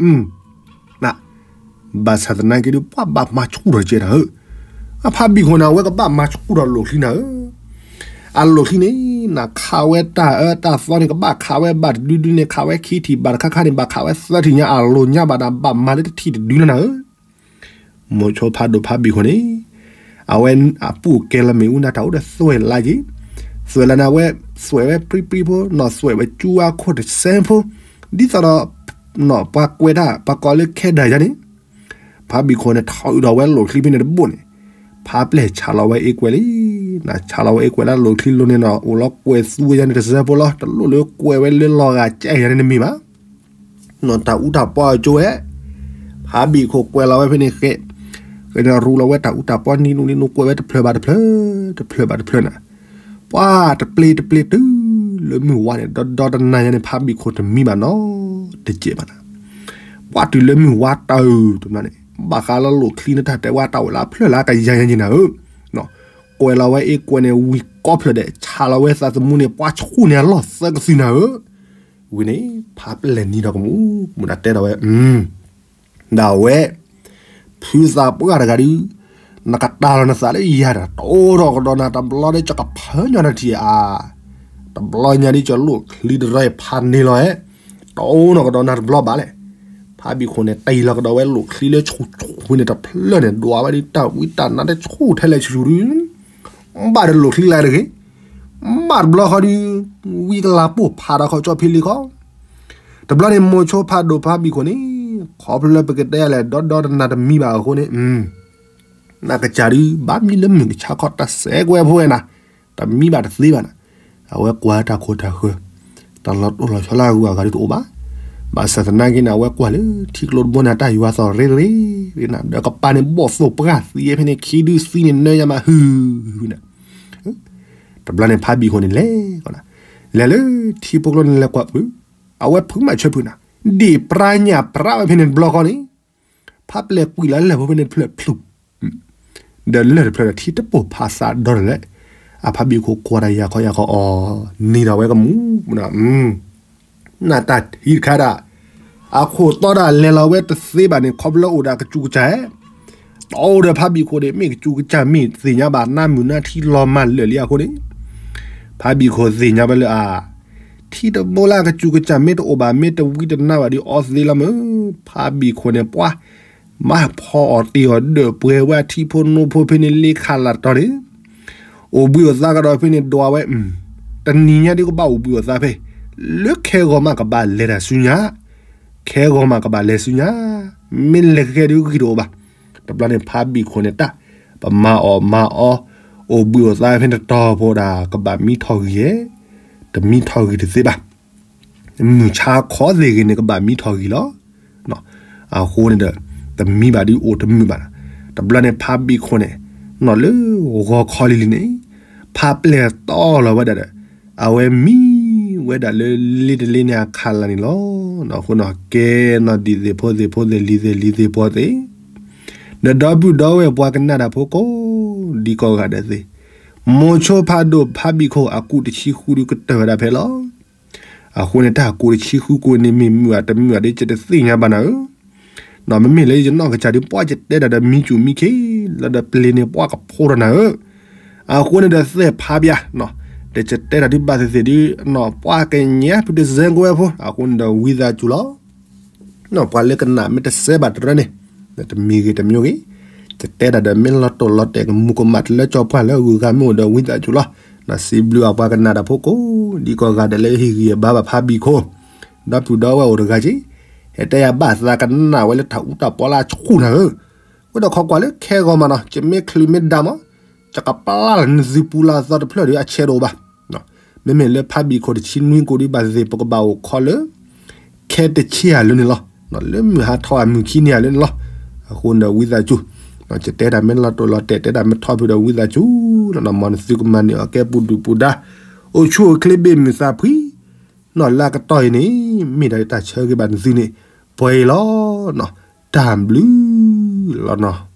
ဘၣ်ဆၣ်သနာ်က့ဒုး ပှၤဘၣ်မၤဆူၣ်ထီၣ်ကဲနၤဧၢ, အဖးဘံၣ်ခိၣ်န့ၣ် အဝဲကဘၣ်မၤဆူၣ်ထီၣ်လိာ်ချံနၤဧၢ, အလိာ်ချံန့ၣ် နခးဝဲတၢ်အၢတၢ်သီန့ၣ် ကဘၣ်ခးဝဲဘၣ်တဒုဒုန့ၣ် ခးဝဲခံထံၣ် ဘၣ်တခါခါန့ၣ် ဘၣ်ခးဝဲသၢထံၣ်ညါ အလိာ်ညါဘၣ်ဒီး ဘၣ်မၤလၢတထံၣ်တဒုလၢနၤဧၢ မိၤဆိဖးဒိၣ်ဖးဘံၣ်ခိၣ်န့ၣ်, အဝဲအပူၤကဲလီၤမ့ၣ်အူနၤတၢ်အိၣ်ဒီးသွဲၣ်လါက့ၤ, သွဲၣ်လါန့ၣ် အဝဲ သွဲၣ်ဝဲပြံပြံဖိ နီၢ်သွဲၣ်ဝဲကၠူဝါခိၣ်တစဲဖိ, ဒ်သိးဒီး နီၢ်ပှၤကွဲးတၢ် ပှၤကိးလၢခဲဒၢၣ်ယါန့ၣ်, ဖးဘံၣ်ခိၣ်န့ၣ် ထီၣ်အုးဒီးဝဲလိာ်ချံဖဲန့ၣ်တဘိၣ်န့ၣ်, ဖးပျဲၢ်ဆးလီၤဝဲအ့ကွဲးလံ, နဆးလီၤဝဲအ့ကွဲးလၢလိာ်ချံလိၤန့ၣ်နီၤ အိၣ်လီၤကွဲးသူဝဲယါန့ၣ်တစဲဖိလီၤ တလိၣ်လၢကွဲးဝဲလၢလီၤဂာ်ကဲယါန့ၣ်တမ့ၢ်ဘၣ် နီၢ်တၢ်အူတၢ်ပီအကၠိဝဲ, ဖးဘံၣ်ခိၣ်ကွဲးလီၤဝဲဖဲန့ၣ်ဃဲ, ဃဲန့ၣ်ရူလီၤဝဲတၢ်အူတၢ်ပီနံၤနူနံၤနူကွဲးဝဲတဖျၢၣ်ဘၣ်တဖျၢၣ်, တဖျၢၣ်ဘၣ်တဖျၢၣ်နၤ, ပှၤတပျ့ၤတပျ့ၤတုၤလၢမုၢ်ဝါန့ၣ် ဒီဒီတနၤယါန့ၣ် ဖးဘံၣ်ခိၣ်တမံဘၣ်နီတစဲးဘၣ်နၤ, ပှၤတုၤလၢမုၢ်ဝါတၢ်အုးတဘျီန့ၣ်, ဘၣ်ဃးလၢလိာ်ချံနတၢ်တဲဝဲတၢ်အိၣ်လၢအဖျၢၣ်လၢအကယၤယၤက့ၤနၤဧၢ, ကွဲးလီၤဝဲအ့ကွဲးန့ၣ်ဝံၤကိးဖျၢၣ်ဒဲး ဆးလီၤဝဲသးသမူန့ၣ် ပှၤဆူၣ်န့ၢ်အလီၢ်သၢကသံၣ်နၤဧၢ ဝံၤန့ၣ် ဖးပျဲၢ်နံၤဒီးကမူၣ် ကမူၣ်ဒၣ်တဲဒီးဝဲ, ဒၣ်ဝဲ, ဖုသးပှၢ်တဂၤဒုး, နကတၢ်လီၤနသးလၢယၤဒီး တအိၣ်ထီၣ်ကဒီးနၤတဘျီဒီး ကကဖၢညီနထံၣ်ဧါ, တဘျီညါဒ်ကလိာ်ချံတရီဖးန့ၢ်လီၤဧဲ, တအိၣ်ထီၣ်ကဒီးနၤတဘျီဘၣ်လဲၣ်. ဖးဘံၣ်ခိၣ်န့ၣ် တ့ၢ်လီၤကဒီးဝဲလိာ်ချံလၢဆူၣ်ဆူၣ်ဝံၤန့ၣ်တဖျၢၣ်န့ၣ် ဒွးဝဲဒ်တၢ်ဝံတၢ်နါတဆူၣ်ထဲလဲၣ်ဆူၣ်ဆူၣ်ဒုး ဘၣ်ဒီးလိာ်ချံလၢတဂ့ၤ, ဘၣ်တဘျီဃီဒုး, ဝံကလၤပိၢ်ဖးဒီးခီကၠီဖံလံၤခီ, တဘျီန့ၣ် မိၤဆိဖးဒိၣ်ဖးဘံၣ်ခိၣ်န့ၣ်, ခီဖျိလၢပကတဲလဲၣ် ဒီဒီတနၤတမံဘၣ်အဃိန့ၣ်, နကစၢ်ဒုး ဘၣ်မံလၢမုၢ်ကဆါခီတၢ်စဲးကွဲးဖိဝဲနၤ, တမံဘၣ်တသ့ဘၣ်နၤ, အဝဲကွၢ်တၢ်ခိၣ်တၢ်ဃၢၤ, တၢ်လီၤတိၢ်လီၤဆီလၢအဂုၤအဂၤဒုးတအိၣ်ဘၣ်, ဘၣ်ဆၣ်သနာ်က့န့ၣ် အဝဲကွၢ်လၢထံကျိတဘိန့ၣ် တၢ်ယွၤသီၣ်ရ့ရ့ရ့နၤ, ဒီးကပၤန့ၣ်ဘီၣ်သိၣ်ပှၢ်သံဖဲန့ၣ် ခံဒုသံန့ၣ် နၢယါမးဟုၣ်ဟုၣ်နၤ တဘျီန့ၣ် ဖးဘံၣ်ခိၣ်န့ၣ်လဲၤ, လဲၤလၢထံဖိကျိန့ၣ်လဲၤကွၢ်ဖုး, အဝဲဖုးမးဆၢဖုးနၤ, ဒ့ၣ်ပြါညၣ်ပြါဝဲဖဲန့ၣ်တဘျီဃီန့ၣ်, ဖးပျဲၢ်ကွံာ်လီၤလဲၣ်ဖိဖဲန့ၣ်တဖျၢၣ်ဖျူး, ဒီးလၢၢ်တဖျၢၣ်ဒီးထံတပိၢ်ဖးစးဒီတလဲၣ်, အဖးဘံၣ်ခိၣ်ကွၢ်တၢ်ယၤခီယၤခီအီၤ, နံၤဒီးဝဲကမူၣ်, နတၢ်ထံတခါဒၣ်, အခိၣ်တီဒၣ်လဲၤလီၤဝဲတသ့ဘၣ်န့ၣ် ခီဖျိအိၣ်ဒီးကစူးကစၢ်, တအိၣ်ဒီးဖးဘံၣ်ခိၣ်န့ၣ် မ့ၢ်ကစူးကစၢ်မ့ၢ်သ့ၣ်ညါဘၣ် နါမုၢ်နါထံလီၤမၢ်လၢာ်လံအဃိန့ၣ်, ဖးဘံၣ်ခိၣ်သ့ၣ်ညါဝဲလၢအ, ထံတဘိလၢအကစူၢ်ကစၢ်မ့ၢ်တအိၣ်ဘၣ် မ့ၢ်တဝံတနါဘၣ်ဒီးအီသ့လီၤမၢ်. ဖါဘံၣ်ခိၣ်န့ၣ် ပှၤမၤဖီအီၣ်တ့ၢ်အီၣ်ဒၢးပှဲၤဝဲအထံဖိနိဖိဖဲန့ၣ် လ့ခးလၢ်တီၤန့ၣ် အိၣ်ဘှံးအိၣ်သါကဒီးဖဲန့ၣ်ဒွးဝဲ, တနံၤညါဒ်ကဘၣ်အိၣ်ဘှံးအိၣ်သါဖဲ လၢခဲဂီၤမးကဘၣ်လဲၤတၢ်ဆူညါ, ခဲဂီၤမးကဘၣ်လဲၤဆူညါ, မ့ၢ်လဲၤခဲဒ်ဂံၢ်တအိၣ်ဘၣ်. တဘျီန့ၣ်ဖါဘံၣ်ခိၣ်န့ၣ်တၢ် ပမၤအီၣ်မၤအီ အိၣ်ဘှံးအိၣ်သါဖဲန့ၣ်တတီၤဖိဒၣ် ကဘၣ်မံထီၣ်ဂံၢ်ဧါ, တမံထီၣ်ဂံၢ်တသ့ဘၣ်. မုၢ်ဆါခီသ့ၣ်ဂ့ၤန့ၣ် ကဘၣ်မံထီၣ်ဂံၢ်လီၤ. အဃိန့ၣ်ဒီး တမံဘၣ်ဒ်အိၣ်တမုာ်ဘၣ်. တဘျီန့ၣ်ဖါဘံၣ်ခိၣ်န့ၣ် နီၢ်လၢဂီၤခီလံၤလံၤန့ၣ် ဖါပျဲၢ်တီလီၤဝဲဒၣ်ဒီး အဝဲမံဝဲဒၣ်လၢလ့တလ့န့ၣ်အခးလၢ်န့ၣ်လီၤ. အဃိန့ၣ် ကဲနီၢ်ဒံၣ်သ့ၣ်ဖိသ့ၣ်ဖိသ့ၣ်လံၤသ့ၣ်လံၤသ့ၣ်ဖိသ့ၣ် ဒီးဒီပုၢ်ဒီဝဲၢ်ပှၤကနၣ်တၢ်ဖိကိးဒံကိးဂၤဒဲးသ့ၣ်, မိၤဆိဖးဒိၣ်ဖါဘံၣ်ခိၣ်အကူးတဆံဃုဒုးကတၢၢ်ဝဲဒၣ်ဖဲလီၤ. အဃိန့ၣ်တၢ်ကူးတဆံဃုကူးန့ၣ် မ့ၢ်မုာ်ဧါတမုာ်ဧါဒီး ယတသ့ၣ်ညါဘၣ်နၤဧၢ. မ့မ့ၢ်လၢယနီၢ်ကစၢ်ဒုး ပှၤယတဲတၢ်ဒီးမံစူၣ်မံခ့ လၢဒီးပျ့ၤန့ၣ်ပှၤကဖိတၢ်နၤဧၢ. အဃိန့ၣ်ဒီးသဲၣ်ဖးဘၣ်, ဒီးယတဲတၢ်ဒုးဘၣ်သ့ၣ်သ့ၣ်ဒုး ပှၤကညးဖုတစဲကဝဲဖိ အဃိန့ၣ်ဒီးဝံသးစူၤလီၤ. ပှၤလၢကနၣ်မ့ၢ်တစဲဘၣ်တရၢန့ၣ် တမံၤဂ့ၤတမံၤဂ့ၤ, ယတဲတၢ်ဒီးမ့ၢ်လီၤတိၢ်လီၤတဲာ်ကမူးကမၣ်တလၢကၠီပှၢ်လၢအဂုၤအဂၤမ့ၢ်အိၣ်ဒီးဝံသးစူၤလီၤ. စံးဘျုးအပှၤကနၣ်တၢ်ဖိကိးဒံကိးဂၤဒဲးလၢဟ့ၣ်ဂံၢ်အဘါဘၣ်ဖါဘံၣ်ခိၣ်, ဒီပုၢ်ဒီဝဲၢ်အိၣ်တဂၤက့ၤ, ဟဲတဲယၤဘၣ်သးကနၣ်ဝဲလၢတၢ်အူတၢ်ပီလၢအဆူၣ်နၤဧၢ. ဝဲဒီးခီကွၢ်လၢခဲဂီၤမးနီၤ ယမ့ၢ်ချုးမ့ၢ်ဒါမး ယကပျၢ်လီၤနသုပူၤလီၤသီတဖျၢၣ်ဒီးအဆဲးတအိၣ်ဘၣ်. မ့မ့ၢ်လၢဖါဘံၣ်ခိၣ်တဆံနွံကိးဒံးဘၣ်သ့ၣ်သ့ၣ် ပကဘၣ်အိၣ်ခိးလၢ ခဲတဆံအလိၤန့ၣ်လီၤ. လၢမုၢ်ဟါထီၣ်အမုၢ်ခံနံၤအလိၤန့ၣ်လီၤ. အဃိန့ၣ်ဒီးဝံသးစူၤ, ယတဲတၢ်မ့ၢ်လီၤတိၢ်လီၤတဲာ် တဲတၢ်မ့ၢ်ထီၣ်ဖုဒီးဝံသးစူၤလီၤ. မ်နသုကမၤန့ၢ်အီၤကဲပူၤဒုၣ်ပူၤဒါ, အိၣ်ဆူၣ်အိၣ်ချ့ဘၣ်မုာ်သးဖှံ နီၢ်လၢအကတီၢ်အံၤန့ၣ် မ့ၢ်ဒၣ်တၢ်ဆၢဂ့ၤဘၣ်နသုန့ၣ် ပှဲၤအံၤလီၤ. တၢ်ဘျုးလီၤနီၤ.